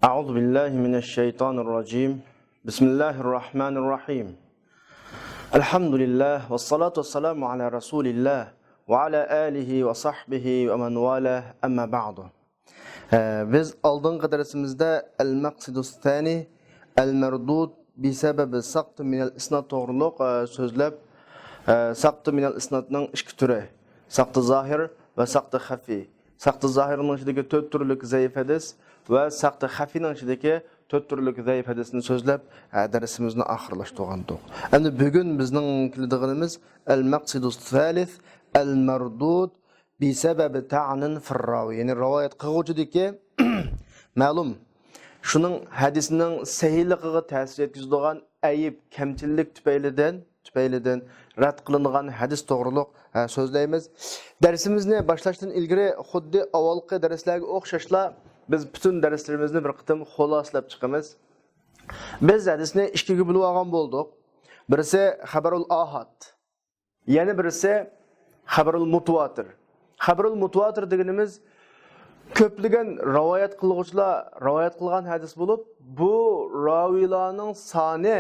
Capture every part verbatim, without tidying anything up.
أعوذ بالله من الشيطان الرجيم. بسم الله الرحمن الرحيم. الحمد لله والصلاة والسلام على رسول الله وعلى آله وصحبه ومن والاه، أما بعد. ئە، بىز ئالدىنقى دەرسىمىزدە المقصد الثاني المردود بسبب سقط من الإسناد توغرۇلۇق، ئە، سۆزلەپ، ئە، سقط من الإسنادنىڭ ئىككى تۈرى، سقط زاھىر ۋە سقط خەفىي. سقط زاھىرنىڭ ئىچىدىكى تۆت تۈرلۈك زەئىپ ھەدىس ۋە سقط خەفىينىڭ ئىچىدىكى تۆت تۈرلۈك زەئىپ ھەدىسنى سۆزلەپ، ئە، دەرسىمىزنى ئاخىرلاشتۇرغانىدۇق. ئەمدى بۈگۈن بىزنىڭ كېلىدىغىنىمىز المقصد الثالث المردود بسبب طعن في الراوي، يەنى رىۋايەت قىلغۇچىدىكى مەلۇم شۇنىڭ ھەدىسنىڭ سەھىھلىقىغا تەسىر يەتكۈزىدىغان ئەيىب، كەمچىللىك تۈپەيلىدىن، تۈپەيلىدىن رەت قىلىنغان ھەدىس توغرۇلۇق، ھە، سۆزلەيمىز. دەرسىمىزنى باشلاشتىن ئىلگىرى خۇددى ئاۋۋالقى دەرسلەرگە ئوخشاشلا بىز پۈتۈن دەرسلىرىمىزنى بىر قېتىم خۇلاسىلەپ چىقىمىز. بىز ھەدىسنى ئىككىگە بۆلۈۋالغان بولدۇق. بىرسى خەبەرۇل ئاھاد، يەنە بىرسى خەبەرۇل مۇتۇۋاتىر. خەبەرۇل مۇتۇۋاتىر دېگىنىمىز كۆپلىگەن رىۋايەت قىلغۇچىلار رىۋايەت قىلغان ھەدىس بولۇپ، بۇ راۋىيلارنىڭ سانى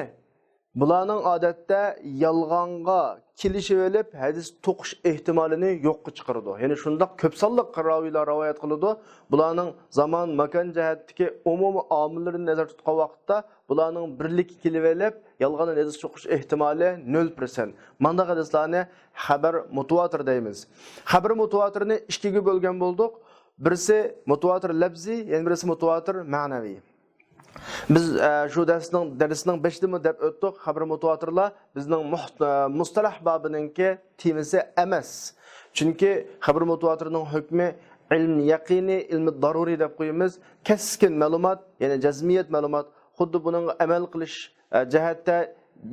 بۇلارنىڭ ئادەتتە يالغانغا كېلىشىۋېلىپ ھەدىس توقۇش ئېھتىمالىنى يوققا چىقىرىدۇ. يەنى شۇنداق كۆپ سانلىق راۋىيلار رىۋايەت قىلىدۇ. بۇلارنىڭ زامان، ماكان جەھەتتىكى ئومۇمىي ئامىللىرىنى نەزەردە تۇتقان ۋاقىتتا بۇلارنىڭ بىرلىككە كېلىۋېلىپ، يالغان ھەدىس چوقۇش ئېھتىمالى نۆل پىرسەنت. مانداق ھەدىسلارنى خەبەر مۇتۇۋاتىر دەيمىز. خەبەر مۇتۇۋاتىرنى ئىككىگە بۆلگەن بولدۇق. بىرسى مۇتۇۋاتىر لەپزىي، يەنە بىرسى مۇتۇۋاتىر مەنەۋىي. بىز، ئە، شۇ دەرسنىڭ، دەرسنىڭ بېشىدىمۇ دەپ ئۆتتۇق، خەبەر مۇتۇۋاتىرلار بىزنىڭ مۇھ-، ئە، مۇستەلەھ بابىنىڭكى تېمىسى ئەمەس. چۈنكى خەبەر مۇتۇۋاتىرنىڭ ھۆكمى ئىلم يەقىنىي، ئىلمى دارۇرىي دەپ قويىمىز. كەسكىن مەلۇمات، يەنى جەزمىيەت مەلۇمات. خۇددى بۇنىڭغا ئەمەل قىلىش، ئە، جەھەتتە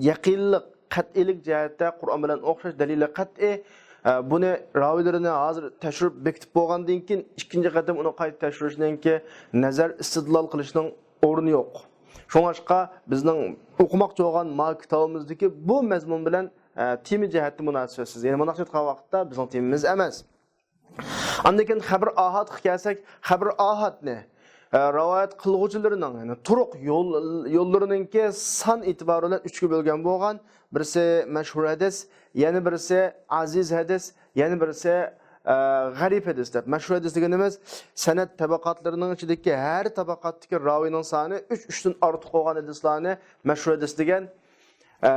يەقىنلىق، قەتئىيلىك جەھەتتە قۇرئان بىلەن ئوخشاش، دەلىلى قەتئىي. ئە، بۇنى راۋىيلىرىنى ھازىر تەكشۈرۈپ بېكىتىپ بولغاندىن كېيىن، ئىككىنچى قېتىم ئۇنى قايتا تەكشۈرۈشنىڭكى نەزەر، ئىستىدلال قىلىشنىڭ ئورنى يوق. شۇڭلاشقا بىزنىڭ ئوقۇماقچى بولغان ما كىتابىمىزدىكى بۇ مەزمۇن بىلەن، ئە، تېما جەھەتتە مۇناسىۋەتسىز. يەنى مۇنداقچە ئېيتقان ۋاقىتتا بىزنىڭ تېمىمىز ئەمەس. ئاندىن كېيىن خەبەر ئاھادقا كەلسەك، خەبەر ئاھادنى، ئە، رىۋايەت قىلغۇچىلىرىنىڭ، يەنى تۇرۇق يول، يوللىرىنىڭكى سان ئېتىبارى بىلەن ئۈچكە بۆلگەن بولغان. بىرسى مەشھۇر ھەدىس، يەنە بىرسى ئازىز ھەدىس، يەنە بىرسى، ئە، غەرىب ھەدىس دەپ. مەشھۇر ھەدىس دېگىنىمىز سەنەد تەبەقاتلىرىنىڭ ئىچىدىكى ھەر تەبەقاتتىكى راۋىنىڭ سانى ئۈچ، ئۈچتىن ئارتۇق بولغان ھەدىسلارنى مەشھۇر ھەدىس دېگەن. ئە،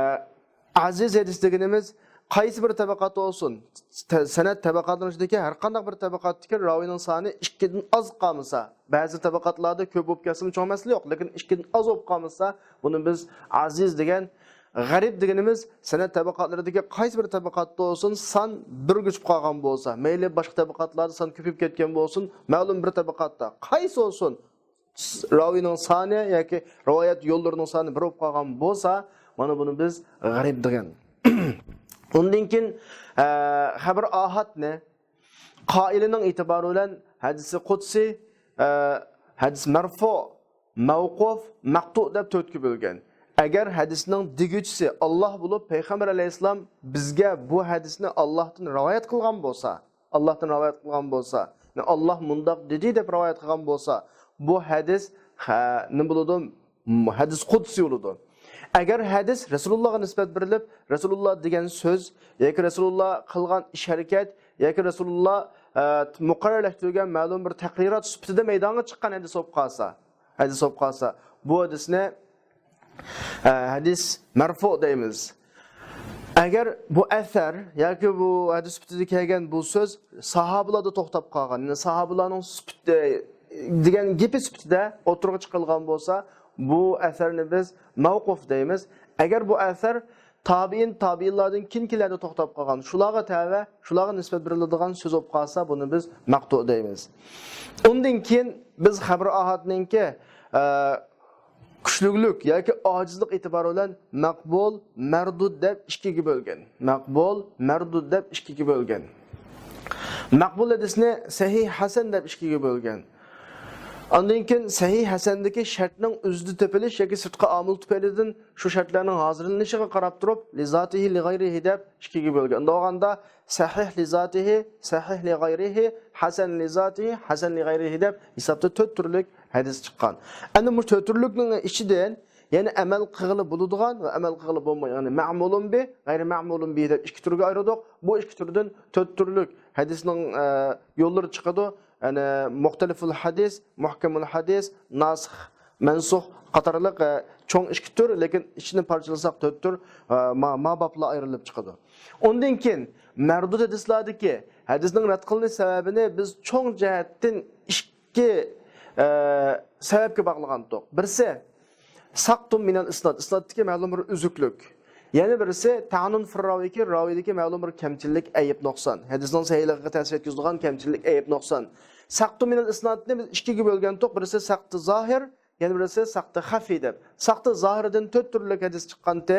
ئازىز ھەدىس دېگىنىمىز قايسى بىر تەبەقات بولسۇن، تە-، سەنەد تەبەقاتلىرىنىڭ ئىچىدىكى ھەر قانداق بىر تەبەقاتتىكى راۋىنىڭ سانى ئىككىدىن ئاز قالمىسا، بەزى تەبەقاتلاردا كۆپ بولۇپ كەتسىمۇ چوڭ مەسىلە يوق، لېكىن ئىككىدىن ئاز بولۇپ قالمىسا، بۇنى بىز ئازىز دېگەن. غەرىب دېگىنىمىز سەنەد تەبەقاتلىرىدىكى قايسى بىر تەبەقاتتا بولسۇن، سان بىرگە چۈشۈپ قالغان بولسا، مەيلى باشقا تەبەقاتلاردا سان كۆپىيىپ كەتكەن بولسۇن، مەلۇم بىر تەبەقاتتا قايسى بولسۇن، راۋىنىڭ سانى ياكى رىۋايەت يوللىرىنىڭ سانى بىر بولۇپ قالغان بولسا، مانا بۇنى بىز غەرىب دېگەن. ئۇندىن كېيىن، ئە، خەبەر ئاھادنى قائىلىنىڭ ئېتىبارى بىلەن ھەدىسى قۇدسىي، ئە، ھەدىس مەرفۇ، مەۋقۇف، مەقتۇ دەپ تۆتكە بۆلگەن. ئەگەر ھەدىسنىڭ دېگۈچىسى ئاللاھ بولۇپ، پەيغەمبەر ئەلەيھىسسالام بىزگە بۇ ھەدىسنى ئاللاھتىن رىۋايەت قىلغان بولسا، ئاللاھتىن رىۋايەت قىلغان بولسا، يەنى ئاللاھ مۇنداق دېدى دەپ رىۋايەت قىلغان بولسا، بۇ ھەدىس، ھە، نېمە بولىدۇ؟ ھەدىس قۇدسىي بولىدۇ. ئەگەر ھەدىس رەسۇلۇللاھقا نىسبەت بېرىلىپ، رەسۇلۇللاھ دېگەن سۆز ياكى رەسۇلۇللاھ قىلغان ئىش-ھەرىكەت ياكى رەسۇلۇللاھ، ئە، مۇقەررەرلەشتۈرگەن مەلۇم بىر تەقرىرات سۈپىتىدە مەيدانغا چىققان ھەدىس بولۇپ قالسا، ھەدىس بولۇپ قالسا، بۇ ھەدىسنى، ئە، ھەدىس مەرفۇ دەيمىز. ئەگەر بۇ ئەسەر ياكى بۇ ھەدىس سۈپىتىدە كەلگەن بۇ سۆز ساھابىلاردا توختاپ قالغان، يەنى ساھابىلارنىڭ سۈپىتى، دېگەن گېپى سۈپىتىدە ئوتتۇرىغا چىقىرىلغان بولسا، بۇ ئەسەرنى بىز مەۋقۇف دەيمىز. ئەگەر بۇ ئەسەر تابىئىن، تابىئىنلاردىن كېيىنكىلەردە توختاپ قالغان، شۇلارغا تەۋە، شۇلارغا نىسبەت بېرىلىدىغان سۆز بولۇپ قالسا، بۇنى بىز مەقتۇ دەيمىز. ئۇندىن كېيىن بىز خەبەر ئاھادنىڭكى، ئە، كۈچلۈكلۈك ياكى ئاجىزلىق ئېتىبارى بىلەن مەقبۇل، مەردۇد دەپ ئىككىگە بۆلگەن. مەقبۇل، مەردۇد دەپ ئىككىگە بۆلگەن. مەقبۇل ھەدىسنى سەھىھ، ھەسەن دەپ ئىككىگە بۆلگەن. ئاندىن كېيىن سەھىھ ھەسەندىكى شەرتنىڭ ئۆزىدە تېپىلىش ياكى سىرتقى ئامىل تۈپەيلىدىن شۇ شەرتلەرنىڭ ھازىرلىنىشىغا قاراپ تۇرۇپ، لىزاتىھى لىغەيرىھى دەپ ئىككىگە بۆلگەن. ئۇنداق بولغاندا، سەھىھ لىزاتىھى، سەھىھ لىغەيرىھى، ھەسەن لىزاتىھى، ھەسەن لىغەيرىھى دەپ ھېسابتا تۆت تۈرلۈك ھەدىس چىققان. ئەنە مۇشۇ تۆت تۈرلۈكنىڭ ئىچىدىن يەنە ئەمەل قىلغىلى بولىدىغان ۋە ئەمەل قىلغىلى بولمايدىغان، يەنى مەمۇلۇن بى، غەيرى مەمۇلۇن بى دەپ ئىككى تۈرگە ئايرىدۇق. بۇ ئىككى تۈردىن تۆت تۈرلۈك ھەدىسنىڭ، ئە، يوللىرى چىقىدۇ. يەنى مۇختەلىفۇل ھەدىس، مۇھكەمۇل ھەدىس، ناسىخ، مەنسۇخ قاتارلىق، ئە، چوڭ ئىككى تۈر، لېكىن ئىچىنى پارچىلىساق تۆت تۈر، ئە، ما، ما بابلار ئايرىلىپ چىقىدۇ. ئۇندىن كېيىن مەردۇد ھەدىسلاردىكى ھەدىسنىڭ رەت قىلىنىش سەۋەبىنى بىز چوڭ جەھەتتىن ئىككى، ئە، سەۋەبكە باغلىغانتۇق. بىرسى، ساقتۇن مىنەل ئىسناد، ئىسنادتىكى مەلۇم بىر ئۈزۈكلۈك. يەنە بىرسى، تەنۇن فىر راۋىكى، راۋىدىكى مەلۇم بىر كەمچىلىك، ئەيىب، نۇقسان. ھەدىسنىڭ سەھىھلىكىگە تەسىر يەتكۈزىدىغان كەمچىلىك، ئەيىب، نۇقسان. ساقتۇن مىنەل ئىسنادنى بىز ئىككىگە بۆلگەنتۇق، بىرسى ساقتى زاھىر، يەنە بىرسى ساقتى خەفىي دەپ. ساقتى زاھىردىن تۆت تۈرلۈك ھەدىس چىققانتى.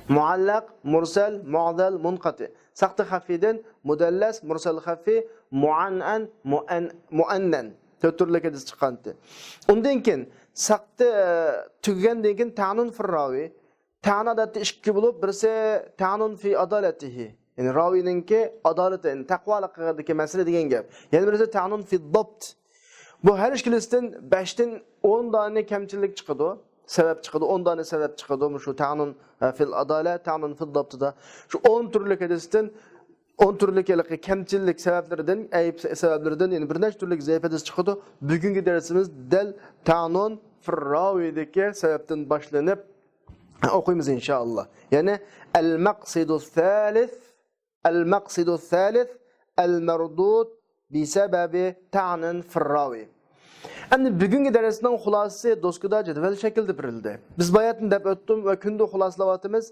مۇئەللەق، مۇرسەل، مۇئدەل، مۇنقەتى. ساقتى خەفىيدىن مۇدەللەس، مۇرسەل خەفىي، مۇئەنئەن، مۇئەن-، مۇئەننەن. تۆت تۈرلۈك ھەدىس چىققانتى. ئۇندىن كېيىن ساقتى، ئە، تۈگىگەندىن كېيىن تەنۇن فىر راۋى. تەن ئادەتتە ئىككى بولۇپ، بىرسى تەنۇن فى ئادالەتىھى. يەنى راۋىنىڭكى ئادالىتى، يەنى تەقۋالىقىدىكى مەسىلە دېگەن گەپ. يەنە بىرسى تەنۇن فى دابت. بۇ ھەر ئىككىلىسىدىن بەشتىن ئون دانە كەمچىلىك چىقىدۇ. سەۋەب چىقىدۇ، ئون دانە سەۋەب چىقىدۇ. مۇشۇ تەنۇن، ئە، فىل ئادالە، تەنۇن فىل دابتىدا. شۇ ئون تۈرلۈك ھەدىستىن، ئون تۈرلۈك ھېلىقى كەمچىلىك سەۋەبلىرىدىن، ئەيىب سەۋەبلىرىدىن، يەنە بىر نەچچە تۈرلۈك زەئىپ ھەدىس چىقىدۇ. بۈگۈنكى دەرسىمىز دەل تەنۇن فىر راۋىدىكى سەۋەبتىن باشلىنىپ ئوقۇيمىز ئىنشائاللا. يەنى ئەل مەقسىدۇ سالىس، ئەل مەقسىدۇ سالىس، ئەل مەردۇد بىسەبەبى تەنۇن فىر راۋى. ئەمدى بۈگۈنكى دەرسنىڭ خۇلاسىسى دوسكىدا جەدۋەل شەكلىدە بېرىلدى. بىز باياتىن دەپ ئۆتتۈم ۋە كۈندە خۇلاسىلاۋاتىمىز.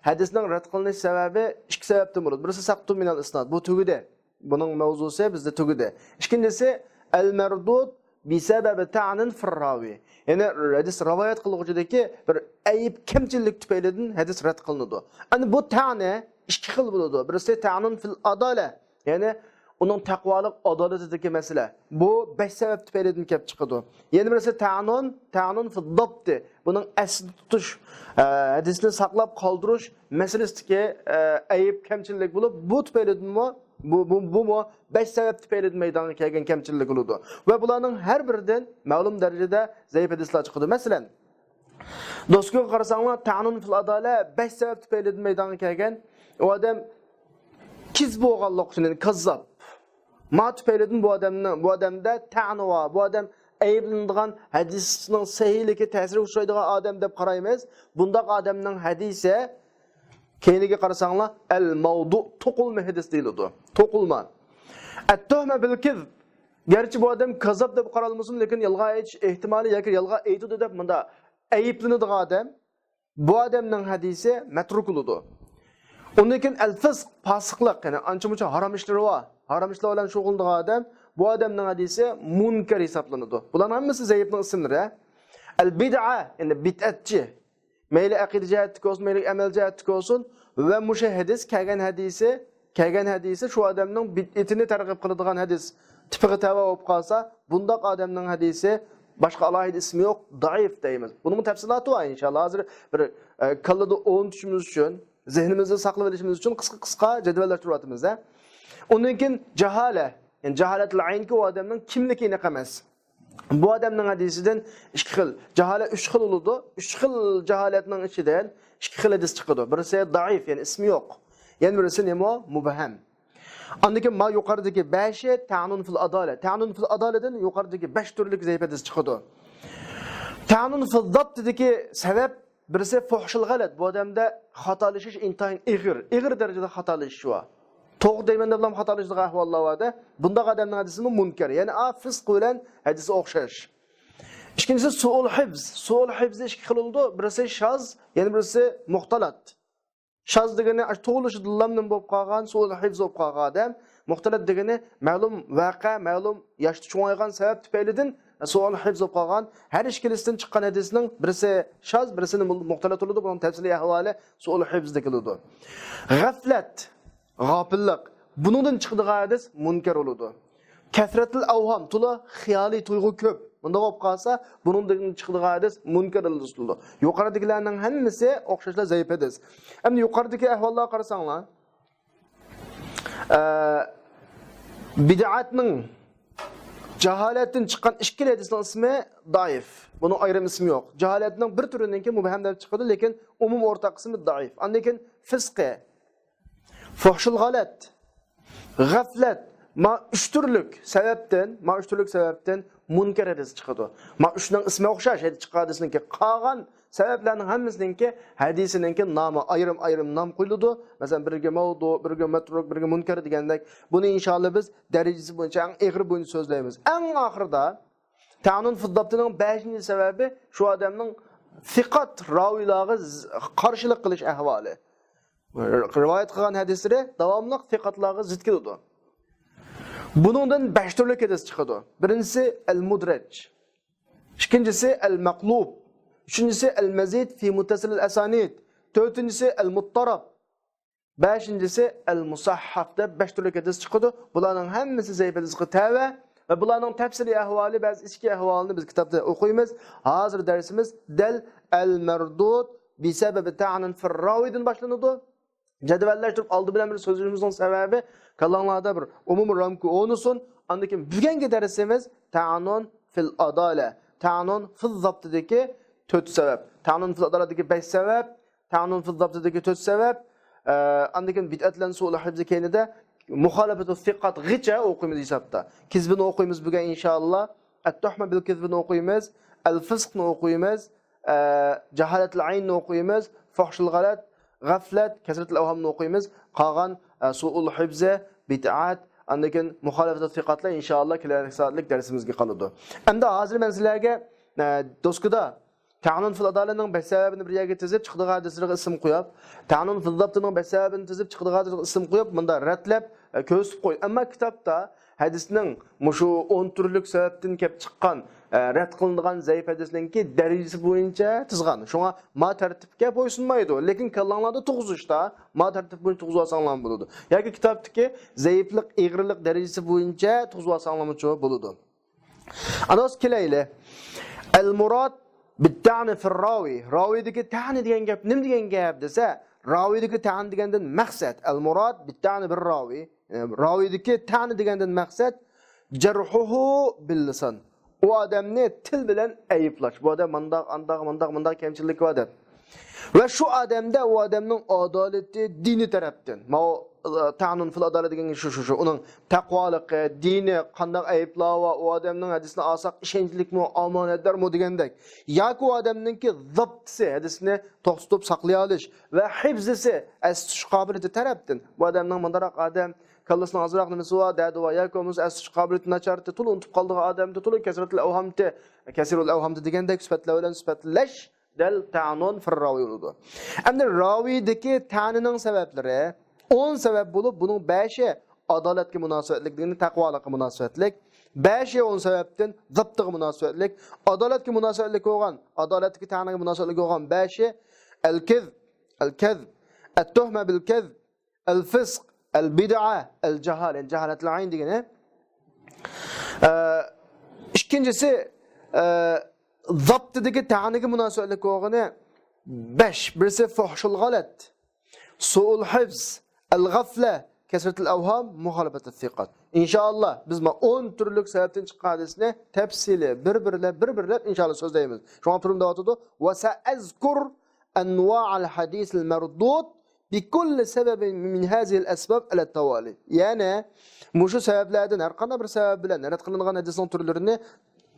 ھەدىسنىڭ رەت قىلىنىش سەۋەبى ئىككى سەۋەبتىن بولىدۇ. بىرسى ساقتۇ مىنەل ئىسناد، بۇ تۈگىدى. بۇنىڭ مەۋزۇسى بىزدە تۈگىدى. ئىككىنچىسى، ئەل مەردۇد بىسەبەبى تەنۇن فىر راۋى. يەنى ھەدىس راۋايەت قىلغۇچىدىكى بىر ئەيىب، كەمچىلىك تۈپەيلىدىن ھەدىس رەت قىلىنىدۇ. ئەنە بۇ تەنى ئىككى خىل بولىدۇ. بىرسى تەنۇن فىل ئادالە، يەنى ئۇنىڭ تەقۋالىق ئادالىتىدىكى مەسىلە. بۇ بەش سەۋەب تۈپەيلىدىن كەپ چىقىدۇ. يەنە بىرسى تەنۇن، تەنۇن فىل دابتى. بۇنىڭ ئەستە تۇتۇش، ئە، ھەدىسنى ساقلاپ قالدۇرۇش مەسىلىسىدىكى، ئە، ئەيىب، كەمچىلىك بولۇپ، بۇ تۈپەيلىدىنمۇ، بۇ، بۇ، بۇمۇ بەش سەۋەب تۈپەيلىدىن مەيدانغا كەلگەن كەمچىلىك بولىدۇ. ۋە بۇلارنىڭ ھەر بىرىدىن مەلۇم دەرىجىدە زەئىپ ھەدىسلەر چىقىدۇ. مەسىلەن، دوسكىغا قارىساڭلار، تەنۇن فىل ئادالە بەش سەۋەب تۈپەيلىدىن مەيدانغا كەلگەن. ئۇ ئادەم كىز بولغانلىقى ئۈچۈن، يەنى كاززاب. ما تۈپەيلىدىن بۇ ئادەمنىڭ، بۇ ئادەمدە تەنۇ بار، بۇ ئادەم ئەيىبلىنىدىغان، ھەدىسنىڭ سەھىھلىكى تەسىرگە ئۇچرايدىغان ئادەم دەپ قارايمىز. بۇنداق ئادەمنىڭ ھەدىسى، كەينىگە قارىساڭلار، ئەل مەۋدۇ، توقۇلما ھەدىس دېيىلىدۇ. توقۇلما. ئەتتۆھمە بىل كىزب. گەرچە بۇ ئادەم كاززاب دەپ قارالمىسۇن، لېكىن يالغان ئېيتىش ئېھتىمالى ياكى يالغان ئېيتىدۇ دەپ مۇنداق ئەيىبلىنىدىغان ئادەم. بۇ ئادەمنىڭ ھەدىسى مەترۇك بولىدۇ. ئۇندىن كېيىن ئەل فىسق، پاسىقلىق، يەنى ئانچە-مۇنچە ھارام ئىشلىرى بار. ھارام ئىشلار بىلەن شۇغۇللىنىدىغان ئادەم، بۇ ئادەمنىڭ ھەدىسى مۇنكەر ھېسابلىنىدۇ. بۇلارنىڭ ھەممىسى زەئىپنىڭ ئىسىملىرى. ئەل بىدئە، يەنى بىدئەتچى. مەيلى ئەقىدە جەھەتتىكى بولسۇن، مەيلى ئەمەل جەھەتتىكى بولسۇن. ۋە مۇشۇ ھەدىس كەلگەن ھەدىسى، كەلگەن ھەدىسى شۇ ئادەمنىڭ بىدئىتىنى تەرغىب قىلىدىغان ھەدىس تىپىغا تەۋە بولۇپ قالسا، بۇنداق ئادەمنىڭ ھەدىسى باشقا ئالاھىدە ئىسمى يوق، زەئىپ دەيمىز. بۇنىڭمۇ تەپسىلاتى بار ئىنشائاللا. ھازىر بىر، ئە، كاللىدا ئورنىتىشىمىز ئۈچۈن، زېھنىمىزدە ساقلىۋېلىشىمىز ئۈچۈن قىسقا-قىسقا جەدۋەللەشتۈرۈۋاتىمىز-دە. ئۇندىن كېيىن جاھالە، يەنى جاھالەتۇل ئەينكى ئۇ ئادەمنىڭ كىملىكى ئېنىق ئەمەس. بۇ ئادەمنىڭ ھەدىسىدىن ئىككى خىل، جاھالەت ئۈچ خىل بولىدۇ. ئۈچ خىل جاھالەتنىڭ ئىچىدىن ئىككى خىل ھەدىس چىقىدۇ. بىرسى زەئىپ، يەنى ئىسمى يوق. يەنە بىرسى نېمە؟ مۇبھەم. ئاندىن كېيىن ما يۇقىرىدىكى بەشى تەنۇن فىل ئادالە. تەنۇن فىل ئادالەدىن يۇقىرىدىكى بەش تۈرلۈك زەئىپ ھەدىس چىقىدۇ. تەنۇن فىل دابتىدىكى سەۋەب بىرسى فۇھشىل غەلەت. بۇ ئادەمدە خاتالىشىش ئىنتايىن ئېغىر، ئېغىر دەرىجىدە خاتالىشىش بار. توغرا دەيمەن دەپلا خاتالىشىدىغان ئەھۋاللار بار-دە. بۇنداق ئادەمنىڭ ھەدىسىمۇ مۇنكەر. يەنى ئا فىسق بىلەن ھەدىسى ئوخشاش. ئىككىنچىسى سۇئۇل ھىفز. سۇئۇل ھىفزى ئىككى خىل بولىدۇ. بىرسى شاز، يەنە بىرسى مۇختەلەت. شاز دېگىنى ئاشۇ تۇغۇلۇشىدىنلا نېمە بولۇپ قالغان، سۇئۇل ھىفز بولۇپ قالغان ئادەم. مۇختەلەت دېگىنى مەلۇم ۋەقە، مەلۇم ياشتا چوڭايغان سەۋەب تۈپەيلىدىن سۇئۇل ھىفز بولۇپ قالغان. ھەر ئىككىلىسىدىن چىققان ھەدىسنىڭ بىرسى شاز، بىرسى مۇختەلەت بولىدۇ. بۇنىڭ تەپسىلىي ئەھۋالى سۇئۇل ھىفزدا كېلىدۇ. غەفلەت، غاپىللىق. بۇنىڭدىن چىقىدىغان ھەدىس مۇنكەر بولىدۇ. كەسرەتۇل ئەۋھام، تولا خىيالىي تۇيغۇ كۆپ. مۇنداق بولۇپ قالسا، بۇنىڭدىن چىقىدىغان ھەدىس مۇنكەر ھەدىس بولىدۇ. يۇقىرىدىكىلەرنىڭ ھەممىسى ئوخشاشلا زەئىپ ھەدىس. ئەمدى يۇقىرىدىكى ئەھۋاللارغا قارىساڭلار، ئە، بىدئەتنىڭ، جاھالەتتىن چىققان ئىككىلا ھەدىسنىڭ ئىسمى زەئىپ. بۇنىڭ ئايرىم ئىسمى يوق. جاھالەتنىڭ بىر تۈرىنىڭكى مۇبھەم دەپ چىقىدۇ، لېكىن ئومۇمىي ئورتاق ئىسمى زەئىپ. ئاندىن كېيىن فىسقى، فۇھشۇل غەلەت، غەفلەت، ما ئۈچ تۈرلۈك سەۋەبتىن، ما ئۈچ تۈرلۈك سەۋەبتىن مۇنكەر ھەدىس چىقىدۇ. ما ئۈچنىڭ ئىسمى ئوخشاش، ھەدىس چىققان ھەدىسنىڭكى. قالغان سەۋەبلەرنىڭ ھەممىسىنىڭكى، ھەدىسىنىڭكى نامى ئايرىم-ئايرىم نام قويۇلىدۇ. مەسىلەن، بىرىگە مەۋدۇ، بىرىگە مەترۇك، بىرىگە مۇنكەر دېگەندەك. بۇنى ئىنشائاللا بىز دەرىجىسى بويىچە ئەڭ ئېغىر بويىچە سۆزلەيمىز. ئەڭ ئاخىرىدا تەئنۇن فىل زەبتىنىڭ بەشىنچى سەۋەبى شۇ ئادەمنىڭ سىقات راۋىلارغا ز-، قارشىلىق قىلىش ئەھۋالى. رىۋايەت قىلغان ھەدىسلىرى داۋاملىق سىقاتلارغا زىت كېلىدۇ. بۇنىڭدىن بەش تۈرلۈك ھەدىس چىقىدۇ. بىرىنچىسى ئەل مۇدرەج. ئىككىنچىسى ئەل مەقلۇب. ئۈچىنچىسى ئەل مەزىد فى مۇتتەسىل ئەسانىد. تۆتىنچىسى ئەل مۇتتاراب. بەشىنچىسى ئەل مۇسەھھەف دەپ بەش تۈرلۈك ھەدىس چىقىدۇ. بۇلارنىڭ ھەممىسى زەئىپ ھەدىسقا تەۋە ۋە بۇلارنىڭ تەپسىلىي ئەھۋالى، بەزى ئىچكى ئەھۋالىنى بىز كىتابتا ئوقۇيمىز. ھازىر دەرسىمىز دەل ئەل مەردۇد بىسەبەبى تەئنىن فىر راۋىدىن باشلىنىدۇ. جەدۋەللەشتۈرۈپ ئالدى بىلەن بىر سۆزلىشىمىزنىڭ سەۋەبى كاللاڭلاردا بىر ئومۇمىي رامكا ئورنىسۇن. ئاندىن كېيىن بۈگۈنكى دەرسىمىز تەئنۇن فىل ئادالە، تەئنۇن فىل زابتىدىكى تۆت سەۋەب، تەئنۇن فىل ئادالەدىكى بەش سەۋەب، تەئنۇن فىل زابتىدىكى تۆت سەۋەب، ئە، ئاندىن كېيىن بىدئەت بىلەن سۇئۇل ھىفزى كەينىدە مۇخالىپەتۇ سىقاتغىچە ئوقۇيمىز ھېسابتا. كىزبىنى ئوقۇيمىز بۈگۈن ئىنشائاللا. ئەت-تۇھمە بىل كىزبىنى ئوقۇيمىز، ئەل فىسقنى ئوقۇيمىز، ئە، جاھالەتۇل ئەيننى ئوقۇيمىز، فۇھشۇل غەلەت، غەفلەت، كەسرەتۇل ئەۋھامنى ئوقۇيمىز. قالغان، ئە، سۇئۇل ھىفزى، بىدئەت، ئاندىن كېيىن مۇخالىپەتۇ سىقاتلار ئىنشائاللا كېلەر سائەتلىك دەرسىمىزگە قالىدۇ. ئەمدى ھازىر مەن سىلەرگە، ئە، دوسكىدا تەئنۇن فىل ئادالەنىڭ بەش سەۋەبىنى بىر يەرگە تىزىپ، چىقىدىغان ھەدىسلىرىگە ئىسىم قويۇپ، تەئنۇن فىل زابتىنىڭ بەش سەۋەبىنى تىزىپ، چىقىدىغان ھەدىسلىرىگە ئىسىم قويۇپ، مۇندا رەتلەپ، ئە، كۆرسىتىپ قوي. ئەمما كىتابتا ھەدىسنىڭ مۇشۇ ئون تۈرلۈك سەۋەبتىن كەپ چىققان، ئە، رەت قىلىنىدىغان زەئىپ ھەدىسنىڭكى دەرىجىسى بويىچە تىزغان. شۇڭا ما تەرتىپكە بويسۇنمايدۇ. لېكىن كاللاڭلاردا تۇغۇزۇشتا ما تەرتىپ بويىچە تۇغۇزۇۋالساڭلارمۇ بولىدۇ. ياكى كىتابتىكى زەئىپلىق، ئېغىرلىق دەرىجىسى بويىچە تۇغۇزۇۋالساڭلارمۇ بولىدۇ. ئاندىن كېيىن كېلەيلى. ئەل مۇراد بىتتەئنى فىر راۋى. راۋىدىكى تەئنى دېگەن گەپ نېمە دېگەن گەپ دېسە، راۋىدىكى تەئنى دېگەندىن مەقسەت. ئەل مۇراد بىتتەئنى بىر راۋى. ئە، راۋىدىكى تەئنى دېگەندىن مەقسەت جەرھۇھۇ بىل لىسان. ئۇ ئادەمنى تىل بىلەن ئەيىبلەش. بۇ ئادەم مانداق، ئانداق، مانداق، مانداق كەمچىلىكى بار دەپ. ۋە شۇ ئادەمدە ئۇ ئادەمنىڭ ئادالىتى، دىنى تەرەپتىن. ماۋۇ، ئە، تەئنۇن فىل ئادالە دېگەن شۇ، شۇ، شۇ. ئۇنىڭ تەقۋالىقى، دىنى، قانداق ئەيىبلار بار، ئۇ ئادەمنىڭ ھەدىسىنى ئالساق ئىشەنچلىكمۇ، ئامانەتدارمۇ دېگەندەك. ياكى ئۇ ئادەمنىڭكى زابتىسى، ھەدىسنى توختىتىپ ساقلىيالىش ۋە ھىفزىسى، ئەستۇتۇش قابىلىيىتى تەرەپتىن. بۇ ئادەمنىڭ مۇنداق ئادەم، كاللىسىنىڭ ئازراق نېمىسى بار، دەردى بار، ياكى بولمىسا ئەستۇتۇش قابىلىيىتى ناچارتى، تولا ئۇنتۇپ قالىدىغان ئادەمدى، تولا كەسرەتۇل ئەۋھامتى، كەسىرۇل ئەۋھامتى دېگەندەك سۈپەتلەر بىلەن سۈپەتلەش دەل تەئنۇن فىر راۋى بولىدۇ. ئەمدى راۋىدىكى تەئنىنىڭ سەۋەبلىرى ئون سەۋەب بولۇپ، بۇنىڭ بەشى ئادالەتكە مۇناسىۋەتلىك، دېگىنى تەقۋالىققا مۇناسىۋەتلىك. بەشى ئون سەۋەبتىن زابتىغا مۇناسىۋەتلىك. ئادالەتكە مۇناسىۋەتلىك بولغان، ئادالەتتىكى تەئنىگە مۇناسىۋەتلىك بولغان بەشى ئەل كىزب، ئەل كەزب، ئەت-تۇھمە بىل كەزب، ئەل فىسق، ئەل بىدئە، ئەل جاھالە، يەنى جاھالەتۇل ئەين دېگىنى. ئە، ئىككىنچىسى، ئە، زابتىدىكى تەئنىگە مۇناسىۋەتلىك بولغىنى بەش. بىرسى فۇھشۇل غەلەت، سۇئۇل ھىفز، ئەل غەفلە، كەسرەتۇل ئەۋھام، مۇخالىپەتۇ سىقات. ئىنشائاللا، بىز ما ئون تۈرلۈك سەۋەبتىن چىققان ھەدىسنى تەپسىلىي، بىر-بىرلەپ، بىر-بىرلەپ ئىنشائاللا سۆزلەيمىز. شۇڭا پىرىم دەۋاتىدۇ، ۋە سەئەزكۇر ئەنۋائەل ھەدىسىل مەردۇد بىكۇللى سەۋەبىن مىن ھازىھىل ئەسباب ئەلەت تاۋالى. يەنى، مۇشۇ سەۋەبلەردىن، ھەر قانداق بىر سەۋەب بىلەن رەت قىلىنغان ھەدىسنىڭ تۈرلىرىنى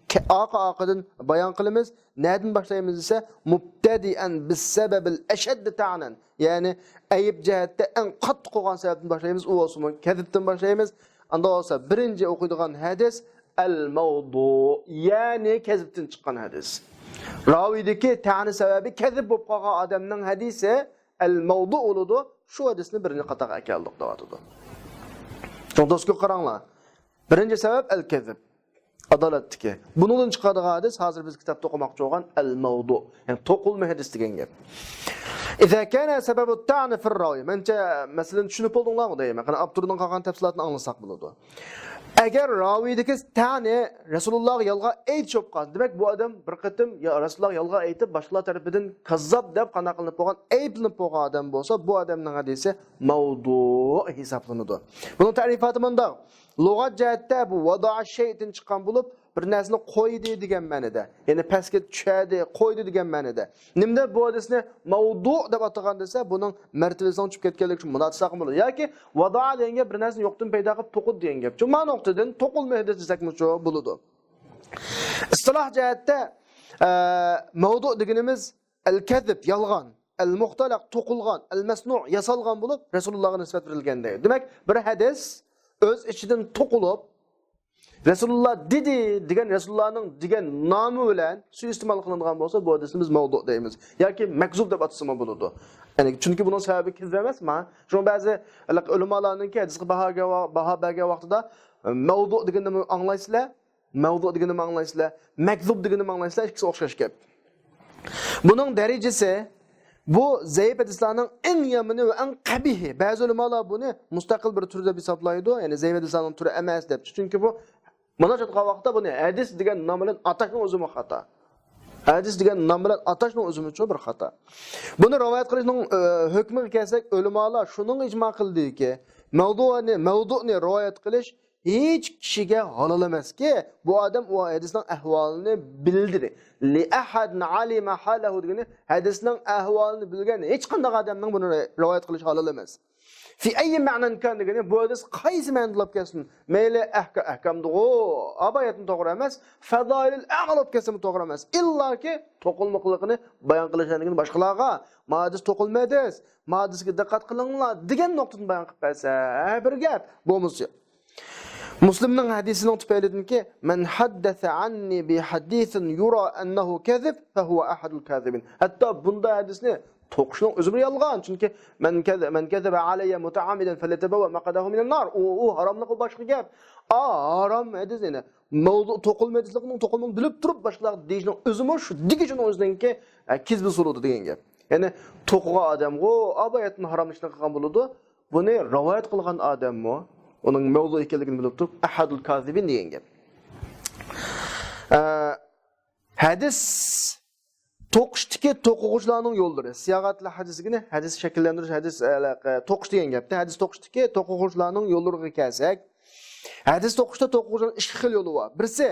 كە-، ئارقا-ئارقىدىن بايان قىلىمىز. نەدىن باشلايمىز دېسە، مۇبتەدىئەن بىسسەبەبىل ئەشەددى تەئنەن. يەنى، ئەيىب جەھەتتە ئەڭ قاتتىق بولغان سەۋەبتىن باشلايمىز، ئۇ بولسىمۇ كەزىبتىن باشلايمىز. ئاندا بولسا، بىرىنچى ئوقۇيدىغان ھەدىس ئەل مەۋدۇ، يەنى كەزىبتىن چىققان ھەدىس. راۋىدىكى تەئنى سەۋەبى كەزىب بولۇپ قالغان ئادەمنىڭ ھەدىسى ئەل مەۋدۇ بولىدۇ، شۇ ھەدىسنى بىرىنچى قاتارغا ئەكەلدۇق دەۋاتىدۇ. چوڭ دوستقا قاراڭلار. بىرىنچى سەۋەب ئەل كەزىب. ئادالەتتىكى. بۇنىڭدىن چىقىدىغان ھەدىس ھازىر بىز كىتابتا ئوقۇماقچى بولغان ئەل مەۋدۇ. يەنى توقۇلما ھەدىس دېگەن گەپ. ئىزا كان سەبەبۇت تەئنى فىر راۋى. مەنچە مەسىلىنى چۈشىنىپ بولدۇڭلارمۇ دەيمەن. قېنى ئاپتورنىڭ قالغان تەپسىلاتىنى ئاڭلىساق بولىدۇ. ئەگەر راۋىدىكى تەنى رەسۇلۇللاغا يالغان ئېيتىش بولۇپ قالسا، دېمەك، بۇ ئادەم بىر قېتىم يا رەسۇلۇللاغا يالغان ئېيتىپ، باشقىلار تەرىپىدىن كاززاب دەپ قانداق قىلىنىپ بولغان، ئەيىبلىنىپ بولغان ئادەم بولسا، بۇ ئادەمنىڭ ھەدىسى مەۋدۇ ھېسابلىنىدۇ. بۇنىڭ تەرىپاتى مۇنداق. لۇغەت جەھەتتە بۇ ۋەدەئە شەيئدىن چىققان بولۇپ، بىر نەرسىنى قويدى دېگەن مەنىدە، يەنى پەسكە چۈشەردى، قويدى دېگەن مەنىدە. نېمىدە بۇ ھەدىسنى مەۋدۇ دەپ ئاتىغان دېسە، بۇنىڭ مەرتىۋىسىنىڭ چۈشۈپ كەتكەنلىكى ئۈچۈن مۇناسىۋەت بولىدۇ. ياكى ۋەدەئە دېگەن گەپ بىر نەرسىنى يوقتىن پەيدا قىلىپ توقۇدى دېگەن گەپ. شۇ مانا نۇقتىدىن توقۇلما ھەدىس دېسەكمۇ شۇ بولىدۇ. ئىستىلاھ جەھەتتە، ئە، مەۋدۇ دېگىنىمىز ئەل-كەزىب، يالغان، ئەل-مۇختەلەق، توقۇلغان، ئەل-مەسنۇ، ياسالغان بولۇپ، رەسۇلۇللاغا نىسبەت بېرىلگەن دەيدۇ. دېمەك، بىر ھەدىس ئۆز ئىچىدىن توقۇلۇپ، رەسۇلۇللا دېدى دېگەن، رەسۇلۇللانىڭ دېگەن نامى بىلەن سۇيىئىستېمال قىلىنغان بولسا، بۇ ھەدىسنى بىز مەۋدۇ دەيمىز. ياكى مەكزۇب دەپ ئاتىسىمۇ بولىدۇ. يەنى، چۈنكى بۇنىڭ سەۋەبى كېزىپ ئەمەس، ما. شۇڭا بەزى ئۆلىمالارنىڭكى ھەدىسكە باھا، باھا بەرگەن ۋاقتىدا، مەۋدۇ دېگىنىنى ئاڭلايسىلەر، مەۋدۇ دېگىنىنى ئاڭلايسىلەر، مەكزۇب دېگىنىنى ئاڭلايسىلەر، ئىككىسى ئوخشاش گەپ. بۇنىڭ دەرىجىسى، بۇ زەئىپ ھەدىسلەرنىڭ ئەڭ يامىنى ۋە ئەڭ قەبىھى. بەزى ئۆلىمالار بۇنى مۇستەقىل بىر تۈر دەپ ھېسابلايدۇ، يەنى زەئىپ ھەدىسلەرنىڭ تۈرى ئەمەس دەپ. چۈنكى بۇ، مانا شۇنداق ۋاقىتتا بۇنى ھەدىس دېگەن نام بىلەن ئاتاشنىڭ ئۆزىمۇ خاتا. ھەدىس دېگەن نام بىلەن ئاتاشنىڭ ئۆزىمۇ بىر خاتا. بۇنى رىۋايەت قىلىشنىڭ، ئە، ھۆكمىگە كەلسەك، ئۆلىمالار شۇنىڭغا ئىجما قىلدىكى، مەۋدۇنى، مەۋدۇنى رىۋايەت قىلىش ھېچ كىشىگە ھالال ئەمەسكى، بۇ ئادەم ئۇ ھەدىسنىڭ ئەھۋالىنى بىلدى. لىئەھەدىن ئەلىمە ھالەھۇ دېگىنى، ھەدىسنىڭ ئەھۋالىنى بىلگەن ھېچقانداق ئادەمنىڭ بۇنى رىۋايەت قىلىشى ھالال ئەمەس. في أي معنى كان دېگىنى، بۇ ھەدىس قايسى مەنىدە بولۇپ كەتسۇن، مەيلى ئەھكا-، ئەھكامدىغۇ، ئايەتمۇ توغرا ئەمەس، فەزائىلۇل ئەمال بولۇپ كەتسىمۇ توغرا ئەمەس، ئىللاكى توقۇلمىلىقىنى بايان قىلىش دېگىنى باشقىلارغا، ما ھەدىس توقۇلما ھەدىس، ما ھەدىسكە دىققەت قىلىڭلار دېگەن نۇقتىدىن بايان قىلىپ بەرسە، بىر گەپ، بولمىسا يوق. مۇسلىمنىڭ ھەدىسىنىڭ تۈپەيلىدىنكى، من حدث عني بحديث يرى أنه كذب فهو أحد الكاذبين. ھەتتا بۇنداق ھەدىسنى توقۇشنىڭ ئۆزىمۇ يالغان. چۈنكى من كذب، من كذب علي متعمدا فليتبوأ مقعده من النار. ئۇ، ئۇ ھاراملىقى باشقا گەپ. ئا، ھارام ھەدىس، يەنى مەۋدۇ، توقۇلما ھەدىسلىكنىڭ توقۇلمىلىقىنى بىلىپ تۇرۇپ باشقىلارغا دېيىشنىڭ ئۆزىمۇ شۇ دېگۈچىنىڭ ئۆزىنىڭكى، ئە، كېزىپ سولىدۇ دېگەن گەپ. يەنى توقۇغان ئادەمغۇ، ئا، بۇ ئايەتتىن ھارام ئىشنى قىلغان بولىدۇ. بۇنى رىۋايەت قىلغان ئادەممۇ، ئۇنىڭ مەۋدۇ ئىكەنلىكىنى بىلىپ تۇرۇپ، ئەھەدۇل كازىبىن دېگەن گەپ. ئە، ھەدىس توقۇشتىكى توقۇغۇچىلارنىڭ يوللىرى. سىياغەتلىك ھەدىس دېگىنى ھەدىس شەكىللەندۈرۈش، ھەدىس، ئە، توقۇش دېگەن گەپتە. ھەدىس توقۇشتىكى توقۇغۇچىلارنىڭ يوللىرىغا كەلسەك، ھەدىس توقۇشتا توقۇغۇچىلارنىڭ ئىككى خىل يولى بار. بىرسى،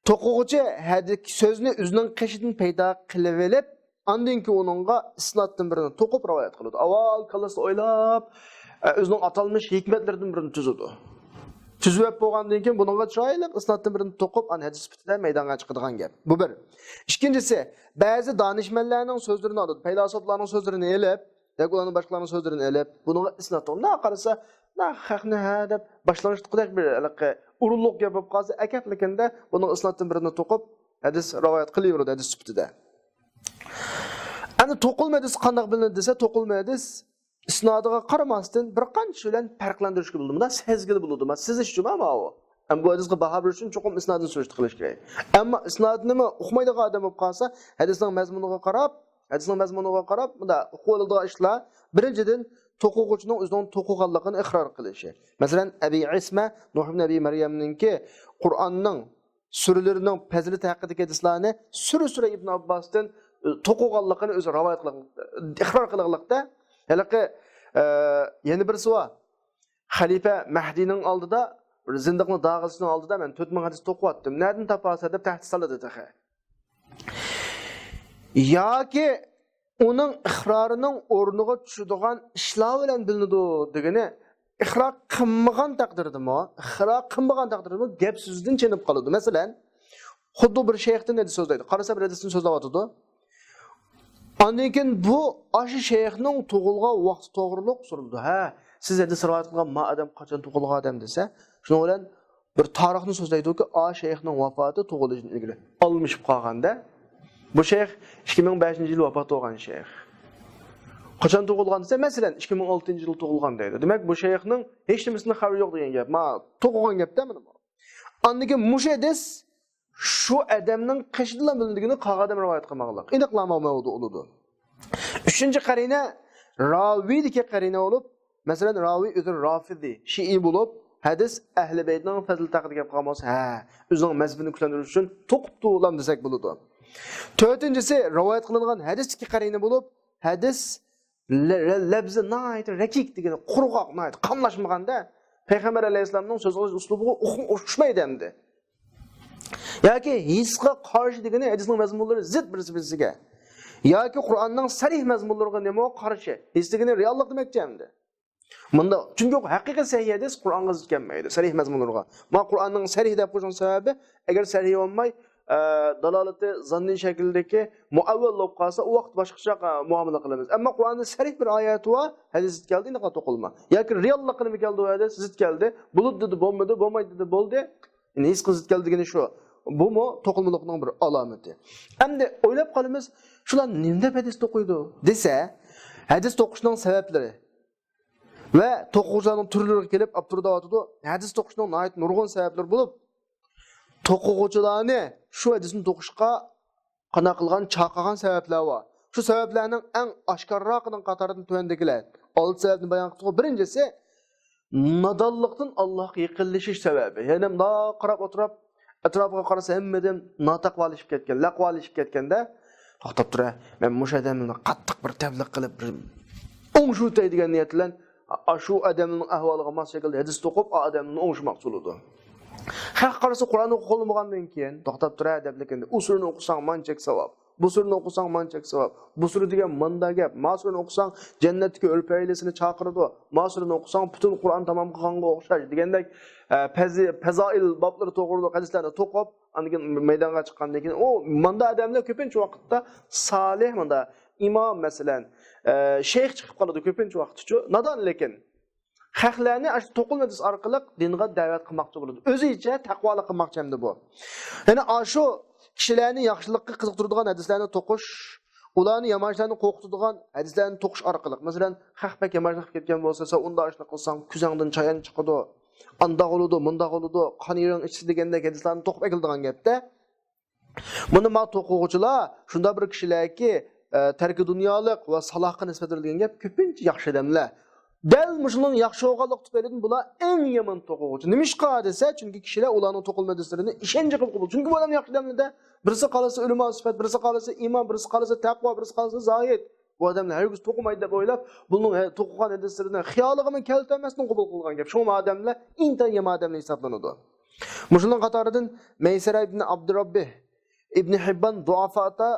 توقۇغۇچى ھەدىس سۆزنى ئۆزىنىڭ قېشىدىن پەيدا قىلىۋېلىپ، ئاندىن كېيىن ئۇنىڭغا ئىسنادتىن بىرىنى توقۇپ رىۋايەت قىلىدۇ. ئاۋۋال كاللىسىدا ئويلاپ، ئە، ئۆزىنىڭ ئاتالمىش ھېكمەتلىرىدىن بىرىنى تۈزىدۇ. تۈزۈۋەپ بولغاندىن كېيىن بۇنىڭغا چىرايلىق ئىسنادتىن بىرىنى توقۇپ، ئانا ھەدىس سۈپىتىدە مەيدانغا چىقىدىغان گەپ. بۇ بىر. ئىككىنچىسى، بەزى دانىشمەنلەرنىڭ سۆزلىرىنى ئالىدۇ، پەيلاسوپلارنىڭ سۆزلىرىنى ئېلىپ، ياكى ئۇلارنىڭ باشقىلارنىڭ سۆزلىرىنى ئېلىپ، بۇنىڭغا ئىسناد، مۇنداق قارىسا، مۇنداق خەقنى ھە دەپ باشلانغۇچتىقىدەك بىر ھېلىقى ئورۇنلۇق گەپ بولۇپ قالسا، ئەكەپلىكىندە بۇنىڭغا ئىسنادتىن بىرىنى توقۇپ، ھەدىس رىۋايەت قىلىۋېرىدۇ ھەدىس سۈپىتىدە. ئەنە توقۇلما ھەدىس قانداق بىلىنىدۇ دېسە، توقۇلما ھەدىس ئىسنادىغا قارىماستىن بىر قانچە بىلەن پەرقلەندۈرۈشكە بولىدۇ. مۇنداق سەزگىلى بولىدۇ. مانا سېزىش جۇما ماۋۇ. ئەمما بۇ ھەدىسكە باھا بېرىش ئۈچۈن چوقۇم ئىسنادىنى سۈرۈشتە قىلىش كېرەك. ئەمما ئىسنادىنىمۇ ئۇقمايدىغان ئادەم بولۇپ قالسا، ھەدىسنىڭ مەزمۇنىغا قاراپ، ھەدىسنىڭ مەزمۇنىغا قاراپ، مۇنداق ئۇقۇۋېلىدىغان ئىشلار، بىرىنچىدىن، توقۇغۇچىنىڭ ئۆزىنىڭ توقۇغانلىقىنى ئىقرار قىلىشى. مەسىلەن، ئەبى ئىسمە نۇھ ئىبن ئەبى مەريەمنىڭكى قۇرئاننىڭ سۈرىلىرىنىڭ پەزىلىتى ھەققىدىكى ھەدىسلەرنى سۈرە-سۈرە ئىبن ئابباستىن، ئۆ، توقۇغانلىقىنى ئۆزى رىۋايەت قىلغان، ئىقرار قىلغانلىقتا، ھېلىقى، ئە، يەنە بىرسى بار. خەلىپە مەھدىنىڭ ئالدىدا بىر زىندىقنىڭ داغىسىنىڭ ئالدىدا مەن تۆت مىڭ ھەدىس توقۇۋەتتىم. نەدىن تاپارسەن دەپ تەھدىت سالىدۇ تېخى. ياكى ئۇنىڭ ئىقرارىنىڭ ئورنىغا چۈشىدىغان ئىشلار بىلەن بىلىنىدۇ دېگىنى، ئىقرار قىلمىغان تەقدىردىمۇ، ئىقرار قىلمىغان تەقدىردىمۇ گەپ سۆزىدىن چېنىپ قالىدۇ. مەسىلەن، خۇددى بىر شەيختىن ھەدىس سۆزلەيدۇ. قارىسا بىر ھەدىستىن سۆزلەۋاتىدۇ. ئاندىن كېيىن بۇ ئاشۇ شەيخنىڭ تۇغۇلغان ۋاقتى توغرۇلۇق سورىلىدۇ. ھە، سىز ھەدىس رىۋايەت قىلغان ما ئادەم قاچان تۇغۇلغان ئادەم دېسە، شۇنىڭ بىلەن بىر تارىخنى سۆزلەيدۇكى، ئا شەيخنىڭ ۋاپاتى تۇغۇلۇشىدىن ئىلگىرى ئالمىشىپ قالغاندا، بۇ شەيخ ئىككى مىڭ بەشىنچى يىل ۋاپات بولغان شەيخ. قاچان تۇغۇلغان دېسە، مەسىلەن، ئىككى مىڭ ئالتىنچى يىل تۇغۇلغان دەيدۇ. دېمەك، بۇ شەيخنىڭ ھېچنېمىسىدىن خەۋىرى يوق دېگەن گەپ. ما تۇغۇلغان گەپتە مانا بۇ. ئاندىن كېيىن مۇشۇ ھەدىس شۇ ئادەمنىڭ قېشىدىلا بىلىنىدىكىنى قالغان ئادەم رىۋايەت قىلمىغانلىق. ئېنىقلارمۇ مەۋدۇ بولىدۇ. ئۈچىنچى قەرىنە راۋىدىكى قەرىنە بولۇپ، مەسىلەن، راۋى ئۆزى رافىزى، شىئى بولۇپ، ھەدىس ئەھلى بەيتنىڭ پەزىلىتى ھەققىدە گەپ قىلغان بولسا، ھە، ئۆزىنىڭ مەزھىپىنى كۈچلەندۈرۈش ئۈچۈن توقۇپتۇ ئۇلام دېسەك بولىدۇ. تۆتىنچىسى، رىۋايەت قىلىنغان ھەدىستىكى قەرىنە بولۇپ، ھەدىس لە-، لە-، لەپزى ناھايىتى رەكىك دېگىنى قۇرغاق، ناھايىتى قاملاشمىغاندا، پەيغەمبەر ئەلەيھىسسالامنىڭ سۆز قىلىش ئۇسلۇبىغا ئوخ-، ئوخشىمايدۇ ئەمدى. ياكى ھېسقا قارشى دېگىنى ھەدىسنىڭ مەزمۇنلىرى زىت بىرسى-بىرسىگە. ياكى قۇرئاننىڭ سەرىھ مەزمۇنلىرىغا نېمە قارشى؟ ھېس دېگىنى رېئاللىق دېمەكچى ئەمدى. مۇنداق، چۈنكى ھەقىقىي سەھىھ ھەدىس قۇرئانغا زىت كەلمەيدۇ، سەرىھ مەزمۇنلىرىغا. مانا قۇرئاننىڭ سەرىھ دەپ قويۇشنىڭ سەۋەبى، ئەگەر سەرىھ بولماي، ئە، دالالىتى زاننىي شەكىلدىكى مۇئەۋۋەل بولۇپ قالسا، ئۇ ۋاقىت باشقىچە، ئە، مۇئامىلە قىلىمىز. ئەمما قۇرئاندا سەرىھ بىر ئايەت بار، ھەدىس زىت كەلدى، ئېنىقلا توقۇلما. ياكى رېئاللىقىنى كەلدى، ئۇ ھەدىس زىت كەلدى، بولىدۇ دېدى، بولمىدى، بولمايدۇ دېدى، بولدى. يەنى ھېس قىلىپ كەلدى دېگىنى شۇ. بۇمۇ توقۇلمىلىقنىڭ بىر ئالامىتى. ئەمدى ئويلاپ قالىمىز، شۇلار نېمە دەپ ھەدىس توقۇيدۇ دېسە، ھەدىس توقۇشنىڭ سەۋەبلىرى ۋە توقۇغۇچىلارنىڭ تۈرلىرىگە كېلىپ، ئاپتور دەۋاتىدۇ، ھەدىس توقۇشنىڭ ناھايىتى نۇرغۇن سەۋەبلىرى بولۇپ، توقۇغۇچىلارنى شۇ ھەدىسنى توقۇشقا قانداق قىلغان، چاقىرغان سەۋەبلەر بار. شۇ سەۋەبلەرنىڭ ئەڭ ئاشكارىراقىنىڭ قاتارىدىن تۆۋەندىكىلەر. ئالتە سەۋەبنى بايان قىلدۇق. بىرىنچىسى، نادانلىقتىن ئاللاھقا يېقىنلىشىش سەۋەبى. يەنى مۇنداق قاراپ ئولتۇرۇپ، ئەتراپىغا قارىسا، ھەممىدىن ناتەقۋالىشىپ كەتكەن، لەقۋالىشىپ كەتكەندە، توختاپ تۇرە، مەن مۇشۇ ئادەمنى قاتتىق بىر تەبلىغ قىلىپ، بىر ئوڭشىۋېتەي دېگەن نىيەت بىلەن، ئا-، شۇ ئادەمنىڭ ئەھۋالىغا ماس شەكىلدە ھەدىس توقۇپ، ئا ئادەمنى ئوڭشىماقچى بولىدۇ. خەق قارىسا، قۇرئان ئوقۇپ بولمىغاندىن كېيىن، توختاپ تۇرە، دەپلىكىندە، ئۇ سۈرىنى ئوقۇساڭ مانچە ساۋاب. بۇ سۈرىنى ئوقۇساڭ مانچە ساۋاب. بۇ سۈرە دېگەن ماندا گەپ. ما سۈرىنى ئوقۇساڭ جەننەتتىكى ھۆر پەرىلىرى سېنى چاقىرىدۇ. ما سۈرىنى ئوقۇساڭ پۈتۈن قۇرئان تامام قىلغانغا ئوخشاش دېگەندەك، ئە، پەزى-، پەزائىل بابلىرى توغرىلىق ھەدىسلەرنى توقۇپ، ئاندىن كېيىن مەيدانغا چىققاندىن كېيىن ئۇ ماندا ئادەملەر كۆپىنچە ۋاقىتتا سالىھ ماندا ئىمام مەسىلەن، ئە، شەيخ چىقىپ قالىدۇ كۆپىنچە ۋاقىتتىچۇ. نادان لېكىن. خەقلەرنى ئاشۇ توقۇلما ھەدىس ئارقىلىق دىنغا دەۋەت قىلماقچى بولىدۇ. ئۆزىچە تەقۋالىق قىلماقچى ئەمدى بۇ. يەنى ئاشۇ كىشىلەرنى ياخشىلىققا قىزىقتۇرىدىغان ھەدىسلەرنى توقۇش، ئۇلارنى يامان ئىشلارنى قورقۇتىدىغان ھەدىسلەرنى توقۇش ئارقىلىق. مەسىلەن، خەق بەك يامان ئىشلار قىلىپ كەتكەن بولسا، سەن ئۇنداق ئىشلار قىلساڭ، كۆزۈڭدىن چايان چىقىدۇ، ئانداق بولىدۇ، مۇنداق بولىدۇ، قان يېرىڭ ئىچىسى دېگەندەك ھەدىسلەرنى توقۇپ ئەكېلىدىغان گەپتە. مانا ما توقۇغۇچىلار شۇنداق بىر كىشىلەركى، ئە، تەركى دۇنيالىق ۋە سالاھقا نىسبەت بېرىلگەن گەپ كۆپىنچە ياخشى ئادەملەر. دەل مۇشۇنىڭ ياخشى بولغانلىقى تۈپەيلىدىن بۇلار ئەڭ يامان توقۇغۇچى. نېمىشقا دېسە، چۈنكى كىشىلەر ئۇلارنىڭ توقۇلما ھەدىسلىرىنى ئىشەنچ قىلىپ قوبۇل. چۈنكى بۇ ئادەم ياخشى ئادەملەردە، بىرسى قالسا ئۆلىما سۈپەت، بىرسى قالسا ئىمان، بىرسى قالسا تەقۋا، بىرسى قالسا زاھىد. بۇ ئادەملەر ھەرگىز توقۇمايدۇ دەپ ئويلاپ، بۇنىڭ ھە-، توقۇغان ھەدىسلىرىنى خىيالىغىمۇ كەلتۈرمەستىن قوبۇل قىلغان گەپ. شۇڭا ئادەملەر ئىنتايىن يامان ئادەملەر ھېسابلىنىدۇ. مۇشۇنىڭ قاتارىدىن مەيسەرە ئىبنى ئابدۇراببىھ ئىبنى ھىببان زۇئافادا،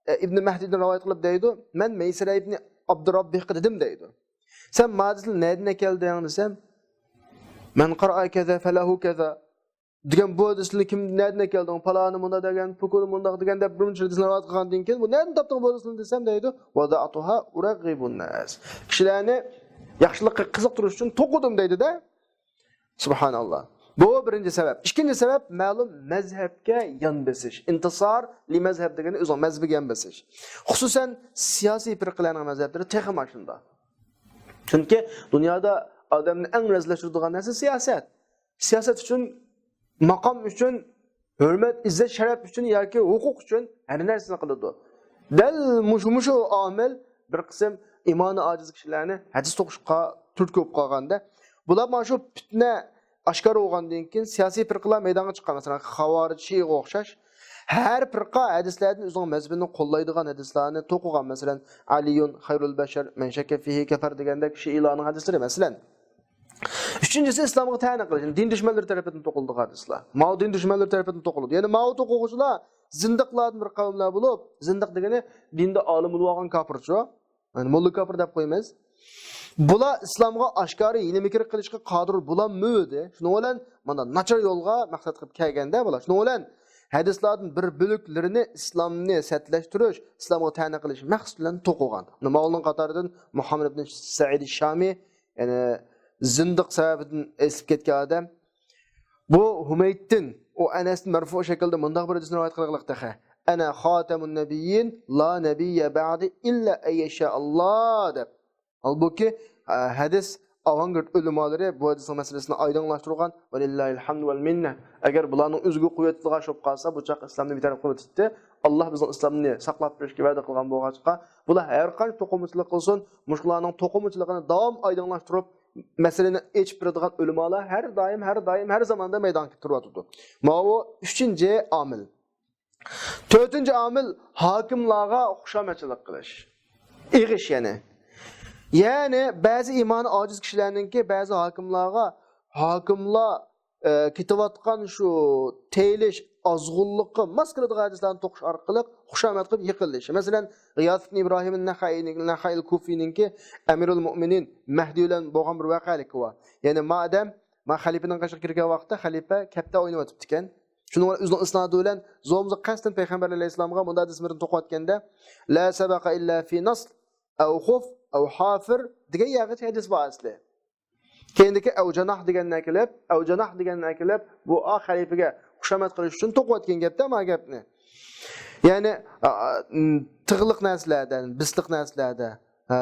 ئە، ئىبنى مەھدىدىن رىۋايەت قىلىپ دەيدۇ، مەن مەيسەرە ئىبنى ئابدۇراببىھقا دېدىم دەيدۇ. سەن ما ھەدىسنى نەدىن ئەكەلدىڭ دېسەم، مەن قەرە كەزە فەلەھۇ كەزە دېگەن بۇ ھەدىسنى كىم، نەدىن ئەكەلدىڭ؟ پالانى مۇنداق دېگەن، پۇكۇنى مۇنداق دېگەن دەپ بىر مۇنچە ھەدىسنى رىۋايەت قىلغاندىن كېيىن، بۇ نەدىن تاپتىڭ بۇ ھەدىسنى دېسەم دەيدۇ، ۋەزەئتۇھا ئۇرەغغىبۇنناس. كىشىلەرنى ياخشىلىققا قىزىقتۇرۇش ئۈچۈن توقۇدۇم دەيدۇ-دە. سۇبھاناللا. بۇ بىرىنچى سەۋەب. ئىككىنچى سەۋەب، مەلۇم مەزھەبكە يان بېسىش. ئىنتىسار لىمەزھەب دېگىنى ئۆزىنىڭ مەزھىپىگە يان بېسىش. خۇسۇسەن سىياسىي پىرقىلەرنىڭ مەزھەپلىرى تېخىمۇ ئاشۇنداق. چۈنكى دۇنيادا ئادەمنى ئەڭ رەنجلەشتۈرىدىغان نەرسە سىياسەت. سىياسەت ئۈچۈن، ماقام ئۈچۈن، ھۆرمەت، ئىززەت، شەرەپ ئۈچۈن ياكى ھوقۇق ئۈچۈن ھەر نەرسىنى قىلىدۇ. دەل مۇشۇ، مۇشۇ ئامىل بىر قىسىم ئىمانى ئاجىز كىشىلەرنى ھەدىس توقۇشقا تۈرتكە بولۇپ قالغاندا، بۇلار مانا شۇ پىتنە ئاشكارا بولغاندىن كېيىن سىياسىي پىرقىلار مەيدانغا چىققان، مەسىلەن، خاۋارىج، شىئىغا ئوخشاش. ھەر پىرقە ھەدىسلەردىن ئۆزىنىڭ مەزھىپىنى قوللايدىغان ھەدىسلەرنى توقۇغان، مەسىلەن، ئەلىيۇن خەيرۇل بەشەر، مەن شەككە فىھى كەفەر دېگەندەك شىئىلارنىڭ ھەدىسلىرى، مەسىلەن. ئۈچىنچىسى، ئىسلامغا تەنە قىلىش، دىن دۈشمەنلىرى تەرىپىدىن توقۇلىدىغان ھەدىسلەر. ماۋۇ دىن دۈشمەنلىرى تەرىپىدىن توقۇلىدۇ. يەنى ماۋۇ توقۇغۇچىلار زىندىقلاردىن بىر قەۋملەر بولۇپ، زىندىق دېگىنى دىندا ئالىم بولۇۋالغان كاپىرچۇ. يەنى موللا كاپىر دەپ قويىمىز. بۇلار ئىسلامغا ئاشكارا ھىيلە-مىكىر قىلىشقا قادىر بولالمىدى. شۇنىڭ بىلەن مانا ناچار يولغا مەقسەت قىلىپ كەلگەندە بۇلار. شۇنىڭ بىلەن ھەدىسلاردىن بىر بۆلۈكلىرىنى ئىسلامنى سەتلەشتۈرۈش، ئىسلامغا تەنە قىلىش مەقسىتى بىلەن توقۇغان. ماۋۇنىڭ قاتارىدىن مۇھەممەد ئىبن سەئىد شامى، يەنى زىندىق سەۋەبىدىن ئېسىپ كەتكەن ئادەم. بۇ ھۇمەيدتىن، ئۇ ئەنەستىن مەرفۇ شەكىلدە مۇنداق بىر ھەدىسنى رىۋايەت قىلغانلىق تېخى. «ئەنە خاتەمۇن نەبىييىن، لا نەبىييە بەئدى ئىللا ئەن يەشائاللا» دەپ. ھالبۇكى، ئە، ھەدىس ئاۋانگارد ئۆلىمالىرى بۇ ھەدىسنىڭ مەسىلىسىنى ئايدىڭلاشتۇرغان. ۋەلىللاھىل ھەمدۇ ۋەل مىننە. ئەگەر بۇلارنىڭ ئۆزىگە قۇۋۋەتلىرىگە ئاشۇپ قالسا، بۇ چاغ ئىسلامنى بىتەرەپ قىلىۋېتەتتى. ئاللا بىزنىڭ ئىسلامنى ساقلاپ بېرىشكە ۋەدە قىلغان بولغاچقا، بۇلار ھەر قانچە توقۇمىچىلىق قىلسۇن، مۇشۇلارنىڭ توقۇمىچىلىقىنى داۋام ئايدىڭلاشتۇرۇپ، مەسىلىنى ئېچىپ بېرىدىغان ئۆلىمالار ھەر دائىم، ھەر دائىم، ھەر زاماندا مەيدانغا كېلىپ تۇرۇۋاتىدۇ. ماۋۇ ئۈچىنچى ئامىل. تۆتىنچى ئامىل، ھاكىملارغا خۇشامەتچىلىك قىلىش. ئېغىش يەنى. يەنى بەزى ئىمانى ئاجىز كىشىلەرنىڭكى بەزى ھاكىملارغا، ھاكىملار، ئە، كېتىۋاتقان شۇ تېيىلىش، ئازغۇنلۇققا ماس كېلىدىغان ھەدىسلەرنى توقۇش ئارقىلىق خۇشامەت قىلىپ يېقىنلىشىش. مەسىلەن، غىياسىدىن ئىبراھىم نەخەئىينىڭ، نەخەئىل كۇفىنىڭكى ئەمىرۇل مۆمىنىن مەھدى بىلەن بولغان بىر ۋەقەلىكى بار. يەنى ما ئادەم، ما خەلىپىنىڭ قېشىغا كىرگەن ۋاقىتتا خەلىپە كەپتەر ئويناۋېتىپتىكەن. شۇنىڭ بىلەن ئۆزىنىڭ ئىسنادى بىلەن زور-زور قەستەن پەيغەمبەر ئەلەيھىسسالامغا مۇنداق دېسىمىرنى توقۇۋەتكەندە، لا سبق إلا في نصل أو خف أو حافر دېگەن يەرگىچە ھەدىس بار ئەسلى. كېيىندىكى ئەۋجاناھ دېگەننى ئەكېلىپ، ئەۋجاناھ دېگەننى ئەكېلىپ، بۇ ئا خەلىپىگە خۇشامەت قىلىش ئۈچۈن توقۇۋەتكەن گەپتە ما گەپنى. يەنى، ئا، ئا، تىغلىق نەرسىلەردە، بىسلىق نەرسىلەردە، ئا،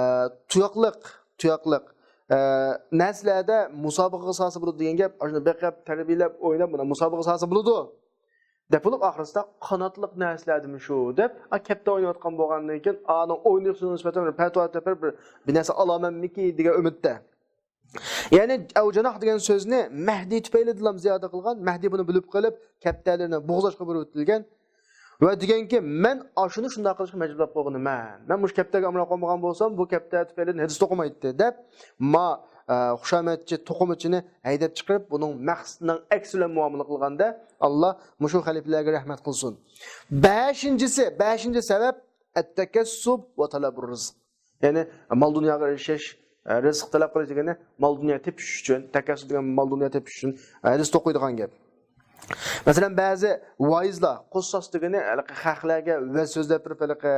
تۇياقلىق، تۇياقلىق، ئا، نەرسىلەردە مۇسابىقىگە سالسا بولىدۇ دېگەن گەپ، ئاشۇنى بېقىپ، تەربىيەلەپ، ئويناپ، مانا مۇسابىقىگە سالسا بولىدۇ دەپ بولۇپ، ئاخىرسىدا قاناتلىق نەرسىلەردىمۇ شۇ دەپ، ئا، كەپتەر ئويناۋاتقان بولغاندىن كېيىن، ئانىڭ ئوينىشىغا نىسبەتەن بىر پەتىۋا تېپىپ، بىر، بىر نەرسە ئالامەنمىكى دېگەن ئۈمىدتە. يەنى ئەۋجاناھ دېگەن سۆزنى مەھدى تۈپەيلىدىنلا زىيادە قىلغان، مەھدى بۇنى بىلىپ قېلىپ، كەپتەرلىرىنى بوغۇزلاشقا بۇيرۇۋېتىلگەن ۋە دېگەنكى، مەن ئاشۇنى شۇنداق قىلىشقا مەجبۇرلاپ قويغىنىمەن. مەن مۇشۇ كەپتەرگە ئامراق بولمىغان بولسام، بۇ كەپتەر تۈپەيلىدىن ھەدىس توقۇمايتتى، دەپ، ما، ئە، خۇشامەتچى توقۇمىچىنى ھەيدەپ چىقىرىپ، بۇنىڭ مەقسىتىنىڭ ئەكسى بىلەن مۇئامىلە قىلغاندا، ئاللا مۇشۇ خەلىپىلەرگە رەھمەت قىلسۇن. بەشىنچىسى، بەشىنچى سەۋەب، ئەتتەكەسسۇب ۋە تەلەبۇر رىزق. يەنى مال دۇنياغا ئېرىشىش، ئە، رىزىق تەلەپ قىلىش دېگىنى مال دۇنيا تېپىش ئۈچۈن، تەكەسسۇب دېگەن مال دۇنيا تېپىش ئۈچۈن، ئە، ھەدىس توقۇيدىغان گەپ. مەسىلەن، بەزى ۋائىزلار، قۇسساس دېگىنى ھېلىقى خەقلەرگە ۋەز سۆزلەپ بېرىپ، ھېلىقى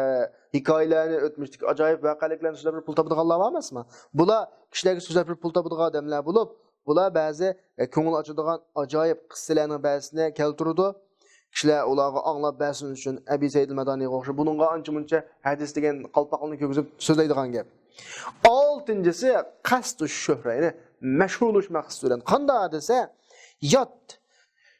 ھېكايىلەرنى، ئۆتمۈشتىكى ئاجايىپ ۋەقەلىكلەرنى سۆزلەپ بېرىپ پۇل تاپىدىغانلار بار ئەمەسمۇ؟ بۇلار كىشىلەرگە سۆزلەپ بېرىپ پۇل تاپىدىغان ئادەملەر بولۇپ، بۇلار بەزى، ئە، كۆڭۈل ئاچىدىغان ئاجايىپ قىسسىلەرنىڭ بەزىسىنى كەلتۈرىدۇ. كىشىلەر ئۇلارغا ئاڭلاپ بەرسۇن ئۈچۈن ئەبى سەئىد مەدانىغا ئوخشاپ بۇنىڭغا ئانچە-مۇنچە ھەدىس دېگەن قالپاقلارنى كىيگۈزۈپ سۆزلەيدىغان گەپ. ئالتىنچىسى، قەستۇ شۆھرە، يەنى مەشھۇرلىشىش مەقسىتى بىلەن. قانداق دېسە، يات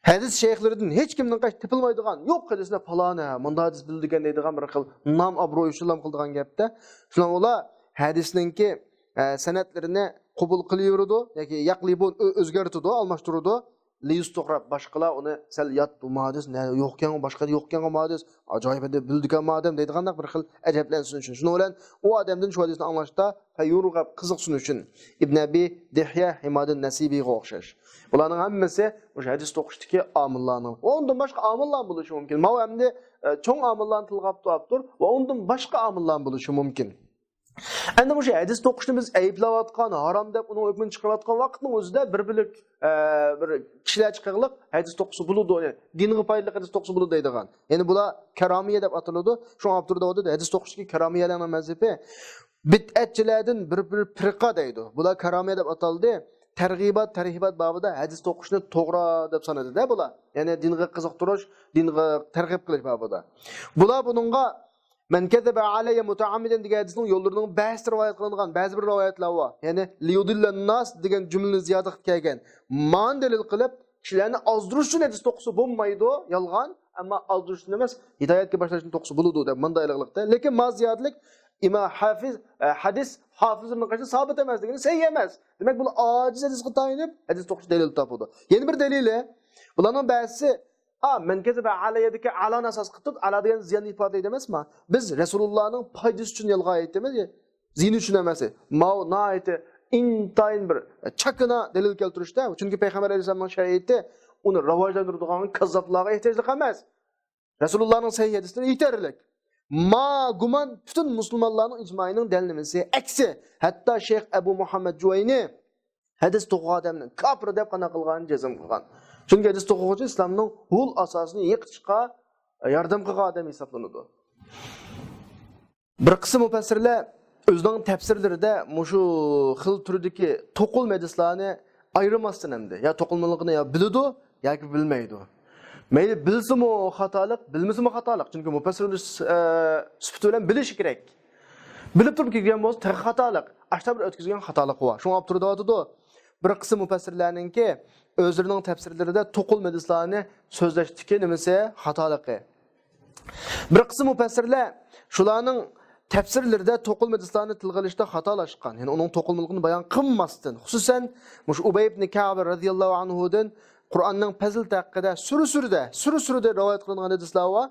ھەدىس شەيخلىرىدىن ھېچ كىمنىڭ قاش تېپىلمايدىغان، يوق ھەدىسنى پالانى مۇنداق ھەدىس بىلىدىكەن دەيدىغان بىر خىل نام ئابرۇي ئۈچۈنلا قىلىدىغان گەپتە. شۇنىڭ ئۇلار ھەدىسنىڭكى، ئە، سەنەدلىرىنى قوبۇل قىلىۋېرىدۇ ياكى يەقلىبۇن، ئۆ-، ئۆزگەرتىدۇ، ئالماشتۇرىدۇ. لىيۇستۇغراب، باشقىلار ئۇنى سەل يات، بۇ مۇھەددىس نە-، يوقكەن، باشقا يوقكەن بۇ مۇھەددىس، ئاجايىپ ئەدەپ بىلىدىكەن مۇ ئادەم دەيدىغاندەك بىر خىل ئەجەبلەنسۇن ئۈچۈن. شۇنىڭ بىلەن ئۇ ئادەمدىن شۇ ھەدىسنى ئاڭلاشتا فەيۇرغەب، قىزىقسۇن ئۈچۈن. ئىبن ئەبى دىھيە، ھىمادىن نەسىبىغا ئوخشاش. بۇلارنىڭ ھەممىسى مۇشۇ ھەدىس توقۇشتىكى ئامىللارنىڭ. ئۇندىن باشقا ئامىللار بولۇشى مۇمكىن. ماۋۇ ئەمدى، ئە، چوڭ ئامىللارنى تىلغا ئاپتۇ ئاپتور ۋە ئۇندىن باشقا ئامىللار بولۇشى مۇمكىن. ئەمدى مۇشۇ ھەدىس توقۇشنى بىز ئەيىبلەۋاتقان، ھارام دەپ ئۇنىڭ ھۆكمىنى چىقىرىۋاتقان ۋاقىتنىڭ ئۆزىدە بىر بۆلەك، ئە، بىر كىشىلەر چىقىرىلىپ ھەدىس توقۇسا بولىدۇ، يەنى دىنغا پايدىلىق ھەدىس توقۇسا بولىدۇ دەيدىغان. يەنى بۇلار كارامىيە دەپ ئاتىلىدۇ. شۇڭا ئاپتور دەۋاتىدۇ، ھەدىس توقۇشتىكى كارامىيەلەرنىڭ مەزھىپى بىدئەتچىلەردىن بىر، بىر پىرقە دەيدۇ. بۇلار كارامىيە دەپ ئاتالدى. تەرغىبات، تەرھىبات بابىدا ھەدىس توقۇشنى توغرا دەپ سانىدىدە بۇلار. يەنى دىنغا قىزىقتۇرۇش، دىنغا تەرغىب قىلىش بابىدا. بۇلار بۇنىڭغا مەن كەزەبە ئەلەييە مۇتەئەممىدەن دېگەن ھەدىسنىڭ يوللىرىنىڭ بەزىسى رىۋايەت قىلىنغان، بەزى بىر رىۋايەتلەر بار. يەنى لىيۇدىللەن ناس دېگەن جۈملىنى زىيادە قىلىپ كەلگەن. مانى دەلىل قىلىپ، كىشىلەرنى ئازدۇرۇش ئۈچۈن ھەدىس توقۇسا بولمايدۇ، يالغان. ئەمما ئازدۇرۇش ئۈچۈن ئەمەس، ھىدايەتكە باشلاش ئۈچۈن توقۇسا بولىدۇ دەپ مۇنداق ئېلىقلىقتا. لېكىن ما زىيادىلىك ئىمام ھافىز، ئە، ھەدىس ھافىزنىڭ قېشىدا سابىت ئەمەس دېگىنى سەھىھ ئەمەس. دېمەك، بۇلار ئاجىز ھەدىسكە تايىنىپ ھەدىس توقۇشتا دەلىل تاپىدۇ. يەنە بىر دەلىلى، بۇلارنىڭ بەزىسى، ئا، مەن كەزەبە ئەلەييەدىكى ئەلانى ئاساس قىلىپ تۇرۇپ، ئەلا دېگەن زىيان ئىپادىلەيدۇ ئەمەسمۇ؟ بىز رەسۇلۇللانىڭ پايدىسى ئۈچۈن يالغان ئېيتىمىز، زىيىنى ئۈچۈن ئەمەس. ماۋۇ ناھايىتى ئىنتايىن بىر چاكىنا دەلىل كەلتۈرۈشتە، چۈنكى پەيغەمبەر ئەلەيھىسسالامنىڭ شەرىئىتى ئۇنى راۋاجلاندۇرىدىغان كاززاپلارغا ئېھتىياجلىق ئەمەس. رەسۇلۇللانىڭ سەھىھ ھەدىسلىرى يېتەرلىك. ما گۇمان پۈتۈن مۇسۇلمانلارنىڭ ئىجمائىنىڭ دەلىلنامىسى. ئەكسى، ھەتتا شەيخ ئەبۇ مۇھەممەد جۇۋەينى ھەدىس توقۇغان ئادەمنى كاپىر دەپ قانداق قىلغانىنى جەزم قىلغان. چۈنكى ھەدىس توقۇغۇچى ئىسلامنىڭ ھول ئاساسىنى يىقىتىشقا ياردەم قىلغان ئادەم ھېسابلىنىدۇ. بىر قىسىم مۇپەسسىرلەر ئۆزىنىڭ تەپسىرلىرىدە مۇشۇ خىل تۈردىكى توقۇلما ھەدىسلارنى ئايرىماستىن ئەمدى يا توقۇلمىلىقىنى يا بىلىدۇ ياكى بىلمەيدۇ. مەيلى بىلسىمۇ خاتالىق، بىلمىسىمۇ خاتالىق. چۈنكى مۇپەسسىر بولۇش، ئە، سۈپىتى بىلەن بىلىشى كېرەك. بىلىپ تۇرۇپ كىرگەن بولسا تېخى خاتالىق. ئاشتا بىر ئۆتكۈزگەن خاتالىقى بار. شۇڭا ئاپتور دەۋاتىدۇ. بىر قىسىم مۇپەسسىرلەرنىڭكى ئۆزلىرىنىڭ تەپسىرلىرىدە توقۇلما ھەدىسلارنى سۆزلەشتىكى نېمىسى خاتالىقى. بىر قىسىم مۇپەسسىرلەر شۇلارنىڭ، تەپسىرلىرىدە توقۇلما ھەدىسلەرنى تىلغا ئېلىشتا خاتالاشقان، يەنى ئۇنىڭ توقۇلمىلىقىنى بايان قىلماستىن، خۇسۇسەن، مۇشۇ ئۇبەي ئىبنى كەئب رەزىياللاھۇ ئەنھۇدىن قۇرئاننىڭ پەزىلىتى ھەققىدە سۈرە سۈرىدە، سۈرە سۈرىدە رىۋايەت قىلىنغان ھەدىسلەر بار.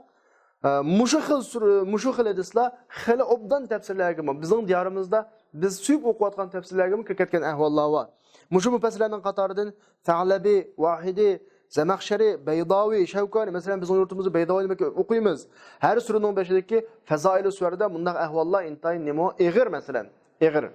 ئە، مۇشۇ خىل سۈرە، مۇشۇ خىل ھەدىسلەر خېلى ئوبدان تەپسىرلەرگىمۇ، بىزنىڭ دىيارىمىزدا بىز سۆيۈپ ئوقۇۋاتقان تەپسىرلەرگىمۇ كىرىپ كەتكەن ئەھۋاللار بار. مۇشۇ مۇپەسسىرلەرنىڭ قاتارىدىن سەئلەبى، ۋاھىدى، زەمەخشەرى، بەيداۋى، شەۋكانى، مەسىلەن، بىزنىڭ يۇرتىمىزدا بەيداۋىنى بەك ئوقۇيمىز. ھەر سۈرىنىڭ بېشىدىكى فەزائىلۇ سۈۋەردە مۇنداق ئەھۋاللار ئىنتايىن نېمە ئېغىر، مەسىلەن، ئېغىر.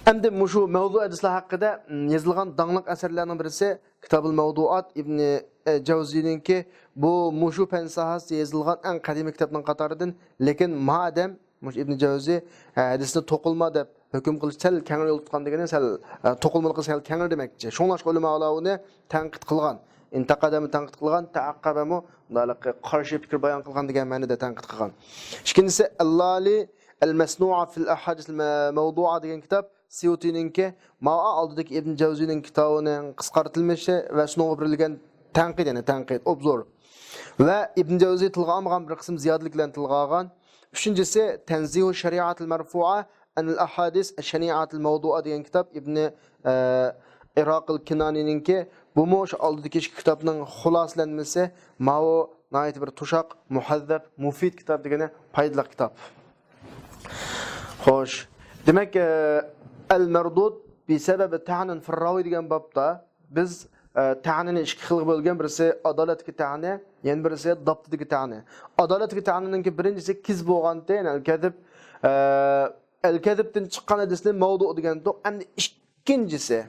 ئەمدى مۇشۇ مەۋزۇ ھەدىسلەر ھەققىدە، م، يېزىلغان داڭلىق ئەسەرلەرنىڭ بىرسى كىتابۇل مەۋدۇئات ئىبنى، ئە، جەۋزىنىڭكى. بۇ مۇشۇ پەن ساھەسىدە يېزىلغان ئەڭ قەدىمىي كىتابنىڭ قاتارىدىن. لېكىن مادەم مۇشۇ ئىبنى جەۋزى، ھە، ھەدىسنى توقۇلما دەپ ھۆكۈم قىلىش سەل كەڭرى يول تۇتقان دېگىنى سەل، ئە، توقۇلمىلىقى سەل كەڭرى دېمەكچى. شۇڭلاشقا ئۆلىمالار ئۇنى تەنقىد قىلغان. ئىنتەقەدەمۇ تەنقىد قىلغان، تەئەققەبەمۇ مۇنداق قارشى پىكىر بايان قىلغان دېگەن مەنىدە تەنقىد قىلغان. ئىككىنچىسى، ئەللالى ئەل مەسنۇئا فىل ئەھادىسىل مە-، مەۋدۇئا دېگەن كىتاب سيۇتىنىڭكى. ماۋۇ ئالدىدىكى ئىبن جەۋزىنىڭ كىتابىنىڭ قىسقارتىلمىشى ۋە شۇنىڭغا بېرىلگەن تەنقىد، يەنى تەنقىد، ئوبزور. ۋە ئىبن جەۋزى تىلغا ئالمىغان بىر قىسىم زىيادىلىكلەرنى تىلغا ئالغان. ئۈچىنچىسى، تەنزىھۇ شەرىئەتىل مەرفۇئە ئەنىل ئەھادىس ئەششەنىئەتىل مەۋدۇئا دېگەن كىتاب ئىبنى، ئە، ئىراقىل كىنانىنىڭكى. بۇمۇ شۇ ئالدىدىكى ئىككى كىتابنىڭ خۇلاسىلەنمىسى. ماۋۇ ناھايىتى بىر توشاق، مۇھەززەپ، مۇفىد كىتاب دېگىنى پايدىلىق كىتاب. خوش. دېمەك، ئە، ئەل مەردۇد بىسەبەبى تەنىن فىرراۋى دېگەن بابتا بىز، ئە، تەنىنى ئىككى خىلغا بۆلگەن، بىرسى ئادالەتتىكى تەنى، يەنە بىرسى داپتىدىكى تەنى. ئادالەتتىكى تەنىنىڭكى بىرىنچىسى كىز بولغانتى، يەنى ئەل كەزىب، ئە، ئەل كەزىبتىن چىققان ھەدىسنى مەۋدۇ دېگەنتۇق. ئەمدى ئىككىنچىسى،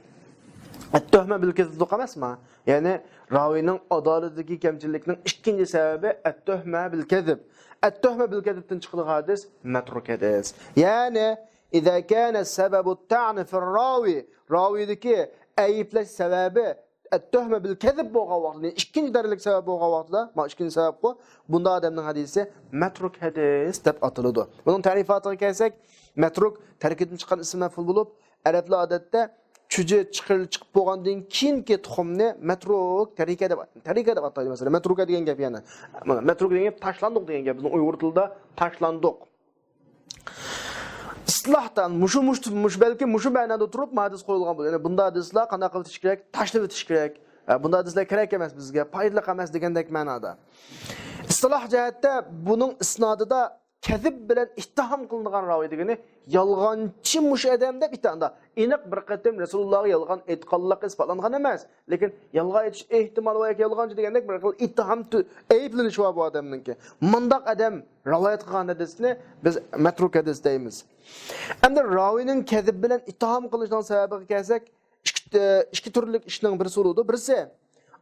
ئەتتۆھمە بىل كەزىبتۇق ئەمەسمۇ؟ يەنى راۋىنىڭ ئادالىتىدىكى كەمچىلىكنىڭ ئىككىنچى سەۋەبى ئەتتۆھمە بىل كەزىب. ئەتتۆھمە بىل كەزىبتىن چىقىدىغان ھەدىس مەترۇك ھەدىس. يەنى، ئىزا كانە سەبەبۇ تەنى فىر راۋى، راۋىدىكى ئەيىبلەش سەۋەبى ئەتتۆھمە بىل كەزىب بولغان ۋاقتىدا، يەنى ئىككىنچى دەرىجىلىك سەۋەب بولغان ۋاقتىدا، ما ئىككىنچى سەۋەبقۇ، بۇنداق ئادەمنىڭ ھەدىسى مەترۇك ھەدىس دەپ ئاتىلىدۇ. بۇنىڭ تەرىپاتىغا كەلسەك، مەترۇك تەركىدىن چىققان ئىسىم مەفئۇل بولۇپ، ئەرەبلەر ئادەتتە چۈجە چىقىرىل-، چىقىپ بولغاندىن كېيىنكى تۇخۇمنى مەترۇك، تەرىكە دەپ، تەرىكە دەپ ئاتايدۇ. مەسىلەن، مەترۇكە دېگەن گەپ يەنە. مەترۇك دېگەن گەپ تاشلاندۇق دېگەن گەپ. بىزنىڭ ئۇيغۇر تىلىدا تاشلاندۇق. ئىستىلاھتا مۇشۇ، مۇشۇ، مۇشۇ، بەلكى مۇشۇ مەنادا تۇرۇپ مۇ ھەدىس قويۇلغان بولىدۇ. يەنى بۇنداق ھەدىسلەر قانداق قىلىۋېتىش كېرەك؟ تاشلىۋېتىش كېرەك. ھە، بۇنداق ھەدىسلەر كېرەك ئەمەس بىزگە، پايدىلىق ئەمەس دېگەندەك مەنادا. ئىستىلاھ جەھەتتە بۇنىڭ ئىسنادىدا كەزىب بىلەن ئىتتىھام قىلىنغان راۋى دېگىنى يالغانچى مۇشۇ ئادەم دەپ ئىتتىھام. ئېنىق بىر قېتىم رەسۇلۇللاغا يالغان ئېيتقانلىقى ئىسپاتلانغان ئەمەس. لېكىن يالغان ئېيتىش ئېھتىمال بار ياكى يالغانچى دېگەندەك بىر خىل ئىتتىھام تۈ-، ئەيىبلىنىشى بار بۇ ئادەمنىڭكى. مۇنداق ئادەم رىۋايەت قىلغان ھەدىسنى بىز مەترۇك ھەدىس دەيمىز. ئەمدى راۋىنىڭ كەزىب بىلەن ئىتتىھام قىلىنىشىنىڭ سەۋەبىگە كەلسەك، ئىككى، ئىككى تۈرلۈك ئىشنىڭ بىرسى بولىدۇ. بىرسى،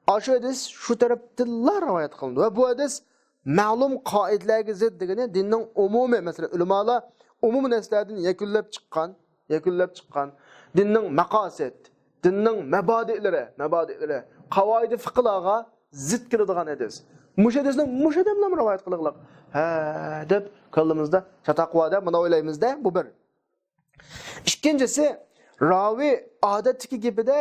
ئاشۇ ھەدىس شۇ تەرەپتىنلا رىۋايەت قىلىنىدۇ ۋە بۇ ھەدىس مەلۇم قائىدىلەرگە زىت دېگىنى دىننىڭ ئومۇمىي، مەسىلەن، ئۆلىمالار ئومۇمىي نەرسىلەردىن يەكۈنلەپ چىققان، يەكۈنلەپ چىققان دىننىڭ مەقاسىد، دىننىڭ مەبادىئلىرى، مەبادىئلىرى، قاۋائىدى فىقىلارغا زىت كېلىدىغان ھەدىس. مۇشۇ ھەدىسنى مۇشۇ ئادەملەرمۇ رىۋايەت قىلغلىق؟ ھە، دەپ كاللىمىزدا چاتاق بار دەپ مۇنداق ئويلايمىز-دە، بۇ بىر. ئىككىنچىسى، راۋى ئادەتتىكى گېپىدە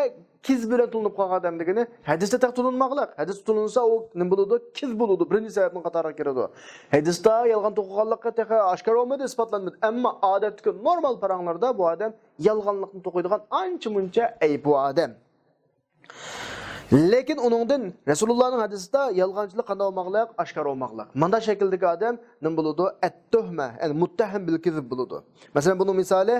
كىز بىلەن تونۇپ قالغان ئادەم دېگىنى ھەدىستە تېخى تونۇلماقلىق. ھەدىستە تونۇلسا، ئۇ نېمە بولىدۇ؟ كىز بولىدۇ. بىرىنچى سەۋەبنىڭ قاتارىغا كىرىدۇ. ھەدىستە يالغان توقۇغانلىقى تېخى ئاشكارا بولمىدى، ئىسپاتلانمىدى. ئەمما ئادەتتىكى نورمال پاراڭلاردا بۇ ئادەم يالغانلىقنى توقۇيدىغان ئانچە-مۇنچە ئەيىبى بار ئادەم. لېكىن ئۇنىڭدىن رەسۇلۇللانىڭ ھەدىسىدا يالغانچىلىق قانداق بولماقلىق؟ ئاشكارا بولماقلىق. مانداق شەكىلدىكى ئادەم نېمە بولىدۇ؟ ئەتتۆھمە، يەنى مۇتتەھەم بىل كىزىب بولىدۇ. مەسىلەن، بۇنىڭ مىسالى،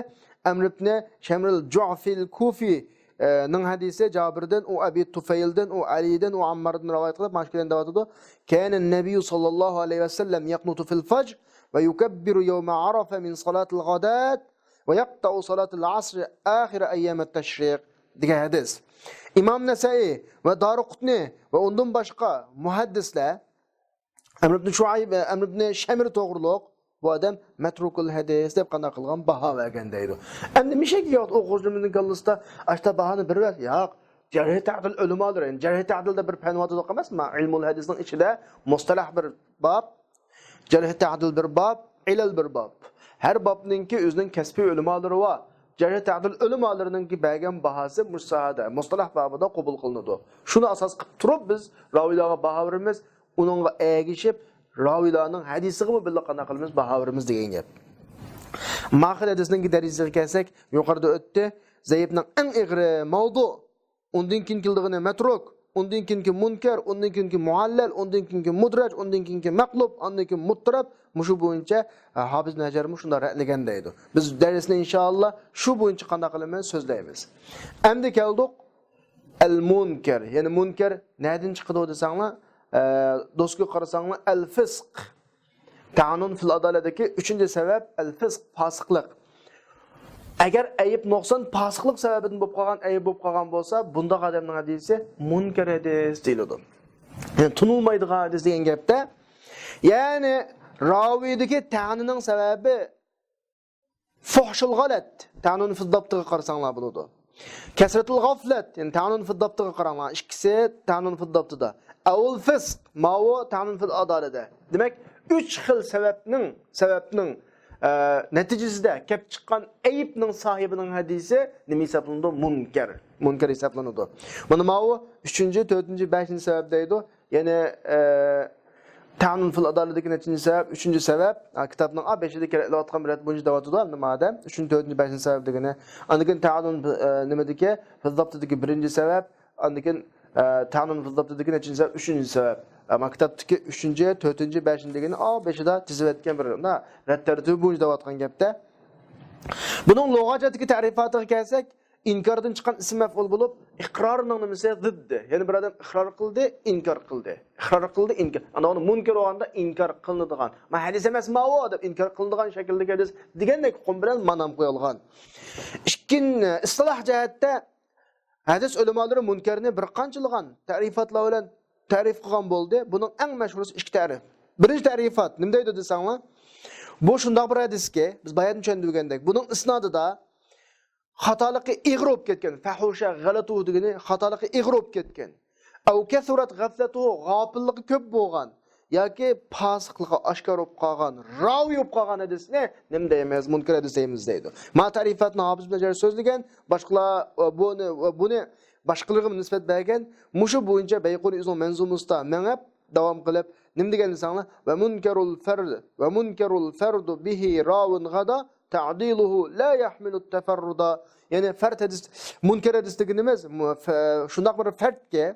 ئەمر ئىبنى شەمرىل جۇئفىل كۇفى، ئە، نىڭ ھەدىسى، جابىردىن، ئۇ ئەبى تۇفەيلدىن، ئۇ ئەلىدىن، ئۇ ئامماردىن رىۋايەت قىلىپ، مانا شۇ كېلەن دەۋاتىدۇ. كان النبي صلى الله عليه وسلم يقنت في الفجر ويكبر يوم عرفة من صلاة الغداة ويقطع صلاة العصر آخر أيام التشريق دېگەن ھەدىس. ئىمام نەسەئى ۋە دارىقۇتنى ۋە ئۇندىن باشقا مۇھەددىسلەر ئەمر ئىبن شۇئەيب، ئەمر ئىبن شەمر توغرۇلۇق بۇ ئادەم مەترۇكۇل ھەدىس دەپ قانداق قىلغان باھا بەرگەن دەيدۇ. ئەمدى مىشەككە ياق ئوقۇغۇچىمىزنىڭ كاللىسىدا ئاشتا باھانى بېرىۋەر، ياق. جەرھى تەدىل ئۆلىمالىرى، جەرھى تەدىلدە بىر پەن بار دېدۇق ئەمەسمۇ؟ ئىلمۇل ھەدىسنىڭ ئىچىدە مۇستەلەھ بىر باب، جەرھى تەدىل بىر باب، ئىلەل بىر باب. ھەر بابنىڭكى ئۆزىنىڭ كەسپىي ئۆلىمالىرى بار. جەرھى تەدىل ئۆلىمالىرىنىڭكى بەرگەن باھاسى مۇشۇ ساھەدە، مۇستەلەھ بابىدا قوبۇل قىلىنىدۇ. شۇنى ئاساس قىلىپ تۇرۇپ بىز راۋىيلارغا باھا بېرىمىز، ئۇنىڭغا ئەگىشىپ راۋىيلارنىڭ ھەدىسىغىمۇ بىللە قانداق قىلىمىز؟ باھا بېرىمىز دېگەن گەپ. ماخىل ھەدىسنىڭكى دەرىجىسىگە كەلسەك، يۇقىرىدا ئۆتتى. زەئىپنىڭ ئەڭ ئېغىرى مەۋدۇ. ئۇندىن كېيىن كېلىدىغىنى مەترۇك، ئۇندىن كېيىنكى مۇنكەر، ئۇندىن كېيىنكى مۇئەللەل، ئۇندىن كېيىنكى مۇدرەج، ئۇندىن كېيىنكى مەقلۇب، ئاندىن كېيىن مۇتتىراب. مۇشۇ بويىچە، ئە، ھاپىز ئىبن ھەجەرمۇ شۇنداق رەتلىگەن دەيدۇ. بىز دەرسنى ئىنشائاللا شۇ بويىچە قانداق قىلىمىز سۆزلەيمىز. ئەمدى كەلدۇق ئەل مۇنكەر. يەنى مۇنكەر نەدىن چىقىدۇ دېسەڭلار، ئە، دوسكىغا قارىساڭلار، ئەل فىسق. تەئنۇن فىل ئادالەدىكى ئۈچىنچى سەۋەب، ئەل فىسق، پاسىقلىق. ئەگەر ئەيىب نۇقسان پاسىقلىق سەۋەبىدىن بولۇپ قالغان، ئەيىب بولۇپ قالغان بولسا، بۇنداق ئادەمنىڭ ھەدىسى مۇنكەر ھەدىس دېيىلىدۇ. يەنى تونۇلمايدىغان ھەدىس دېگەن گەپتە. يەنى راۋىدىكى تەئنىنىڭ سەۋەبى فۇھشۇل غەلەت، تەئنۇن فىل دابتىغا قارىساڭلار بولىدۇ. كەسرەتۇل غەفلەت، يەنى تەئنۇن فىل دابتىغا قاراڭلار. ئىككىسى تەئنۇن فىل دابتىدا. ئەۋۇل فىسق، ماۋۇ تەئنۇن فىل ئادالەدە. دېمەك، ئۈچ خىل سەۋەبنىڭ، سەۋەبنىڭ، ئە، نەتىجىسىدە كەپ چىققان ئەيىبنىڭ ساھىبىنىڭ ھەدىسى نېمە ھېسابلىنىدۇ؟ مۇنكەر. مۇنكەر ھېسابلىنىدۇ. مانا ماۋۇ ئۈچىنچى، تۆتىنچى، بەشىنچى سەۋەب دەيدۇ. يەنى، ئە، تەئنۇن فىل ئادالەتتىكى نەچچىنچى سەۋەب؟ ئۈچىنچى سەۋەب. ھە، كىتابنىڭ ئا بېشىدا كېلىۋاتقان بىر رەت بويىچە دەۋاتىدۇ ئەمدى مادەم. ئۈچىنچى، تۆتىنچى، بەشىنچى سەۋەب دېگىنى. ئاندىن كېيىن تەئنۇن، ئە، نېمىدىكى؟ فىل دابتىدىكى بىرىنچى سەۋەب. ئاندىن كېيىن، ئە، تەئنۇن فىل دابتىدىكى نەچچىنچى سەۋەب؟ ئۈچىنچى سەۋەب. ئەمما كىتابتىكى ئۈچىنچى، تۆتىنچى، بەشىنچى دېگىنى ئا بېشىدا تىزىۋەتكەن بىر، مۇنداق رەت تەرتىپى بويىچە دەۋاتقان گەپتە. بۇنىڭ لۇغەت جەھەتتىكى تەرىپاتىغا كەلسەك، ئىنكاردىن چىققان ئىسىم مەپئۇل بولۇپ، ئىقرارنىڭ نېمىسى زىددى. يەنى بىر ئادەم ئىقرار قىلدى، ئىنكار قىلدى. ئىقرار قىلدى، ئىنكار. ئانا ئۇنى مۇنكەر بولغاندا ئىنكار قىلىنىدىغان. ما ھەدىس ئەمەس ماۋۇ دەپ ئىنكار قىلىنىدىغان شەكىلدىكى ھەدىس دېگەندەك ئۇقۇم بىلەن مانا قويۇلغان. ئىككىن-، ئىستىلاھ جەھەتتە ھەدىس ئۆلىمالىرى مۇنكەرنى بىر قانچىلىغان تەرىپاتلار بىلەن تەرىپ قىلغان بولدى. بۇنىڭ ئەڭ مەشھۇرىسى ئىككى تەرىپ. بىرىنچى تەرىپات نېمە دەيدۇ دېسەڭلار، بۇ شۇنداق بىر ھەدىسكى، بىز باياتىن چۈشەندۈرگەندەك، بۇنىڭ ئىسنادىدا خاتالىقى ئېغىر بولۇپ كەتكەن، فەھۇشە غەلەتۇ دېگىنى خاتالىقى ئېغىر بولۇپ كەتكەن. ئەۋ كەسۇرەت غەفلەتۇ، غاپىللىقى كۆپ بولغان ياكى پاسىقلىقى ئاشكارا بولۇپ قالغان، راۋى بولۇپ قالغان ھەدىسنى نېمە دەيمىز؟ مۇنكەر ھەدىس دەيمىز دەيدۇ. ما تەرىپاتنى ھاپىز ئىبن ھەجەر سۆزلىگەن، باشقىلار، ئە، بۇنى، بۇنى باشقىلىرىغا نىسبەت بەرگەن. مۇشۇ بويىچە بەيقۇنى ئۆزىنىڭ مەنزۇمىسىدا مېڭىپ، داۋام قىلىپ، نېمە دېگەن دېسەڭلار، ۋە مۇنكەرۇل فەرد، ۋە مۇنكەرۇل فەرد بىھى راۋىن غادا تەدىلۇھۇ لا يەھمىلۇت تەفەررۇدا. يەنى فەرد ھەدىس، مۇنكەر ھەدىس دېگىنىمىز، مۇ-، فە-، شۇنداق بىر فەردكى،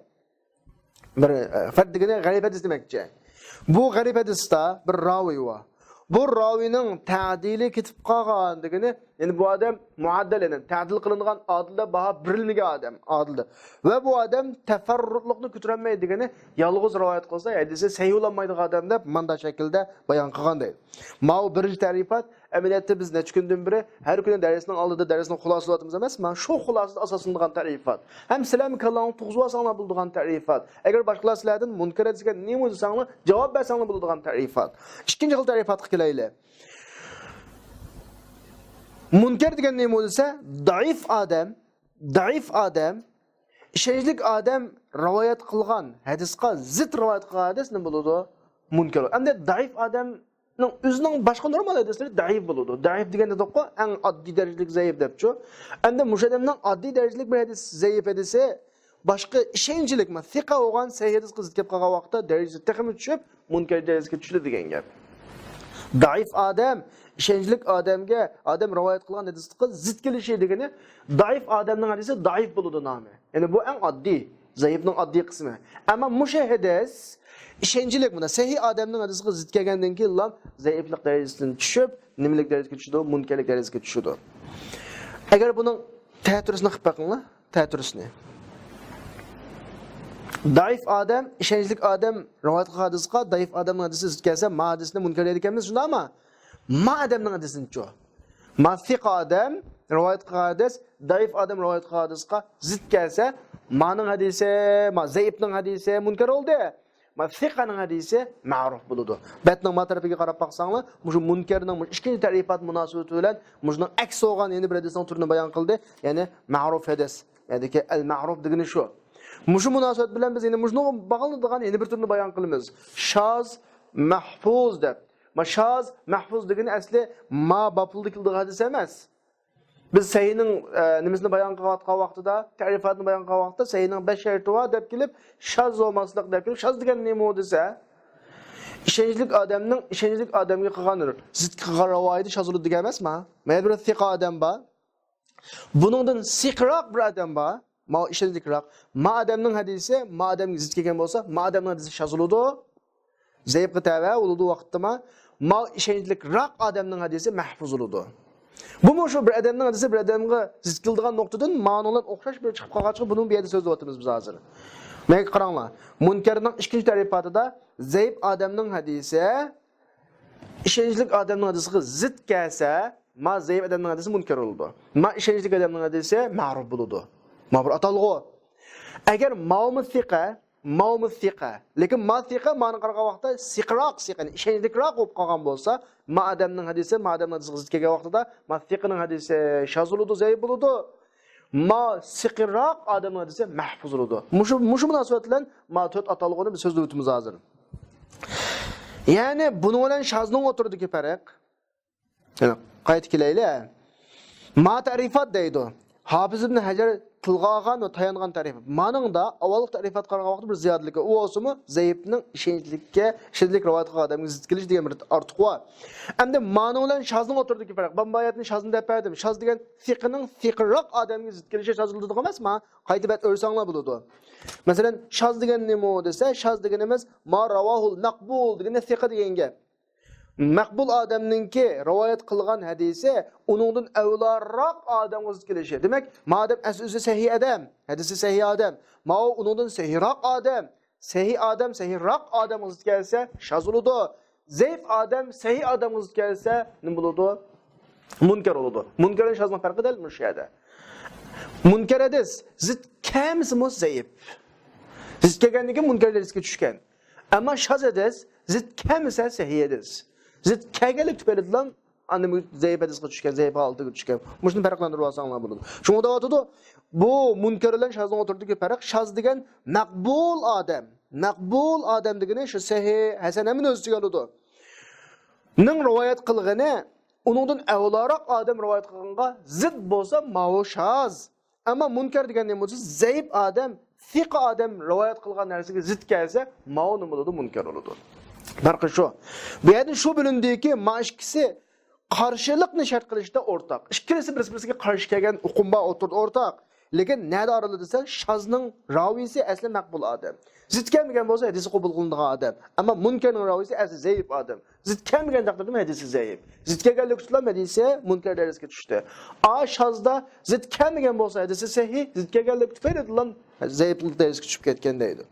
بىر، ئە، فەرد دېگىنى غەرىب ھەدىس دېمەكچى. بۇ غەرىب ھەدىستا بىر راۋى بار. بۇ راۋىنىڭ تەدىلى كېتىپ قالغان دېگىنى، يەنى بۇ ئادەم مۇئەددەل، يەنى تەدىل قىلىنغان، ئادىل دەپ باھا بېرىلمىگەن ئادەم، ئادىل دەپ. ۋە بۇ ئادەم تەفەررۇتلۇقنى كۆتۈرەلمەيدۇ دېگىنى، يالغۇز رىۋايەت قىلسا، ھەدىسى سەھىھ بولالمايدىغان ئادەم دەپ ماندا شەكىلدە بايان قىلغان دەيدۇ. ماۋۇ بىرىنچى تەرىپات. ئەمەلىيەتتە بىز نەچچە كۈندىن بېرى ھەر كۈنى دەرسنىڭ ئالدىدا دەرسنى خۇلاسىلىۋاتىمىز ئەمەسمۇ؟ شۇ خۇلاسىدا ئاساسلىنىدىغان تەرىپات. ھەم سىلەرمۇ كاللاڭلارنى تۇغۇزۇۋالساڭلار بولىدىغان تەرىپات. ئەگەر باشقىلار سىلەردىن مۇنكەر ھەدىس دېگەن نېمە دېسەڭلار، جاۋاب بەرسەڭلار بولىدىغان تەرىپات. ئىككىنچى خىل تەرىپاتقا كېلەيلى. مۇنكەر دېگەن نېمە دېسە، زەئىپ ئادەم، زەئىپ ئادەم، ئىشەنچلىك ئادەم رىۋايەت قىلغان ھەدىسقا زىت رىۋايەت قىلغان ھەدىس نېمە بولىدۇ؟ مۇنكەر. ئەمدى زەئىپ ئادەم ئۆزىنىڭ باشقا نورمال ھەدىسلىرى زەئىپ بولىدۇ. زەئىپ دېگەن دېدۇققۇ، ئەڭ ئاددىي دەرىجىلىك زەئىپ دەپچۇ. ئەمدى مۇشۇ ئادەمنىڭ ئاددىي دەرىجىلىك بىر ھەدىس، زەئىپ ھەدىسى باشقا ئىشەنچلىك، ما، سىقە بولغان سەھىھ ھەدىسقا زىت كەپ قالغان ۋاقىتتا دەرىجىسى تېخىمۇ چۈشۈپ، مۇنكەر دەرىجىسىگە چۈشىدۇ دېگەن گەپ. زەئىپ ئادەم، ئىشەنچلىك ئادەمگە، ئادەم رىۋايەت قىلغان ھەدىسقا زىت كېلىشى دېگىنى، زەئىپ ئادەمنىڭ ھەدىسى زەئىپ بولىدۇ نامى. يەنى بۇ ئەڭ ئاددىي، زەئىپنىڭ ئاددىي قىسمى. ئەمما مۇشۇ ھەدىس ئىشەنچلىك، مانا سەھىھ ئادەمنىڭ ھەدىسىگە زىت كەلگەندىن كېيىنلا زەئىپلىق دەرىجىسىدىن چۈشۈپ، نېمىلىك دەرىجىسىگە چۈشىدۇ؟ مۇنكەرلىك دەرىجىسىگە چۈشىدۇ. ئەگەر بۇنىڭ تەتۈرىسىنى قىلىپ بېقىڭلار، تەتۈرىسىنى. زەئىپ ئادەم، ئىشەنچلىك ئادەم رىۋايەت قىلغان ھەدىسقا زەئىپ ئادەمنىڭ ھەدىسى زىت كەلسە، ما ھەدىسنى مۇنكەر دەيدىكەنمىز، شۇنداقمۇ؟ ما ئادەمنىڭ ھەدىسىنىچۇ؟ ما سىقە ئادەم رىۋايەت قىلغان ھەدىس، زەئىپ ئادەم رىۋايەت قىلغان ھەدىسقا زىت كەلسە، مانىڭ ھەدىسى، ما زەئىپنىڭ ھەدىسى مۇنكەر بولدى. ما سىقەنىڭ ھەدىسى مەئرۇف بولىدۇ. بەتنىڭ ما تەرىپىگە قاراپ باقساڭلار، مۇشۇ مۇنكەرنىڭ مۇشۇ ئىككىنچى تەرىپات مۇناسىۋىتى بىلەن مۇشۇنىڭ ئەكسى بولغان يەنە بىر ھەدىسنىڭ تۈرىنى بايان قىلدى. يەنى مەئرۇف ھەدىس. يەنىكى ئەل مەئرۇف دېگىنى شۇ. مۇشۇ مۇناسىۋەت بىلەن بىز يەنە مۇشۇنىڭغا باغلىنىدىغان يەنە بىر تۈرنى بايان قىلىمىز. شاز، مەھفۇز دەپ. ما شاز، مەھفۇز دېگىنى ئەسلى ما بابلىدا كېلىدىغان ھەدىس ئەمەس. بىز سەھىھنىڭ، ئە، نېمىسىنى بايان قىلىۋاتقان ۋاقتىدا، تەرىپاتنى بايان قىلغان ۋاقىتتا سەھىھنىڭ بەش شەرتى بار دەپ كېلىپ، شاز بولماسلىق دەپ كېلىپ، شاز دېگەن نېمە دېسە، ئىشەنچلىك ئادەمنىڭ ئىشەنچلىك ئادەمگە قىلغان زىت قىلغان رىۋايىتى شاز بولىدۇ دېگەن ئەمەس ما. مانا بىر سىقە ئادەم بار. بۇنىڭدىن سىقىراق بىر ئادەم بار. ماۋۇ ئىشەنچلىكراق. ما ئادەمنىڭ ھەدىسى ما ئادەمگە زىت كەلگەن بولسا، ما ئادەمنىڭ ھەدىسى شاز بولىدۇ. زەئىپقا تەۋە بولىدۇ ۋاقىتتىما. ماۋۇ ئىشەنچلىكراق ئادەمنىڭ ھەدىسى مەھپۇز بولىدۇ. بۇمۇ شۇ بىر ئادەمنىڭ ھەدىسى بىر ئادەمگە زىت كېلىدىغان نۇقتىدىن مانىڭ بىلەن ئوخشاش بىر چىقىپ قالغاچقا، بۇنىڭ بۇ يەردە سۆزلەۋاتىمىز بىز ھازىر. مەگە قاراڭلار. مۇنكەرنىڭ ئىككىنچى تەرىپاتىدا زەئىپ ئادەمنىڭ ھەدىسى ئىشەنچلىك ئادەمنىڭ ھەدىسىگە زىت كەلسە، ما زەئىپ ئادەمنىڭ ھەدىسى مۇنكەر بولىدۇ. ما ئىشەنچلىك ئادەمنىڭ ھەدىسى مەرۇب بولىدۇ. ما بىر ئاتالغۇ. ئەگەر ماۋۇمۇ سىقە، ماۋۇمۇ سىقە. لېكىن ما سىقە، مانا قارىغان ۋاقىتتا سىقراق، سىقە، يەنى ئىشەنچلىكراق بولۇپ قالغان بولسا، ما ئادەمنىڭ ھەدىسى، ما ئادەمنىڭ ھەدىسىگە زىت كەلگەن ۋاقتىدا، ما سىقىنىڭ ھەدىسى شاز بولىدۇ، زەئىپ بولىدۇ. ما سىقىراق ئادەمنىڭ ھەدىسى مەھپۇز بولىدۇ. مۇشۇ، مۇشۇ مۇناسىۋەت بىلەن ما تۆت ئاتالغۇنى بىز سۆزلەۋېتىمىز ھازىر. يەنى بۇنىڭ بىلەن شازنىڭ ئوتتۇرىدىكى پەرق. يەنە قايتا كېلەيلى. ما تەرىپات دەيدۇ. ھاپىز ئىبن ھەجەر تىلغا ئالغان ۋە تايانغان تەرىپات. مانىڭدا ئاۋۋالقى تەرىپاتقا قارىغان ۋاقىتتا بىر زىيادىلىكى. ئۇ بولسىمۇ زەئىپنىڭ ئىشەنچلىككە، ئىشەنچلىك رىۋايەت قىلغان ئادەمگە زىت كېلىش دېگەن بىر ئارتۇق بار. ئەمدى مانىڭ بىلەن شازنىڭ ئوتتۇرىدىكى پەرق. بۇ باياتنى شازنى دەپ بەردىم. شاز دېگەن سىقىنىڭ سىقىراق ئادەمگە زىت كېلىشى شاز بولىدىغان ئەمەس، ما قايتا بەت ئۆرسەڭلار بولىدۇ. مەسىلەن، شاز دېگەن نېمە دېسە، شاز دېگىنىمىز ما راۋاھۇل مەقبۇل دېگىنى سىقە دېگەن گەپ. مەقبۇل ئادەمنىڭكى رىۋايەت قىلغان ھەدىسى ئۇنىڭدىن ئەۋلاراق ئادەمگە زىت كېلىشى. دېمەك، مادەم ئەسلى ئۆزى سەھىھ ئادەم، ھەدىسى سەھىھ ئادەم، ماۋۇ ئۇنىڭدىن سەھىھراق ئادەم، سەھىھ ئادەم سەھىھراق ئادەمگە زىت كەلسە شاز بولىدۇ. زەئىپ ئادەم سەھىھ ئادەمگە زىت كەلسە نېمە بولىدۇ؟ مۇنكەر بولىدۇ. مۇنكەر بىلەن شازنىڭ پەرقى دەل مۇشۇ يەردە. مۇنكەر ھەدىس زىت كەلمىسىمۇ زەئىپ. زىت كەلگەندىن كېيىن مۇنكەر دەرىجىسىگە چۈشكەن. ئەمما شاز ھەدىس زىت كەلمىسە سەھىھ ھەدىس. زىت كەلگەنلىك تۈپەيلىدىن ئاندىن زەئىپ ھەدىسكە چۈشكەن، زەئىپ ھالىتىگە چۈشكەن. مۇشۇنى پەرقلەندۈرۈپ ئالساڭلار بولىدۇ. شۇڭا دەۋاتىدۇ، بۇ مۇنكەر بىلەن شازنىڭ ئوتتۇرىدىكى پەرق، شاز دېگەن مەقبۇل ئادەم. مەقبۇل ئادەم دېگىنى شۇ سەھىھ، ھەسەن ھەممىنى ئۆز ئىچىگە ئالىدۇ. نىڭ رىۋايەت قىلغىنى، ئۇنىڭدىن ئەۋلاراق ئادەم رىۋايەت قىلغانغا زىت بولسا، ماۋۇ شاز. ئەمما مۇنكەر دېگەن نېمە بولسا، زەئىپ ئادەم، سىقە ئادەم رىۋايەت قىلغان نەرسىگە زىت كەلسە، ماۋۇ نېمە بولىدۇ؟ مۇنكەر بولىدۇ. پەرقى شۇ. بۇ يەردىن شۇ بىلىندىكى، ما ئىككىسى قارشىلىقنى شەرت قىلىشتا ئورتاق. ئىككىلىسى بىرسى-بىرسىگە قارشى كەلگەن ئۇقۇم بار، ئوتتۇرىدا ئورتاق. لېكىن نەدە ئايرىلىدۇ دېسە، شازنىڭ راۋىسى ئەسلى مەقبۇل ئادەم. زىت كەلمىگەن بولسا، ھەدىسى قوبۇل قىلىنىدىغان ئادەم. ئەمما مۇنكەرنىڭ راۋىسى ئەسلى زەئىپ ئادەم. زىت كەلمىگەن تەقدىردىمۇ ھەدىسى زەئىپ. زىت كەلگەنلىكى ئۈچۈنلا ھەدىسى مۇنكەر دەرىجىسىگە چۈشتى. ئا شازدا زىت كەلمىگەن بولسا، ھەدىسى سەھىھ، زىت كەلگەنلىكى تۈپەيلىدىنلا زەئىپلىك دەرىجىسىگە چۈشۈپ كەتكەن دەيدۇ.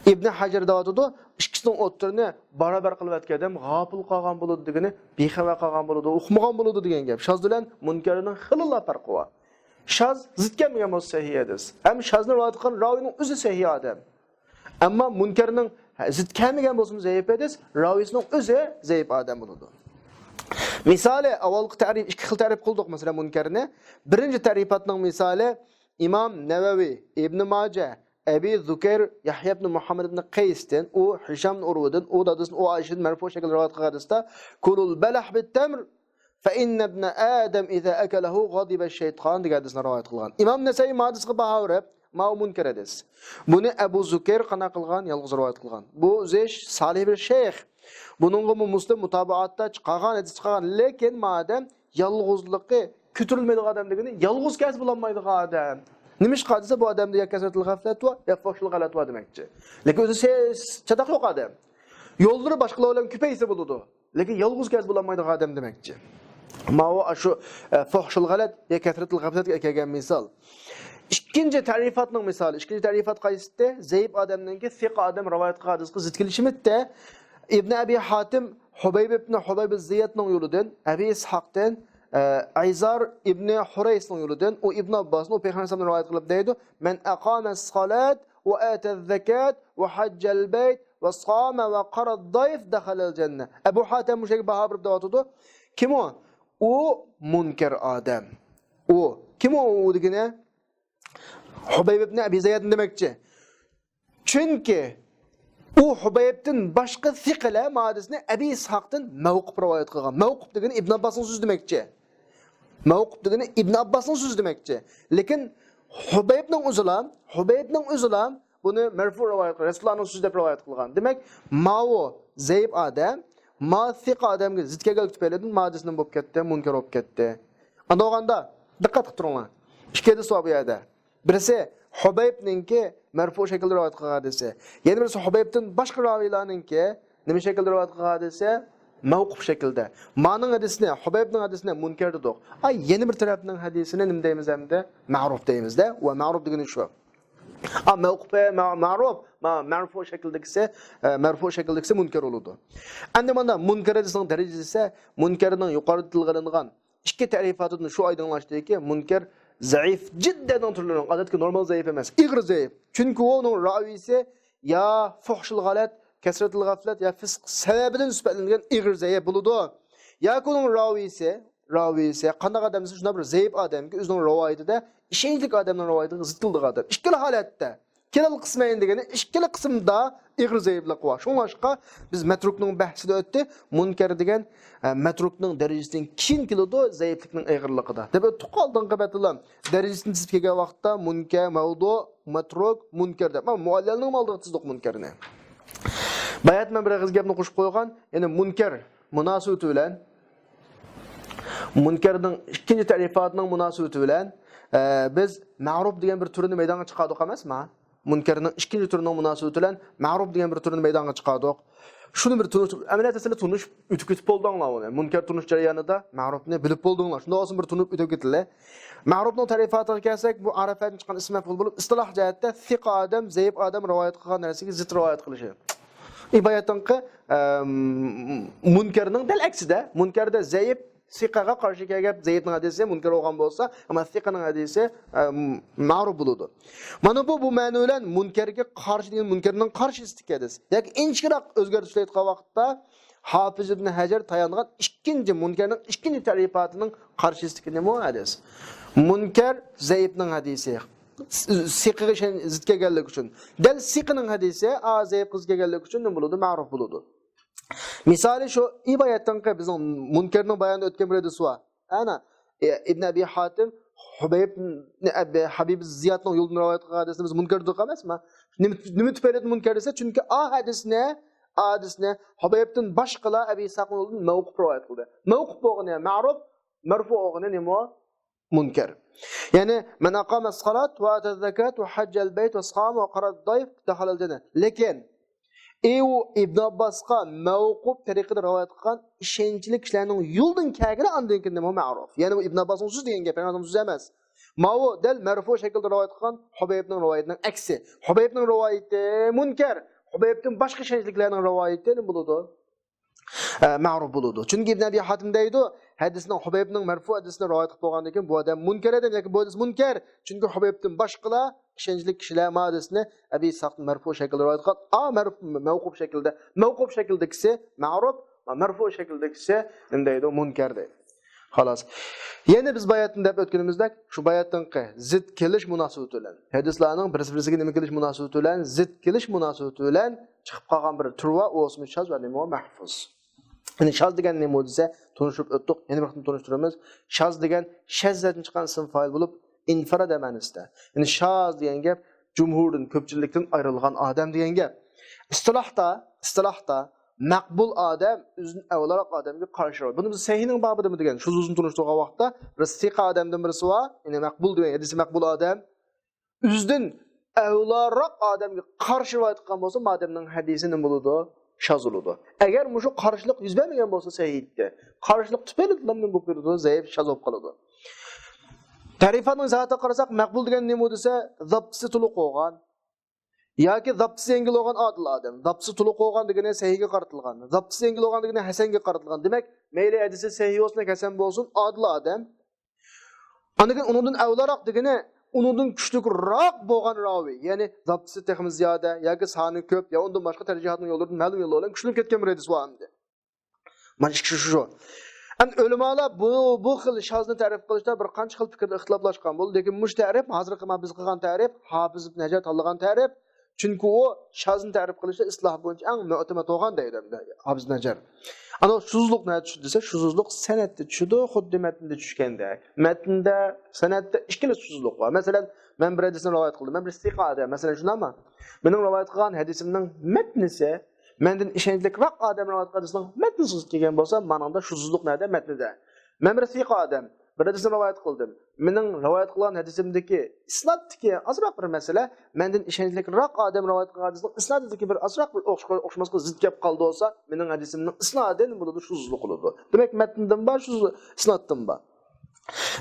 ئىبن ھەجەر دەۋاتىدۇ، ئىككىسىنىڭ ئوتتۇرىنى بارابەر قىلىۋەتكەن ئادەم غاپىل قالغان بولىدۇ دېگىنى، بىخەۋەر قالغان بولىدۇ، ئۇقمىغان بولىدۇ دېگەن گەپ. شاز بىلەن مۇنكەرنىڭ خېلىلا پەرقى بار. شاز زىت كەلمىگەن بولسا سەھىھ ھەدىس. ھەم شازنى رىۋايەت قىلغان راۋىنىڭ ئۆزى سەھىھ ئادەم. ئەمما مۇنكەرنىڭ زىت كەلمىگەن بولسىمۇ زەئىپ ھەدىس، راۋىسىنىڭ ئۆزى زەئىپ ئادەم بولىدۇ. مىسالى، ئاۋۋالقى تەرىپ، ئىككى خىل تەرىپ قىلدۇق، مەسىلەن، مۇنكەرنى. بىرىنچى تەرىپاتنىڭ مىسالى، ئىمام نەۋەۋى، ئىبن ماجە، ئەبى زۇكەير، يەھيا ئىبن مۇھەممەد ئىبن قەيستىن، ئۇ ھىشام ئۇرۋىدىن، ئۇ دادىسىدىن، ئۇ ئائىشىدىن مەرفۇ شەكىلدە رىۋايەت قىلغان ھەدىستە، كۇلۇل بەلەھ بىت تەمر، فەئىننە ئىبنە ئادەم ئىزا ئەكەلەھۇ غەزىبە شەيتان دېگەن ھەدىسنى رىۋايەت قىلغان. ئىمام نەسەئىي ما ھەدىسكە باھا بېرىپ، ماۋۇ مۇنكەر ھەدىس. بۇنى ئەبۇ زۇكەير قانداق قىلغان؟ يالغۇز رىۋايەت قىلغان. بۇ ئۆزى سالىھ بىر شەيخ. بۇنىڭغىمۇ مۇسلىم مۇتابىئاتتا چىقارغان، ھەدىس چىقارغان. لېكىن مادەم يالغۇزلۇقى كۆتۈرۈلمەيدىغان ئادەم دېگىنى يالغۇز كەلسە بولالمايدىغان ئادەم. نېمىشقا دېسە، بۇ ئادەمدە يا كەسرەتۇل غەفلەت بار، يا فۇھشۇل غەلەت بار دېمەكچى. لېكىن ئۆزى سە-، چاتاق يوق ئادەم. يوللىرى باشقىلار بىلەن كۆپەيسە بولىدۇ. لېكىن يالغۇز كەلسە بولالمايدىغان ئادەم دېمەكچى. ماۋۇ ئاشۇ، ئە، فۇھشۇل غەلەت يا كەسرەتۇل غەپلەتكە ئەكەلگەن مىسال. ئىككىنچى تەرىپاتنىڭ مىسالى. ئىككىنچى تەرىپات قايسىدى؟ زەئىپ ئادەمنىڭكى سىقە ئادەم رىۋايەت قىلغان ھەدىسقا زىت كېلىشىمىدى. ئىبن ئەبى ھاتىم، خۇبەيب ئىبن خۇبەيب زىيادنىڭ يولىدىن، ئەبى ئىسھاقتىن، ئە، ئەيزار ئىبن خۇرەيسنىڭ يولىدىن، ئۇ ئىبن ئابباسنى، ئۇ پەيغەمبەر ئەلەيھىسسالامدىن رىۋايەت قىلىپ دەيدۇ، مەن ئەقامە سالات ۋە ئەتە زەكات ۋە ھەججەل بەيت ۋە سامە ۋە قارا دايف دەخەلەل جەننە. ئەبۇ ھاتىم مۇشۇ يەرگە باھا بېرىپ دەۋاتىدۇ. كىم ئۇ؟ ئۇ مۇنكەر ئادەم. ئۇ. كىم ئۇ، ئۇ دېگىنى؟ خۇبەيب ئىبن ئەبى زىيادنى دېمەكچى. چۈنكى ئۇ خۇبەيبتىن باشقا سىقىلەر ما ھەدىسنى ئەبى ئىسھاقتىن مەۋقۇپ رىۋايەت قىلغان. مەۋقۇپ دېگىنى ئىبن ئابباسنىڭ سۆزى دېمەكچى. مەۋقۇپ دېگىنى ئىبن ئابباسنىڭ سۆزى دېمەكچى. لېكىن خۇبەيبنىڭ ئۆزىلا، خۇبەيبنىڭ ئۆزىلا بۇنى مەرفۇ رىۋايەت قىلغان، رەسۇلۇللانىڭ سۆزى دەپ رىۋايەت قىلغان. دېمەك، ماۋۇ زەئىپ ئادەم، ما سىقە ئادەمگە زىت كەلگەنلىك تۈپەيلىدىن ما ھەدىس نېمە بولۇپ كەتتى؟ مۇنكەر بولۇپ كەتتى. ئانداق بولغاندا، دىققەت قىلىپ تۇرۇڭلار. ئىككى ھەدىس بار بۇ يەردە. بىرسى خۇبەيبنىڭكى مەرفۇ شەكىلدە رىۋايەت قىلغان ھەدىسى. يەنە بىرسى خۇبەيبتىن باشقا راۋىيلارنىڭكى نېمە شەكىلدە رىۋايەت قىلغان ھەدىسى؟ مەۋقۇپ شەكىلدە. مانىڭ ھەدىسىنى، خۇبەيبنىڭ ھەدىسىنى مۇنكەر دېدۇق. ئا، يەنە بىر تەرەپنىڭ ھەدىسىنى نېمە دەيمىز ئەمدى؟ مەرۇف دەيمىز-دە. ۋە مەرۇف دېگىنى شۇ. ئا، مەۋقۇپى مە-، مەرۇف، مە-، مەرفۇ شەكىلدىكىسى، ئە، مەرفۇ شەكىلدىكىسى مۇنكەر بولىدۇ. ئەمدى مانا مۇنكەر ھەدىسنىڭ دەرىجىسى دېسە، مۇنكەرنىڭ يۇقىرىدا تىلغا ئېلىنغان ئىككى تەرىپاتىدىن شۇ ئايدىڭلاشتىكى، مۇنكەر زەئىف جىددەننىڭ تۈرلىرىنىڭ، ئادەتتىكى نورمال زەئىپ ئەمەس، ئېغىر زەئىپ. چۈنكى ئۇنىڭ راۋىسى يا فۇھشىل غەلەت، كەسرەتىل غەفلەت يا فىسق سەۋەبىدىن سۈپەتلەنگەن ئېغىر زەئىپ بولىدۇ. ياكى ئۇنىڭ راۋىسى، راۋىسى قانداق ئادەم دېسە، شۇنداق بىر زەئىپ ئادەمكى، ئۆزىنىڭ رىۋايىتىدە ئىشەنچلىك ئادەمنىڭ رىۋايىتىگە زىت كېلىدىغان ئادەم. ئىككىلا ھالەتتە، كېلەل قىسمەين دېگىنى ئىككىلا قىسىمدا ئېغىر زەئىپلىق بار. شۇڭلاشقا بىز مەترۇكنىڭ بەھسىدە ئۆتتى. مۇنكەر دېگەن، ئە، مەترۇكنىڭ دەرىجىسىدىن كېيىن كېلىدۇ، زەئىپلىكنىڭ ئېغىرلىقىدا دەپ ئۆتتۇق ئالدىنقى بەتتىلا. دەرىجىسىنى تىزىپ كەلگەن ۋاقىتتا مۇنكەر، مەۋدۇ، مەترۇك، مۇنكەر دەپ. مانا مۇئەللەلنىڭ ئالدىغا تىزدۇق مۇنكەرنى. باياتىن مەن بىر ئېغىز گەپنى قوشۇپ قويغان، يەنى مۇنكەر مۇناسىۋىتى بىلەن، مۇنكەرنىڭ ئىككىنچى تەرىپاتىنىڭ مۇناسىۋىتى بىلەن، ئە، بىز مەرۇپ دېگەن بىر تۈرنى مەيدانغا چىقاردۇق ئەمەسمۇ؟ مۇنكەرنىڭ ئىككىنچى تۈرىنىڭ مۇناسىۋىتى بىلەن مەرۇپ دېگەن بىر تۈرنى مەيدانغا چىقاردۇق. شۇنى بىر تونۇش، ئەمەلىيەتتە سىلەر تونۇشۇپ ئۆتۈپ كېتىپ بولدۇڭلار ئۇنى. مۇنكەر تونۇش جەريانىدا مەرۇپنى بىلىپ بولدۇڭلار. شۇنداق بولسا بىر تونۇپ ئۆتۈپ كېتىلى. مەرۇپنىڭ تەرىپاتىغا كەلسەك، بۇ ئەرەپتىن چىققان ئىسىم مەفئۇل بولۇپ، ئىستىلاھ جەھەتتە سىقە ئادەم، زەئىپ ئادەم رىۋايەت قىلغان نەرسىگە زىت رىۋايەت قىلىشى. ئىبايەتتىنقى، ئەم، مۇنكەرنىڭ دەل ئەكسىدە، مۇنكەردە زەئىپ سىقەگە قارشى كەلگەن زەئىپنىڭ ھەدىسى مۇنكەر بولغان بولسا، ئەمما سىقەنىڭ ھەدىسى، ئە، مەرۇپ بولىدۇ. مانا بۇ، بۇ مەنە بىلەن مۇنكەرگە قارشى دېگەن مۇنكەرنىڭ قارشىسىدىكى ھەدىس. ياكى ئىنچىكىراق ئۆزگەرتىشلەيدىغان ۋاقىتتا، ھاپىز ئىبن ھەجەر تايانغان ئىككىنچى مۇنكەرنىڭ ئىككىنچى تەرىپاتىنىڭ قارشىسىدىكى نېمە ھەدىس؟ مۇنكەر زەئىپنىڭ ھەدىسى. سىقىغا ئىشەن-، زىت كەلگەنلىكى ئۈچۈن. دەل سىقىنىڭ ھەدىسى، ئا، زەئىپقا زىت كەلگەنلىكى ئۈچۈن نېمە بولىدۇ؟ مەرۇپ بولىدۇ. مىسالى شۇ، ئىبايەتتىنقى بىزنىڭ مۇنكەرنىڭ بايانىدا ئۆتكەن بىر ھەدىس بار. ئەنە، ئى-، ئىبن ئەبى ھاتىم، خۇبەيب ئىبن ئەبى، ھەبىب زىيادنىڭ يولىدىن رىۋايەت قىلغان ھەدىسنى بىز مۇنكەر دېدۇق ئەمەسمۇ؟ نېمە، نېمە تۈپەيلىدىن مۇنكەر دېسە، چۈنكى ئا ھەدىسنى، ئا ھەدىسنى خۇبەيبتىن باشقىلار ئەبى ئىسھاقنىڭ يولىدىن مەۋقۇپ رىۋايەت قىلدى. مەۋقۇپ بولغىنى مەرۇپ، مەرفۇ بولغىنى نېمە؟ مۇنكەر. يەنى، مەن ئەقامەس سالات ۋە ئاتەز زاكات ۋە ھەججەل بەيت ۋە سامە ۋە قارەد دايف دەخەلەل جەننە. لېكىن، ئى ئۇ ئىبن ئابباسقا مەۋقۇپ تەرىقىدە رىۋايەت قىلغان ئىشەنچلىك كىشىلەرنىڭ يولىدىن كەلگىنى ئاندىن كېيىن نېمە؟ مەرۇپ. يەنى بۇ ئىبن ئابباسنىڭ سۆزى دېگەن گەپ، پەيغەمبەرنىڭ سۆزى ئەمەس. ماۋۇ دەل مەرفۇ شەكىلدە رىۋايەت قىلغان خۇبەيبنىڭ رىۋايىتىنىڭ ئەكسى. خۇبەيبنىڭ رىۋايىتى مۇنكەر. خۇبەيبتىن باشقا ئىشەنچلىكلەرنىڭ رىۋايىتى نېمە بولىدۇ؟ ئە، مەرۇپ بولىدۇ. چۈنكى ئىبن ئەبى ھاتىم دەيدۇ، ھەدىسنىڭ، خۇبەيبنىڭ مەرفۇ ھەدىسىنى رىۋايەت قىلىپ بولغاندىن كېيىن بۇ ئادەم مۇنكەر ئادەم ياكى بۇ ھەدىس مۇنكەر. چۈنكى خۇبەيبتىن باشقىلار، ئىشەنچلىك كىشىلەر ما ھەدىسنى ئەبى ئىسھاقتىن مەرفۇ شەكىلدە رىۋايەت قىلغان. ئا، مەرۇپ، مەۋقۇپ شەكىلدە. مەۋقۇپ شەكىلدىكىسى مەرۇپ، مەرفۇ شەكىلدىكىسى نېمە دەيدۇ؟ مۇنكەر دەيدۇ. خالاس. يەنە بىز باياتىن دەپ ئۆتكىنىمىزدەك، شۇ باياتىنقى زىت كېلىش مۇناسىۋىتى بىلەن، ھەدىسلەرنىڭ بىرسى بىرسىگە نېمە كېلىش مۇناسىۋىتى بىلەن، زىت كېلىش مۇناسىۋىتى بىلەن چىقىپ قالغان بىر تۈر بار، ئۇ ئىسمى شاز ۋە نېمە؟ مەھفۇز. يەنى شاز دېگەن نېمە دېسە، تونۇشتۇرۇپ ئۆتتۇق. يەنە بىر قېتىم تونۇشتۇرىمىز. شاز دېگەن شەززەدىن چىققان ئىسىم فائىل بولۇپ، ئىنفەرەدە مەنىسىدە. يەنى شاز دېگەن گەپ جۇمھۇردىن، كۆپچىلىكتىن ئايرىلغان ئادەم دېگەن گەپ. ئىستىلاھتا، ئىستىلاھتا مەقبۇل ئادەم ئۆزىدىن ئەۋلاراق ئادەمگە قارشى رىۋايەت. بۇنى بىز سەھىھنىڭ بابىدا دېگەن، شۇزۇزنى تونۇشتۇرغان ۋاقىتتا، بىر سىقە ئادەمدىن بىرسى بار، يەنى مەقبۇل دېگەن ھەدىسى مەقبۇل ئادەم. ئۆزىدىن ئەۋلاراق ئادەمگە قارشى رىۋايەت قىلغان بولسا، مۇ ئادەمنىڭ ھەدىسى نېمە بولىدۇ؟ شاز بولىدۇ. ئەگەر مۇشۇ قارشىلىق يۈز بەرمىگەن بولسا سەھىھتە، قارشىلىق تۈپەيلىدىن نېمە بولۇپ كېتىدۇ؟ زەئىپ، شاز بولۇپ قالىدۇ. تەرىپاتنىڭ ئىزاھاتىغا قارىساق، مەقبۇل دېگەن نېمە دېسە، زاپتىسى تولۇق بولغان ياكى زاپتىسى يەڭگىل بولغان ئادىل ئادەم. زاپتىسى تولۇق بولغان دېگىنى سەھىھگە قارىتىلغان. زاپتىسى يەڭگىل بولغان دېگىنى ھەسەنگە قارىتىلغان. دېمەك، مەيلى ھەدىسى سەھىھ بولسۇن ياكى ھەسەن بولسۇن، ئادىل ئادەم. ئاندىن كېيىن ئۇنىڭدىن ئەۋلاراق دېگىنى ئۇنىڭدىن كۈچلۈكراق بولغان راۋى، يەنى زاپتىسى تېخىمۇ زىيادە ياكى سانى كۆپ يا ئۇندىن باشقا تەرجىھاتنىڭ يوللىرىدىن مەلۇم يوللار بىلەن كۈچلىنىپ كەتكەن بىر ھەدىس بار ئەمدى. مانا ئىككىسى شۇ. ئەمدى ئۆلىمالار بۇ، بۇ خىل شازنى تەرىپ قىلىشتا بىر قانچە خىل پىكىردە ئىختىلاپلاشقان بولدى، لېكىن مۇشۇ تەرىپ، ھازىرقى مانا بىز قىلغان تەرىپ، ھاپىز ئىبن ھەجەر تاللىغان تەرىپ، چۈنكى ئۇ شازنى تەرىپ قىلىشتا ئىستىلاھ بويىچە ئەڭ مۆتىمەد بولغان دەيدۇ ئەمدى ھاپىز نەجەر. ئانا شۇزۇزلۇق نەدە چۈشىدۇ دېسە، شۇزۇزلۇق سەنەدتە چۈشىدۇ، خۇددى مەتندە چۈشكەندەك. مەتندە، سەنەدتە ئىككىلا شۇزۇزلۇق بار. مەسىلەن، مەن بىر ھەدىسنى رىۋايەت قىلدىم. مەن بىر سىقە ئادەم. مەسىلەن، شۇنداقمۇ؟ مېنىڭ رىۋايەت قىلغان ھەدىسىمنىڭ مەتنىسى، مەندىن ئىشەنچلىكراق ئادەم رىۋايەت قىلغان ھەدىسنىڭ مەتنىسى زىت كەلگەن بولسا، مانىڭدا شۇزۇزلۇق نەدە؟ مەتندە. مەن بىر سىقە ئادەم، بىر ھەدىسنى رىۋايەت قىلدىم. مېنىڭ رىۋايەت قىلغان ھەدىسىمدىكى ئىسنادتىكى ئازراق بىر مەسىلە، مەندىن ئىشەنچلىكراق ئادەم رىۋايەت قىلغان ھەدىسنىڭ ئىسنادىدىكى بىر ئازراق بىر ئوخش-، ئوخشىماسلىق زىت كەپ قالدى بولسا، مېنىڭ ھەدىسىمنىڭ ئىسنادى نېمە بولىدۇ؟ شۇزۇزلۇق بولىدۇ. دېمەك، مەتندىن بار، شۇزۇز-، ئىسنادتىن بار.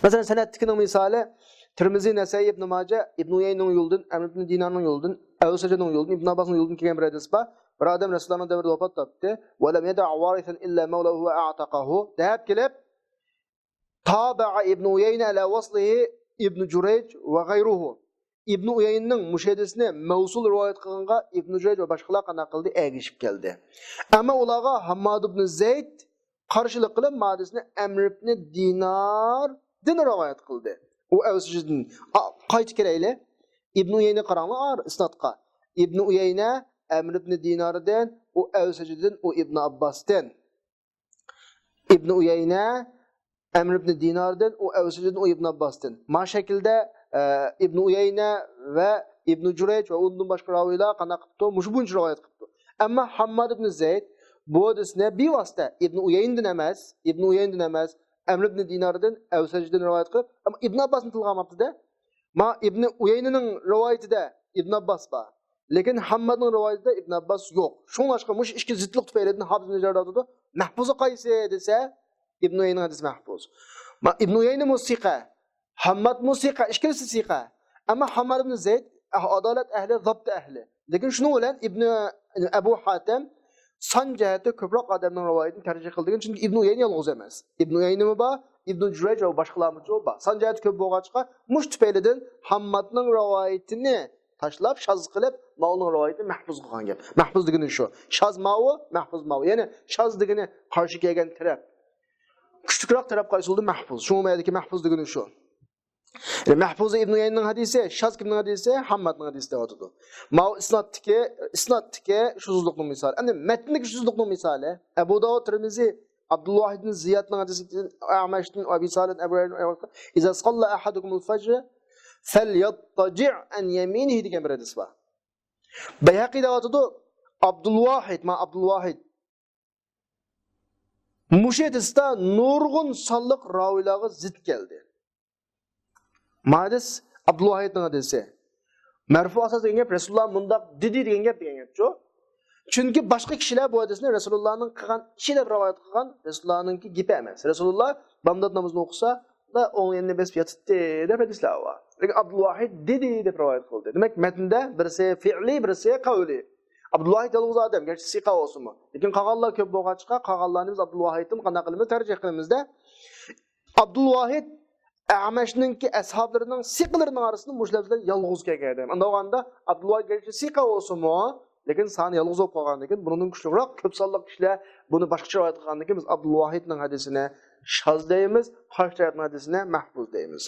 مەسىلەن، سەنەدتىكىنىڭ مىسالى، تىرمىزى، نەسەئىي، ئىبنى ماجە، ئىبنى ئۇيەينىنىڭ يولىدىن، ئەمر ئىبنى دىنارنىڭ يولىدىن، ئەۋسەجىنىڭ يولىدىن، ئىبن ئابباسنىڭ يولىدىن كەلگەن بىر ھەدىس بار. بىر ئادەم رەسۇلۇللانىڭ دەۋرىدە ۋاپات تاپتى. ولم يدع وارثا إلا مولاه وأعتقه دەپ كېلىپ، تابع ابن عيينة على وصله ابن جريج وغيره. ئىبنى ئۇيەينىنىڭ مۇشۇ ھەدىسنى مەۋسۇل رىۋايەت قىلغانغا ئىبنى جۇرەيج ۋە باشقىلار قانداق قىلدى؟ ئەگىشىپ كەلدى. ئەمما ئۇلارغا ھامماد ئىبنى زەيد قارشىلىق قىلىپ، ما ھەدىسنى ئەمر ئىبنى دىناردىن رىۋايەت قىلدى. ئۇ ئەۋسىجدىن. ئا، قايتا كىرەيلى. ئىبنى ئۇيەينە قاراڭلار، ئا، ئىسنادقا. ئىبنى ئۇيەينە ئەمر ئىبنى دىناردىن، ئۇ ئەۋسىجدىن، ئۇ ئىبنى ئابباستىن. ئىبنى ئۇيەينە ئەمر ئىبنى دىناردىن، ئۇ ئەۋسىجدىن، ئۇ ئىبنى ئابباستىن. ما شەكىلدە، ئە، ئىبنى ئۇيەينە ۋە ئىبنى جۇرەيج ۋە ئۇندىن باشقا راۋىيلار قانداق قىپتۇ؟ مۇشۇ بويىچە رىۋايەت قىپتۇ. ئەمما ھامماد ئىبنى زەيد بۇ ھەدىسنى بىۋاسىتە ئىبنى ئۇيەينىدىن ئەمەس، ئىبنى ئۇيەينىدىن ئەمەس، ئەمر ئىبنى دىناردىن، ئەۋسەجدىن رىۋايەت قىلىپ، ئەمما ئىبنى ئابباسنى تىلغا ئالماپتۇ-دە. ما ئىبنى ئۇيەينىنىڭ رىۋايىتىدە ئىبنى ئابباس بار. لېكىن ھاممادنىڭ رىۋايىتىدە ئىبن ئابباس يوق. شۇڭلاشقا مۇشۇ ئىككى زىتلىق تۈپەيلىدىن ھاپىز ئىبن ھەجەر ئېيتىدۇ، مەھپۇزى قايسى دېسە، ئىبن ئۇيەينىنىڭ ھەدىسى مەھپۇز. ما-، ئىبن ئۇيەينىمۇ سىقە، ھاممادمۇ سىقە، ئىككىلىسى سىقە. ئەمما ھامماد ئىبن زەيد ئادالەت ئەھلى، زابىت ئەھلى. لېكىن شۇنىڭ بىلەن ئىبن ئەبۇ ھاتەم سان جەھەتتە كۆپرەك ئادەمنىڭ رىۋايىتىنى تەرجىھ قىلىدىكەن، چۈنكى ئىبن ئۇيەينە يالغۇز ئەمەس. ئىبن ئۇيەينىمۇ بار، ئىبن جۇرەيج ۋە باشقىلارمۇ بار. سان جەھەتتە كۆپ بولغاچقا، مۇشۇ تۈپەيلىدىن ھاممادنىڭ رىۋايىتىنى تاشلاپ، شاز قىلىپ، ماۋۇنىڭ رىۋايىتىنى مەھپۇز قىلغان گەپ. مەھپۇز دېگىنى شۇ. شاز ماۋۇ، مەھپۇز ماۋۇ. يەنى شاز دېگىنى قارشى كەلگەن تەرەپ. كۈچلۈكرەك تەرەپ قايسى بولدى؟ مەھپۇز. شۇڭا مەيەدىكى مەھپۇز دېگىنى شۇ. يەنى مەھپۇز ئىبن ئۇيەينىنىڭ ھەدىسى، شاز كىمنىڭ ھەدىسى؟ ھاممادنىڭ ھەدىسى دەۋاتىدۇ. ماۋۇ ئىسنادتىكى، ئىسنادتىكى شۇزۇزلۇقنىڭ مىسالى. ئەمدى مەتندىكى شۇزۇزلۇقنىڭ مىسالى. ئەبۇ داۋۇد، تىرمىزى، ئابدۇلۋاھىد بىن زىيادنىڭ ھەدىسى، ئەمەشتىن، ئەبى سالىھ، ئەبۇ ھۇرەيرە، إذا صلى أحدكم الفجر فليضطجع عن يمينه دېگەن بىر ھەدىس بار. بەيھەقى دەۋاتىدۇ، ئابدۇلۋاھىد، ما ئابدۇلۋاھىد. مۇشۇ ھەدىستە نۇرغۇن سانلىق راۋىيلارغا زىت كەلدى. ما ھەدىس ئابدۇلۋاھىدنىڭ ھەدىسى. مەرفۇ ئاساس دېگەن گەپ، رەسۇلۇللا مۇنداق دېدى دېگەن گەپ، دېگەن گەپچۇ. چۈنكى باشقا كىشىلەر بۇ ھەدىسنى رەسۇلۇللانىڭ قىلغان ئىشى دەپ رىۋايەت قىلغان، رەسۇلۇللانىڭكى گېپى ئەمەس. رەسۇلۇللا بامدات نامىزىنى ئوقۇسا، ئوڭ يېنىنى بېسىپ ياتاتتى دەپ ھەدىسلەر بار. لېكىن ئابدۇلۋاھىد دېدى دەپ رىۋايەت قىلدى. دېمەك، مەتندە بىرسى فېئلىي، بىرسى قەۋلىي. ئابدۇلۋاھىد يالغۇز ئادەم، گەرچە سىقە بولسىمۇ. لېكىن قالغانلار كۆپ بولغاچقا، قالغانلارنى بىز ئابدۇلۋاھىدتىن قانداق قىلىمىز؟ تەرجىھ قىلىمىزدە. ئابدۇلۋاھىد ئەمەشنىڭكى ئەسھابلىرىنىڭ، سىقىلىرىنىڭ ئارىسىدا مۇشۇ لەپزلەر يالغۇز كەلگەن ئادەم. ئۇنداق بولغاندا ئابدۇلۋاھىد گەرچە سىقە بولسىمۇ، لېكىن سانى يالغۇز بولۇپ قالغاندىن كېيىن، بۇنىڭدىن كۈچلۈكرەك كۆپ سانلىق كىشىلەر بۇنى باشقىچە رىۋايەت قىلغاندىن كېيىن، بىز ئابدۇلۋاھىدنىڭ ھەدىسىنى شاز دەيمىز، قارشى تەرەپنىڭ ھەدىسىنى مەھپۇز دەيمىز.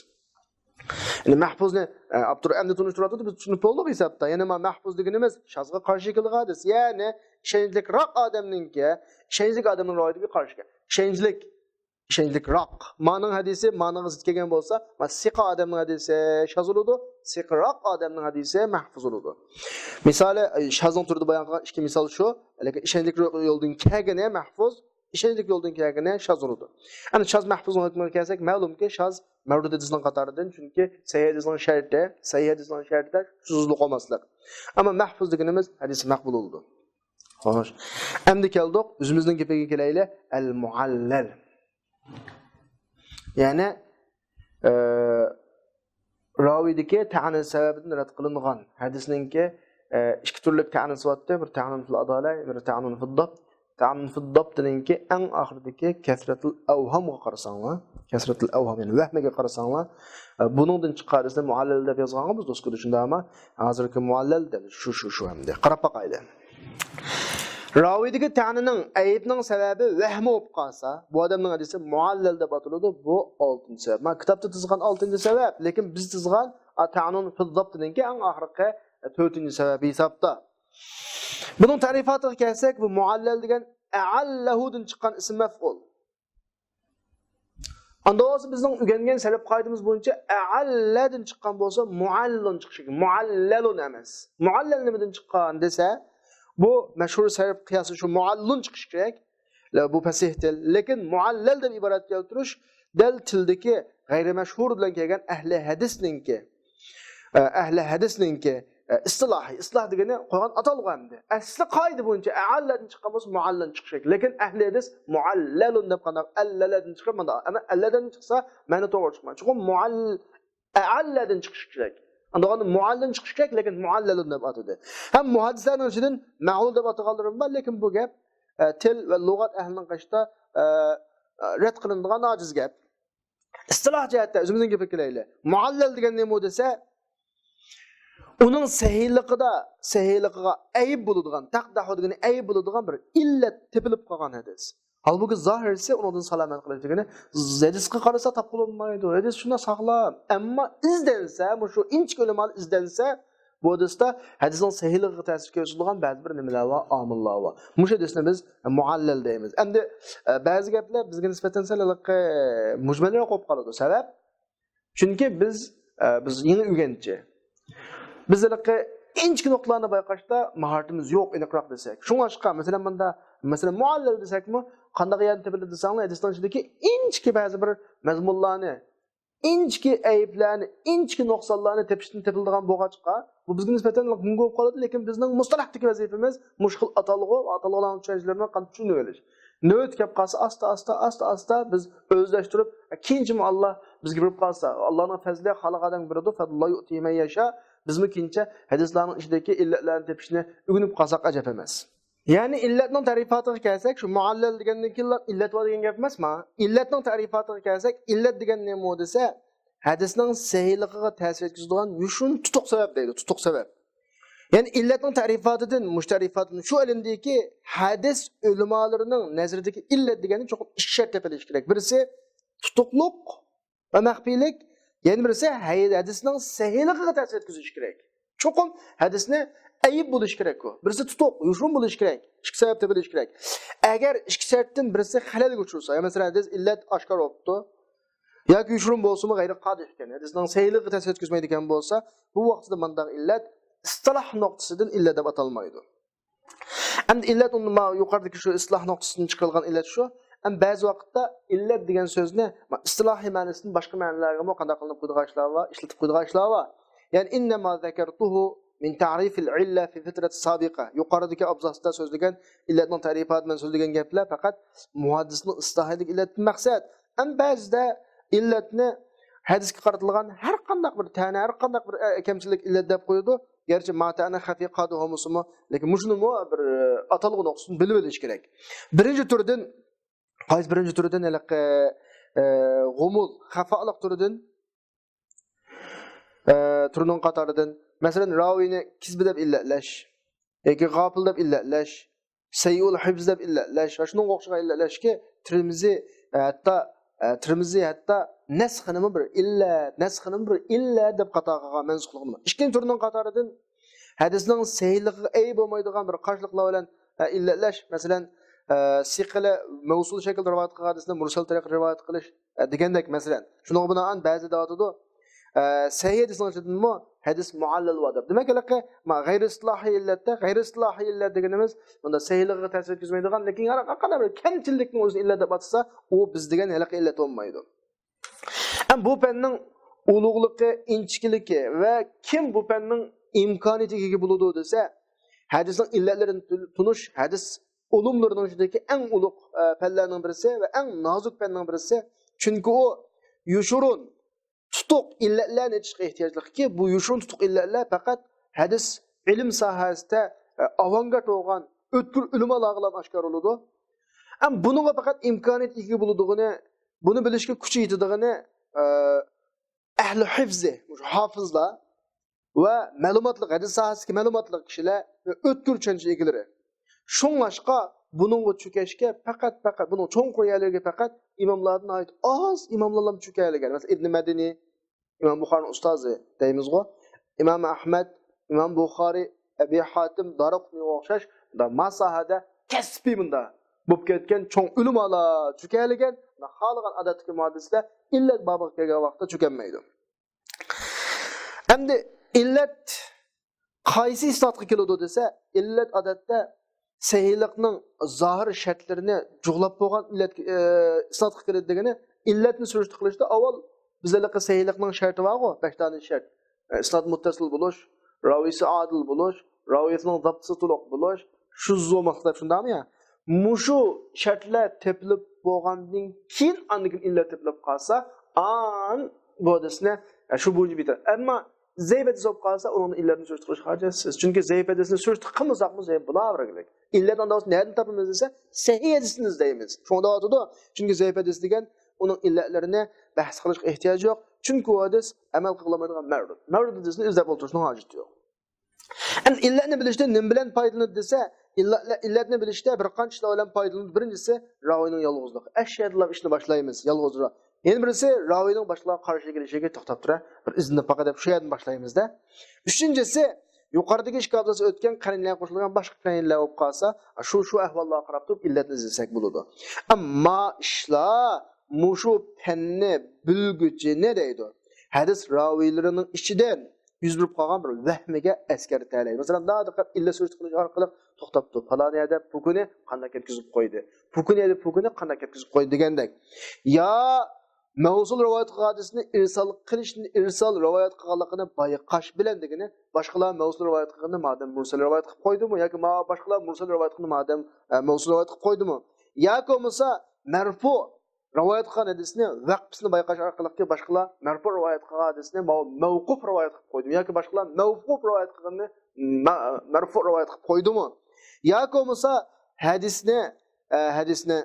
يەنى مەھپۇزنى، ئە، ئاپتور ئەمدى تونۇشتۇرۇۋاتىدۇ، بىز چۈشىنىپ بولدۇق ھېسابتا. يەنى ما مەھپۇز دېگىنىمىز شازغا قارشى كېلىدىغان ھەدىس. يەنى ئىشەنچلىكراق ئادەمنىڭكى، ئىشەنچلىك ئادەمنىڭ رىۋايىتىگە قارشى كەل-، ئىشەنچلىك، ئىشەنچلىكراق. مانىڭ ھەدىسى مانىڭغا زىت كەلگەن بولسا، ما سىقە ئادەمنىڭ ھەدىسى شاز بولىدۇ، سىقىراق ئادەمنىڭ ھەدىسى مەھپۇز بولىدۇ. مىسالى، ئە، شازنىڭ تۈرىدە بايان قىلغان ئىككى مىسال شۇ. لېكىن ئىشەنچلىك يولدىن كەلگىنى مەھپۇز، ئىشەنچلىك يولدىن كەلگىنى شاز بولىدۇ. ئەنە شاز مەھپۇزنىڭ ھۆكمىگە كەلسەك، مەلۇمكى، شاز مەۋرۇد ھەدىسنىڭ قاتارىدىن، چۈنكى سەھىھ ھەدىسنىڭ شەرتى، سەھىھ ھەدىسنىڭ شەرتىدە شۇزۇزلۇق بولماسلىق. ئەمما مەھپۇز دېگىنىمىز ھەدىسى مەقبۇل بولىدۇ. خوش. ئەمدى كەلدۇق، ئۆزىمىزنىڭ گېپىگە كېلەيلى. ئەل مۇئەللەل. يەنى، ئە، راۋىدىكى تەئنى سەۋەبىدىن رەت قىلىنغان ھەدىسنىڭكى، ئە، ئىككى تۈرلۈك تەئنىسى بارتتى. بىر تەئنۇن فىل ئادالە، بىر تەئنۇن فىل دابت. تەئنۇن فىل دابتنىڭكى ئەڭ ئاخىرىدىكى كەسرەتۇل ئەۋھامغا قارىساڭلار، كەسرەتۇل ئەۋھام، يەنى ۋەھمىگە قارىساڭلار، ئە، بۇنىڭدىن چىققان ھەدىسنى مۇئەللەل دەپ يازغانغۇ بىز دوسكىدا، شۇنداقمۇ؟ ھازىرقى مۇئەللەل دەل شۇ، شۇ، شۇ ئەمدى. قاراپ باقايلى. راۋىدىكى تەئنىنىڭ، ئەيىبنىڭ سەۋەبى ۋەھمى بولۇپ قالسا، بۇ ئادەمنىڭ ھەدىسى مۇئەللەل دەپ ئاتىلىدۇ. بۇ ئالتىنچى سەۋەب. مانا كىتابتا تىزغان ئالتىنچى سەۋەب، لېكىن بىز تىزغان، ئا، تەئنۇن فىل دابتنىڭكى ئەڭ ئاخىرقى تۆتىنچى سەۋەب ھېسابتا. بۇنىڭ تەرىپاتىغا كەلسەك، بۇ مۇئەللەل دېگەن ئەئەللەھۇدىن چىققان ئىسىم مەفئۇل. ئاندا بولسا بىزنىڭ ئۆگەنگەن سەرپ قائىدىمىز بويىچە ئەئەللەدىن چىققان بولسا مۇئەللۇن چىقىشى كېرەك. مۇئەللەلۇن ئەمەس. مۇئەللەل نېمىدىن چىققان دېسە، بۇ مەشھۇر سەرپ قىياسى شۇ مۇئەللۇن چىقىشى كېرەك. بۇ پەسىھ تىل. لېكىن مۇئەللەل دەپ ئىبارەت كەلتۈرۈش دەل تىلدىكى غەيرىي مەشھۇر بىلەن كەلگەن ئەھلى ھەدىسنىڭكى، ئە، ئەھلى ھەدىسنىڭكى، ئە، ئىستىلاھى. ئىستىلاھ دېگىنى قويغان ئاتالغۇ ئەمدى. ئەسلى قائىدە بويىچە ئەئەللەدىن چىققان بولسا مۇئەللەن چىقىشى كېرەك. لېكىن ئەھلى ھەدىس مۇئەللەلۇن دەپ قانداق؟ ئەللەلەدىن چىقىپ مانا، ئەمما ئەللەدىن چىقسا مەنە توغرا چىقمايدۇ. چوقۇم مۇئەل-، ئەئەللەدىن چىقىشى كېرەك. ئاندىن مۇئەللەن چىقىشى كېرەك، لېكىن مۇئەللەلۇن دەپ ئاتىدى. ھەم مۇھەددىسلەرنىڭ ئىچىدىن مەئۇل دەپ ئاتىغانلىرىمۇ بار، لېكىن بۇ گەپ، ئە، تىل ۋە لۇغەت ئەھلىنىڭ قېشىدا، ئە، رەت قىلىنىدىغان ئاجىز گەپ. ئىستىلاھ جەھەتتە ئۆزىمىزنىڭ گېپىگە كېلەيلى. مۇئەللەل دېگەن نېمە دېسە، ئۇنىڭ سەھىھلىقىدا، سەھىھلىقىغا ئەيىب بولىدىغان، تەقدەھۇ دېگىنى ئەيىب بولىدىغان بىر ئىللەت تېپىلىپ قالغان ھەدىس. ھالبۇكى، زاھىرسى ئۇنىڭدىن سالامەت قىلىش دېگىنى، ھەدىسكە قارىسا تاپقىلى بولمايدۇ. ھەدىس شۇنداق ساغلام. ئەمما ئىزدەنسە، مۇشۇ ئىنچىكە ئۆلىمالار ئىزدەنسە، بۇ ھەدىستە ھەدىسنىڭ سەھىھلىقىغا تەسىر كۆرسىتىدىغان بەزى بىر نېمىلەر بار، ئامىللار بار. مۇشۇ ھەدىسنى بىز مۇئەللەل دەيمىز. ئەمدى، ئە، بەزى گەپلەر بىزگە نىسبەتەن سەل ھېلىقى مۇجمەلرەك بولۇپ قالىدۇ. سەۋەب؟ چۈنكى بىز، ئە، بىز يېڭى ئۆگەنچى. بىز ھېلىقى ئىنچىكە نۇقتىلارنى بايقاشتا ماھارىتىمىز يوق، ئېنىقراق دېسەك. شۇڭلاشقا، مەسىلەن، مۇندا، مەسىلەن، مۇئەللەل دېسەكمۇ، قانداق يەرنى تېپىلدى دېسەڭلار، ھەدىسنىڭ ئىچىدىكى ئىنچىكە بەزى بىر مەزمۇنلارنى، ئىنچىكە ئەيىبلەرنى، ئىنچىكە نۇقسانلارنى تېپىشتىن تېپىلىدىغان بولغاچقا، بۇ بىزگە نىسبەتەن گۇڭگۇ بولۇپ قالىدۇ، لېكىن بىزنىڭ مۇستەلاھتىكى ۋەزىپىمىز مۇشۇ خىل ئاتالغۇ، ئاتالغۇلارنىڭ چۈشەنچىلىرىنى قانداق چۈشىنىۋېلىش. نۆۋىتى كەپ قالسا، ئاستا، ئاستا، ئاستا، ئاستا بىز ئۆزلەشتۈرۈپ، كېيىنچىمۇ ئاللا بىزگە بېرىپ قالسا، ئاللانىڭ پەزلى خالىغان ئادەمگە بېرىدۇ، فەزلۇللا يۇئتىھى مەن يەشا. بىزمۇ كېيىنچە ھەدىسلارنىڭ ئىچىدىكى ئىللەتلەرنى تېپىشنى ئۆگىنىپ قالساق ئەجەب ئەمەس. يەنى ئىللەتنىڭ تەرىپاتىغا كەلسەك، شۇ مۇئەللەل دېگەندىن كېيىنلا ئىللەت بار دېگەن گەپ ئەمەس ما؟ ئىللەتنىڭ تەرىپاتىغا كەلسەك، ئىللەت دېگەن نېمە دېسە، ھەدىسنىڭ سەھىھلىقىغا تەسىر يەتكۈزىدىغان يوشۇرۇن تۇتۇق سەۋەب دەيدۇ، تۇتۇق سەۋەب. يەنى ئىللەتنىڭ تەرىپاتىدىن، مۇشۇ تەرىپاتىدىن شۇ ئىلىمدىكى ھەدىس ئۆلىمالىرىنىڭ نەزىرىدىكى ئىللەت دېگەننى چوقۇم ئىككى شەرت تېپىلىشى كېرەك. بىرسى تۇتۇقلۇق ۋە مەخپىيلىك، يەنە بىرسى ھەي-، ھەدىسنىڭ سەھىھلىقىغا تەسىر يەتكۈزۈشى كېرەك. چوقۇم ھەدىسنى ئەيىب بولۇشى كېرەك ئۇ. بىرسى تۇتۇق، يوشۇرۇن بولۇشى كېرەك. ئىككى سەۋەب تېپىلىشى كېرەك. ئەگەر ئىككى شەرتتىن بىرسى خەلەلگە ئۇچرىسا، يا مەسىلەن، ھەدىس ئىللەت ئاشكارا بوپتۇ، ياكى يوشۇرۇن بولسىمۇ غەيرى قادىھ ئىكەن، ھەدىسنىڭ سەھىھلىقىگە تەسىر يەتكۈزمەيدىكەن بولسا، بۇ ۋاقىتتا مۇنداق ئىللەت ئىستىلاھ نۇقتىسىدىن ئىللەت دەپ ئاتالمايدۇ. ئەمدى ئىللەت ئۇندا ما-، يۇقىرىدىكى شۇ ئىستىلاھ نۇقتىسىدىن چىقىرىلغان ئىللەت شۇ. ئەمما بەزى ۋاقىتتا ئىللەت دېگەن سۆزنى ما-، ئىستىلاھىي مەنىسىدىن باشقا مەنىلەرگىمۇ قانداق قىلىنىپ قويىدىغان ئىشلار بار، ئىشلىتىپ قويىدىغان ئىشلار بار. يەنى، ئىننەما زەكەرتۇھۇ مىن تەرىفىل ئىللە فى فترة سابىقە. يۇقىرىدىكى ئابزاستا سۆزلىگەن ئىللەتنىڭ تەرىپاتى، مەن سۆزلىگەن گەپلەر پەقەت مۇھەددىسنىڭ ئىستىلاھىدىكى ئىللەتتىن مەقسەت. ئەمما بەزىدە ئىللەتنى ھەدىسكە قارىتىلغان ھەر قانداق بىر تەنە، ھەر قانداق بىر، ئە، كەمچىلىك ئىللەت دەپ قويىدۇ. گەرچە ما تەنە خەفى قادىھۇ بولسىمۇ، لېكىن مۇشۇنىمۇ بىر، ئە، ئاتالغۇ نۇقتىسىدىن بىلىۋېلىش كېرەك. بىرىنچى تۈردىن، قايسى بىرىنچى تۈردىن؟ ھېلىقى، ئە، غۇمۇل، خەفالىق تۈرىدىن، ئە، تۈرىنىڭ قاتارىدىن، مەسىلەن، راۋىينى كىزبى دەپ ئىللەتلەش ياكى غاپىل دەپ ئىللەتلەش، سەيئۇل ھىفز دەپ ئىللەتلەش ۋە شۇنىڭغا ئوخشىغان ئىللەتلەشكە تىرمىزى، ھەتتا، ئە، تىرمىزى ھەتتا نەسخنىمۇ بىر ئىللەت، نەسخنىمۇ بىر ئىللەت دەپ قاتارغا قىلغان، مەنسۇخلۇقنىمۇ. ئىككىنچى تۈرنىڭ قاتارىدىن ھەدىسنىڭ سەھىھلىكىگە ئەيىب بولمايدىغان بىر قارشىلىقلار بىلەن، ئە، ئىللەتلەش، مەسىلەن، ئە، سىقىلە مەۋسۇل شەكىلدە رىۋايەت قىلغان ھەدىسنى مۇرسەل تەرىقىدە رىۋايەت قىلىش، ئە، دېگەندەك، مەسىلەن. شۇنىڭغا بىنائەن بەزىدە دەۋاتىدۇ، ئە، سەھىھ ھەدىسنىڭ ئىچىدىنمۇ ھەدىس مۇئەللەل بار دەپ. دېمەك، ھېلىقى ما-، غەيرىي ئىستىلاھىي ئىللەتتە، غەيرىي ئىستىلاھىي ئىللەت دېگىنىمىز بۇندا سەھىھلىكىگە تەسىر يەتكۈزمەيدىغان، لېكىن ھەر قانداق بىر كەمچىللىكنىڭ ئۆزىنى ئىللەت دەپ ئاتىسا، ئۇ بىز دېگەن ھېلىقى ئىللەت بولمايدۇ. ئەمما بۇ پەننىڭ ئۇلۇغلۇقى، ئىنچىكىلىكى ۋە كىم بۇ پەننىڭ ئىمكانىيىتىگە ئىگە بولىدۇ دېسە، ھەدىسنىڭ ئىللەتلىرىنى تونۇش ھەدىس ئۇلۇملىرىنىڭ ئىچىدىكى ئەڭ ئۇلۇغ، ئە، پەنلەرنىڭ بىرسى ۋە ئەڭ نازۇك پەننىڭ بىرسى. چۈنكى ئۇ يوشۇرۇن، تۇتۇق ئىللەتلەرنى ئېچىشقا ئېھتىياجلىقكى، بۇ يوشۇرۇن تۇتۇق ئىللەتلەر پەقەت ھەدىس ئىلىم ساھەسىدە، ئە، ئاۋانگارت بولغان ئۆتكۈر ئۆلىمالارغىلا ئاشكارا بولىدۇ. ئەمما بۇنىڭغا پەقەت ئىمكانىيەت ئىگە بولىدىغىنى، بۇنى بىلىشكە كۈچ يېتىدىغىنى، ئە، ئەھلى ھىفزى، مۇشۇ ھافىزلار ۋە مەلۇماتلىق، ھەدىس ساھەسىدىكى مەلۇماتلىق كىشىلەر ۋە ئۆتكۈر چۈشەنچە ئىگىلىرى. شۇڭلاشقا بۇنىڭغا چۆكەشكە پەقەت، پەقەت بۇنىڭ چوڭقۇر يەرلىرىگە پەقەت ئىماملاردىن ناھايىتى ئاز ئىماملارلا چۆكەلىگەن. مەسىلەن، ئىبنى مەدىنى، ئىمام بۇخارىنىڭ ئۇستازى دەيمىزغۇ، ئىمام ئەھمەد، ئىمام بۇخارىي، ئەبى ھاتىم، دارىقۇتنىغا ئوخشاش مۇنداق ما ساھەدە كەسپىي مۇنداق بولۇپ كەتكەن چوڭ ئۆلىمالار چۆكەلىگەن، خالىغان ئادەتتىكى مۇھەددىسلەر ئىللەت بابىغا كەلگەن ۋاقىتتا چۆكەلمەيدۇ. ئەمدى ئىللەت قايسى ئىسنادقا كېلىدۇ دېسە، ئىللەت ئادەتتە سەھىھلىقنىڭ زاھىر شەرتلىرىنى جۇغلاپ بولغان ئىللەت، ئە، ئىسنادقا كېلىدۇ دېگىنى، ئىللەتنى سۈرۈشتە قىلىشتا ئاۋۋال بىز ھېلىقى سەھىھلىقنىڭ شەرتى بارغۇ، بەش دانە شەرت. ئە، ئىسناد مۇتتەسىل بولۇش، راۋىسى ئادىل بولۇش، راۋىسىنىڭ زاپتىسى تولۇق بولۇش، شۇز بولماسلىق، شۇنداقمۇ يا؟ مۇشۇ شەرتلەر تېپىلىپ بولغاندىن كېيىن، ئاندىن كېيىن ئىللەت تېپىلىپ قالسا، ئان بۇ ھەدىسنى، ئە، شۇ بويىچە بىتەر. ئەمما زەئىپ ھەدىس بولۇپ قالسا، ئۇنىڭدا ئىللەتنى سۈرۈشتە قىلىش ھاجەتسىز. چۈنكى زەئىپ ھەدىسنى سۈرۈشتە قىلمىساقمۇ زەئىپ بولاۋېرىدۇ. ئىللەتنى ئاندىن نەدىن تاپىمىز دېسە، سەھىھ ھەدىستىن ئىزدەيمىز. شۇڭا دەۋاتىدۇ. چۈنكى زەئىپ ھەدىس دېگەن ئۇنىڭ ئىللەتلىرىنى بەھس قىلىشقا ئېھتىياجى يوق. چۈنكى ئۇ ھەدىس ئەمەل قىلىنمايدىغان مەردۇد. مەردۇد ھەدىسنى ئىزدەپ ئولتۇرۇشنىڭ ھاجىتى يوق. ئەمدى ئىللەتنى بىلىشتە نېمە بىلەن پايدىلىنىدۇ دېسە، ئىللەت-، ئىللەتنى بىلىشتە بىر قانچە ئىشلار بىلەن پايدىلىنىدۇ. بىرىنچىسى، راۋىنىڭ يالغۇزلۇقى. ئەشەددىللا ئىشنى باشلايمىز، يالغۇزراق. يەنە بىرسى، راۋىنىڭ باشقىلارغا قارشى كېلىشىگە توختاپ تۇرە، بىر ئىزدىنىپ باقاي دەپ شۇ يەردىن باشلايمىز-دە. ئۈچىنچىسى، يۇقىرىدىكى ئىككى ئابزاسقا ئۆتكەن قەرىنلەرگە قوشۇلغان باشقا قەرىنلەر بولۇپ قالسا، شۇ، شۇ ئەھۋاللارغا قاراپ تۇرۇپ ئىللەتنى ئىزدىسەك بولىدۇ. ئەمما ئىشلار مۇشۇ پەننى بىلگۈچىنى دەيدۇ. ھەدىس راۋىيلىرىنىڭ ئىچىدىن يۈز بېرىپ قالغان بىر ۋەھمىگە ئەسكەرتەلەيدۇ. مەسىلەن، مۇنداق دىققەت، ئىللەت سۈرۈشتە قىلىش ئارقىلىق توختاپتۇ. پالان يەردە پۇكىنى قانداق كەتكۈزۈپ قويدى؟ پۇكىنى يەردە پۇكىنى قانداق كەتكۈزۈپ قويدى دېگەندەك. يا مەۋسۇل رىۋايەت قىلغان ھەدىسنى ئىرسال قىلىشنى، ئىرسال رىۋايەت قىلغانلىقىنى بايقاش بىلەن دېگىنى، باشقىلار مەۋسۇل رىۋايەت قىلغىنىنى مادەم مۇرسەل رىۋايەت قىلىپ قويدىمۇ؟ ياكى ما-، باشقىلار مۇرسەل رىۋايەت قىلغىنىنى مادەم، ئە، مەۋسۇل رىۋايەت قىلىپ قويدىمۇ؟ ياكى بولمىسا مەرفۇ رىۋايەت قىلغان ھەدىسنى ۋەقپىسىنى بايقاش ئارقىلىقكى باشقىلار مەرفۇ رىۋايەت قىلغان ھەدىسنى ماۋۇ مەۋقۇپ رىۋايەت قىلىپ قويدىمۇ ياكى باشقىلار مەۋقۇپ رىۋايەت قىلغىنىنى مە-، مەرفۇ رىۋايەت قىلىپ قويدىمۇ؟ ياكى بولمىسا ھەدىسنى، ئە، ھەدىسنى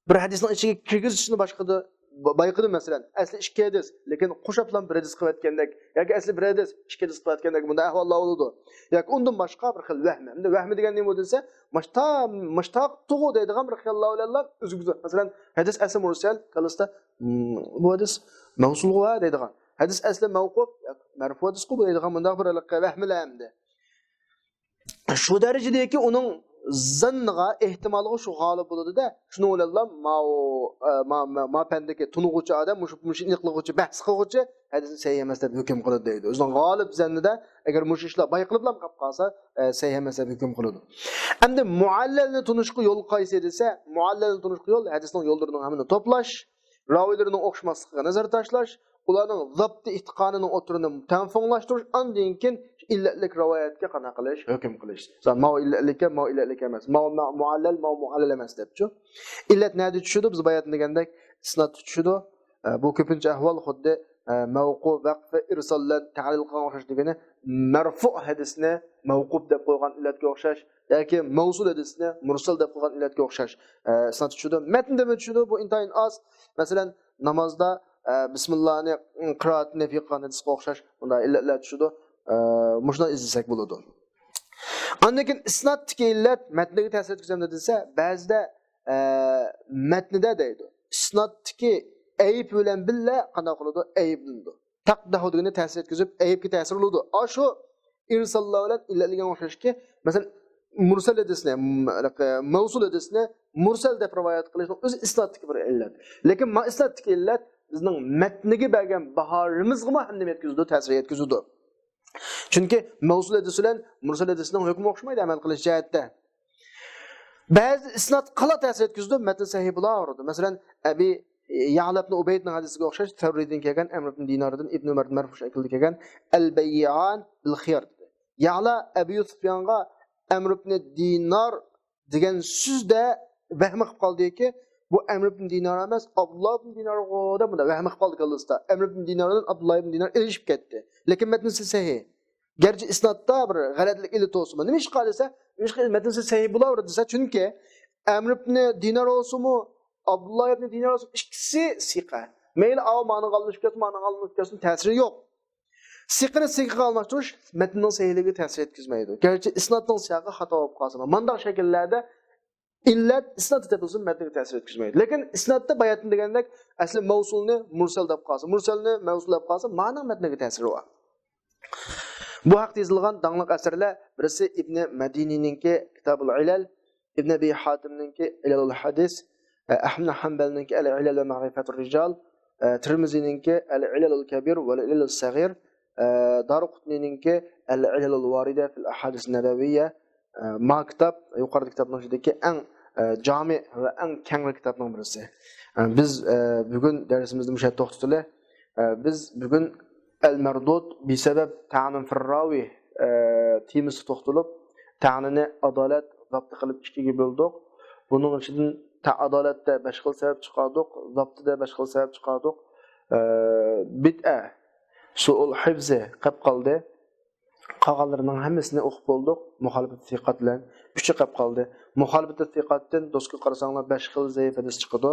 بىر ھەدىسنىڭ ئىچىگە كىرگۈزۈشنى باشقىدا بايقىدى، مەسىلەن، ئەسلى ئىككى ھەدىس، لېكىن قوشاپلا بىر ھەدىس قىلىۋەتكەندەك ياكى ئەسلى بىر ھەدىس، ئىككى ھەدىس قىلىۋەتكەندەك بۇنداق ئەھۋاللار بولىدۇ. ياكى ئۇندىن باشقا بىر خىل ۋەھمى. ئەمدى ۋەھمى دېگەن نېمە دېسە، ماشتا-، ماشتاق تۇغۇ دەيدىغان بىر خىياللار بىلەنلا ئۆزىگە، مەسىلەن، ھەدىس ئەسلى مۇرسەل، كاللىسىدا، «مم، بۇ ھەدىس مەۋسۇلغۇ ۋە» دەيدىغان. ھەدىس ئەسلى مەۋقۇپ، ياكى مەرفۇ ھەدىسقۇ بۇ دەيدىغان بۇنداق بىر ھېلىقى ۋەھمىلەر ئەمدى. شۇ دەرىجىدىكى ئۇنىڭ زەننىغا، ئېھتىمالىغا شۇ غالىب بولىدۇ-دە. شۇنىڭ بىلەنلا ماۋۇ، ئە، ما، ما، ما پەندىكى تونۇغۇچى ئادەم، مۇشۇ، مۇشۇ ئېنىقلىغۇچى، بەھس قىلغۇچى ھەدىسنى سەھىھ ئەمەس دەپ ھۆكۈم قىلىدۇ دەيدۇ. ئۆزىنىڭ غالىب زەننىدە، ئەگەر مۇشۇ ئىشلار بايقىلىپلا قاپ قالسا، ئە، سەھىھ ئەمەس دەپ ھۆكۈم قىلىدۇ. ئەمدى مۇئەللەلنى تونۇشقا يول قايسى دېسە، مۇئەللەلنى تونۇشقا يول ھەدىسنىڭ يوللىرىنىڭ ھەممىنى توپلاش، راۋىيلىرىنىڭ ئوخشىماسلىقىغا نەزەر تاشلاش، ئۇلارنىڭ زاپتى ئېتىقانىنىڭ ئوتتۇرىنى تەڭپۇڭلاشتۇرۇش، ئاندىن كېيىن ئىللەتلىك رىۋايەتكە قانداق قىلىش؟ ھۆكۈم قىلىش. مىسال، ماۋۇ ئىللەتلىككەن، ماۋۇ ئىللەتلىك ئەمەس. ماۋۇ ما-، مۇئەللەل، ماۋۇ مۇئەللەل ئەمەس دەپچۇ. ئىللەت نەدە چۈشىدۇ؟ بىز باياتىن دېگەندەك ئىسنادتا چۈشىدۇ. ئە، بۇ كۆپىنچە ئەھۋال خۇددى، ئە، مەۋقۇ، ۋەقف، ئىرسال بىلەن تەلىل قىلغان ئوخشاش دېگىنى، مەرفۇ ھەدىسنى مەۋقۇپ دەپ قويغان ئىللەتكە ئوخشاش ياكى مەۋسۇل ھەدىسنى مۇرسەل دەپ قويغان ئىللەتكە ئوخشاش، ئە، ئىسنادتا چۈشىدۇ. مەتندىمۇ چۈشىدۇ، بۇ ئىنتايىن ئاز. مەسىلەن، نامازدا، ئە، بىسمىللانى، ئىم، قىرائەتنى نەپى قىلغان ھەدىسكە ئوخشاش مۇنداق ئىللەتلەر چۈشىدۇ. ئە، مۇشۇنداق ئىزدىسەك بولىدۇ. ئاندىن كېيىن ئىسنادتىكى ئىللەت مەتنىگە تەسىر يەتكۈزەمدۇ دېسە، بەزىدە، ئە، مەتنىدە دەيدۇ. ئىسنادتىكى ئەيىب بىلەن بىللە قانداق قىلىدۇ؟ ئەيىبلىنىدۇ. تەقدەھۇ دېگىنى تەسىر يەتكۈزۈپ، ئەيىبكە تەسىر بولىدۇ. ئاشۇ ئىرساللار بىلەن ئىللەتلىگەن ئوخشاشكى، مەسىلەن، مۇرسەل ھەدىسنى، م-، مەۋسۇل ھەدىسنى مۇرسەل دەپ رىۋايەت قىلىشنىڭ ئۆزى ئىسنادتىكى بىر ئىللەت. لېكىن ما ئىسنادتىكى ئىللەت بىزنىڭ مەتنىگە بەرگەن باھارىمىزغىمۇ ھەم نېمە يەتكۈزىدۇ؟ تەسىر يەتكۈزىدۇ. چۈنكى مەۋسۇل ھەدىس بىلەن مۇرسەل ھەدىسنىڭ ھۆكمى ئوخشىمايدۇ ئەمەل قىلىش جەھەتتە. بەزى ئىسناد قالا تەسىر يەتكۈزىدۇ، مەتن سەھىھ بولاۋېرىدۇ. مەسىلەن، ئەبى يەئلە ئىبنى ئۇبەيدنىڭ ھەدىسىگە ئوخشاش، سەۋرىدىن كەلگەن، ئەمر ئىبنى دىناردىن، ئىبنى ئۆمەردىن مەرفۇ شەكىلدە كەلگەن، «ئەل بەييەئان بىل خىيار» دېدى. يەئلە ئەبى سۇفيانغا ئەمر ئىبنى دىنار دېگەن سۆزدە ۋەھمى قىلىپ قالدىكى، بۇ ئەمر ئىبنى دىنار ئەمەس، ئابدۇللا ئىبنى دىنارغۇ دەپ مۇنداق ۋەھمى قىلىپ قالدى كاللىسىدا. ئەمر ئىبنى دىنار بىلەن ئابدۇللا ئىبنى دىنار ئېلىشىپ كەتتى. لېكىن مەتنىسى سەھىھ. گەرچە ئىسنادتا بىر غەلەتلىك ئىللىتى بولسىمۇ، نېمىشقا دېسە، نېمىشقا مەتنىسى سەھىھ بولاۋېرىدۇ دېسە، چۈنكى ئەمر ئىبنى دىنار بولسىمۇ، ئابدۇللا ئىبنى دىنار بولسىمۇ، ئىككىسى سىقە. مەيلى ئاۋۇ مانىغا ئالمىشىپ كەتسۇن، مانىغا ئالمىشىپ كەتسۇن، تەسىرى يوق. سىقىنى سىقىغا ئالماشتۇرۇش مەتننىڭ سەھىھلىكىگە تەسىر يەتكۈزمەيدۇ. گەرچە ئىسنادنىڭ سىياقى خاتا بولۇپ قالسىمۇ. مانداق شەكىللەردە ئىللەت ئىسنادتا تېپىلسىمۇ مەتنگە تەسىر يەتكۈزمەيدۇ. لېكىن ئىسنادتا باياتىن دېگەندەك ئەسلى مەۋسۇلنى مۇرسەل دەپ قالسا، مۇرسەلنى مەۋسۇل دەپ قالسا، مانىڭ مەتنگە تەسىرى بار. بۇ ھەقتە يېزىلغان داڭلىق ئەسەرلەر بىرسى ئىبنى مەدىنىنىڭكى كىتابۇل ئىلەل، ئىبنى ئەبى ھاتىمنىڭكى ئىلەلۇل ھەدىس، ئەھمەد ھەمبەلنىڭكى ئەل ئىلەل ۋە مەرىفەتۇر رىجال، تىرمىزىنىڭكى ئەل ئىلەلۇل كەبىر ۋە ئىلەلۇل سەغىر، دارىقۇتنىنىڭكى ئەل ئىلەلۇل ۋارىدە فىل ئەھادىس نەبەۋىيە. ما كىتاب، يۇقىرىدا كىتابنىڭ ئىچىدىكى ئەڭ جامى ۋە ئەڭ كەڭرى كىتابنىڭ بىرسى. بىز بۈگۈن دەرسىمىزنى مۇشۇ يەردە توختىتىلى. بىز بۈگۈن ئەل مەردۇد بىسەبەب تەئنىن فىرراۋى تېمىسىغا توختىلىپ، تەئنىنى ئادالەت، زاپت قىلىپ ئىككىگە بۆلدۇق. بۇنىڭ ئىچىدىن تە-، ئادالەتتە بەش خىل سەۋەب چىقاردۇق، زاپتىدا بەش خىل سەۋەب چىقاردۇق. بىدئە، سۇئۇل ھىفزى قېپ قالدى. قالغانلىرىنىڭ ھەممىسىنى ئوقۇپ بولدۇق. مۇخالىپەت سىقات بىلەن ئۈچى قېپ قالدى. مۇخالىپەت سىقاتتىن دوسكا قارىساڭلار بەش خىل زەئىپ ھەدىس چىقىدۇ.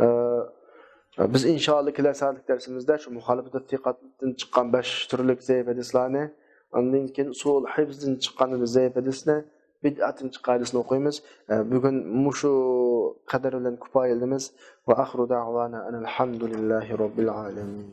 ئە، بىز ئىنشائاللا كېلەر سائەتلىك دەرسىمىزدە شۇ مۇخالىپەت سىقاتتىن چىققان بەش تۈرلۈك زەئىپ ھەدىسلەرنى، ئاندىن كېيىن سۇئۇل ھىفزدىن چىققان زەئىپ ھەدىسنى، بىدئەتتىن چىققان ھەدىسنى ئوقۇيمىز. ئە، بۈگۈن مۇشۇ قەدەر بىلەن كۇپايىلىنىمىز. ۋە ئاخىرۇ دەئۋانا ئەنىل ھەمدۇلىللاھى رەببىل ئالەمىن.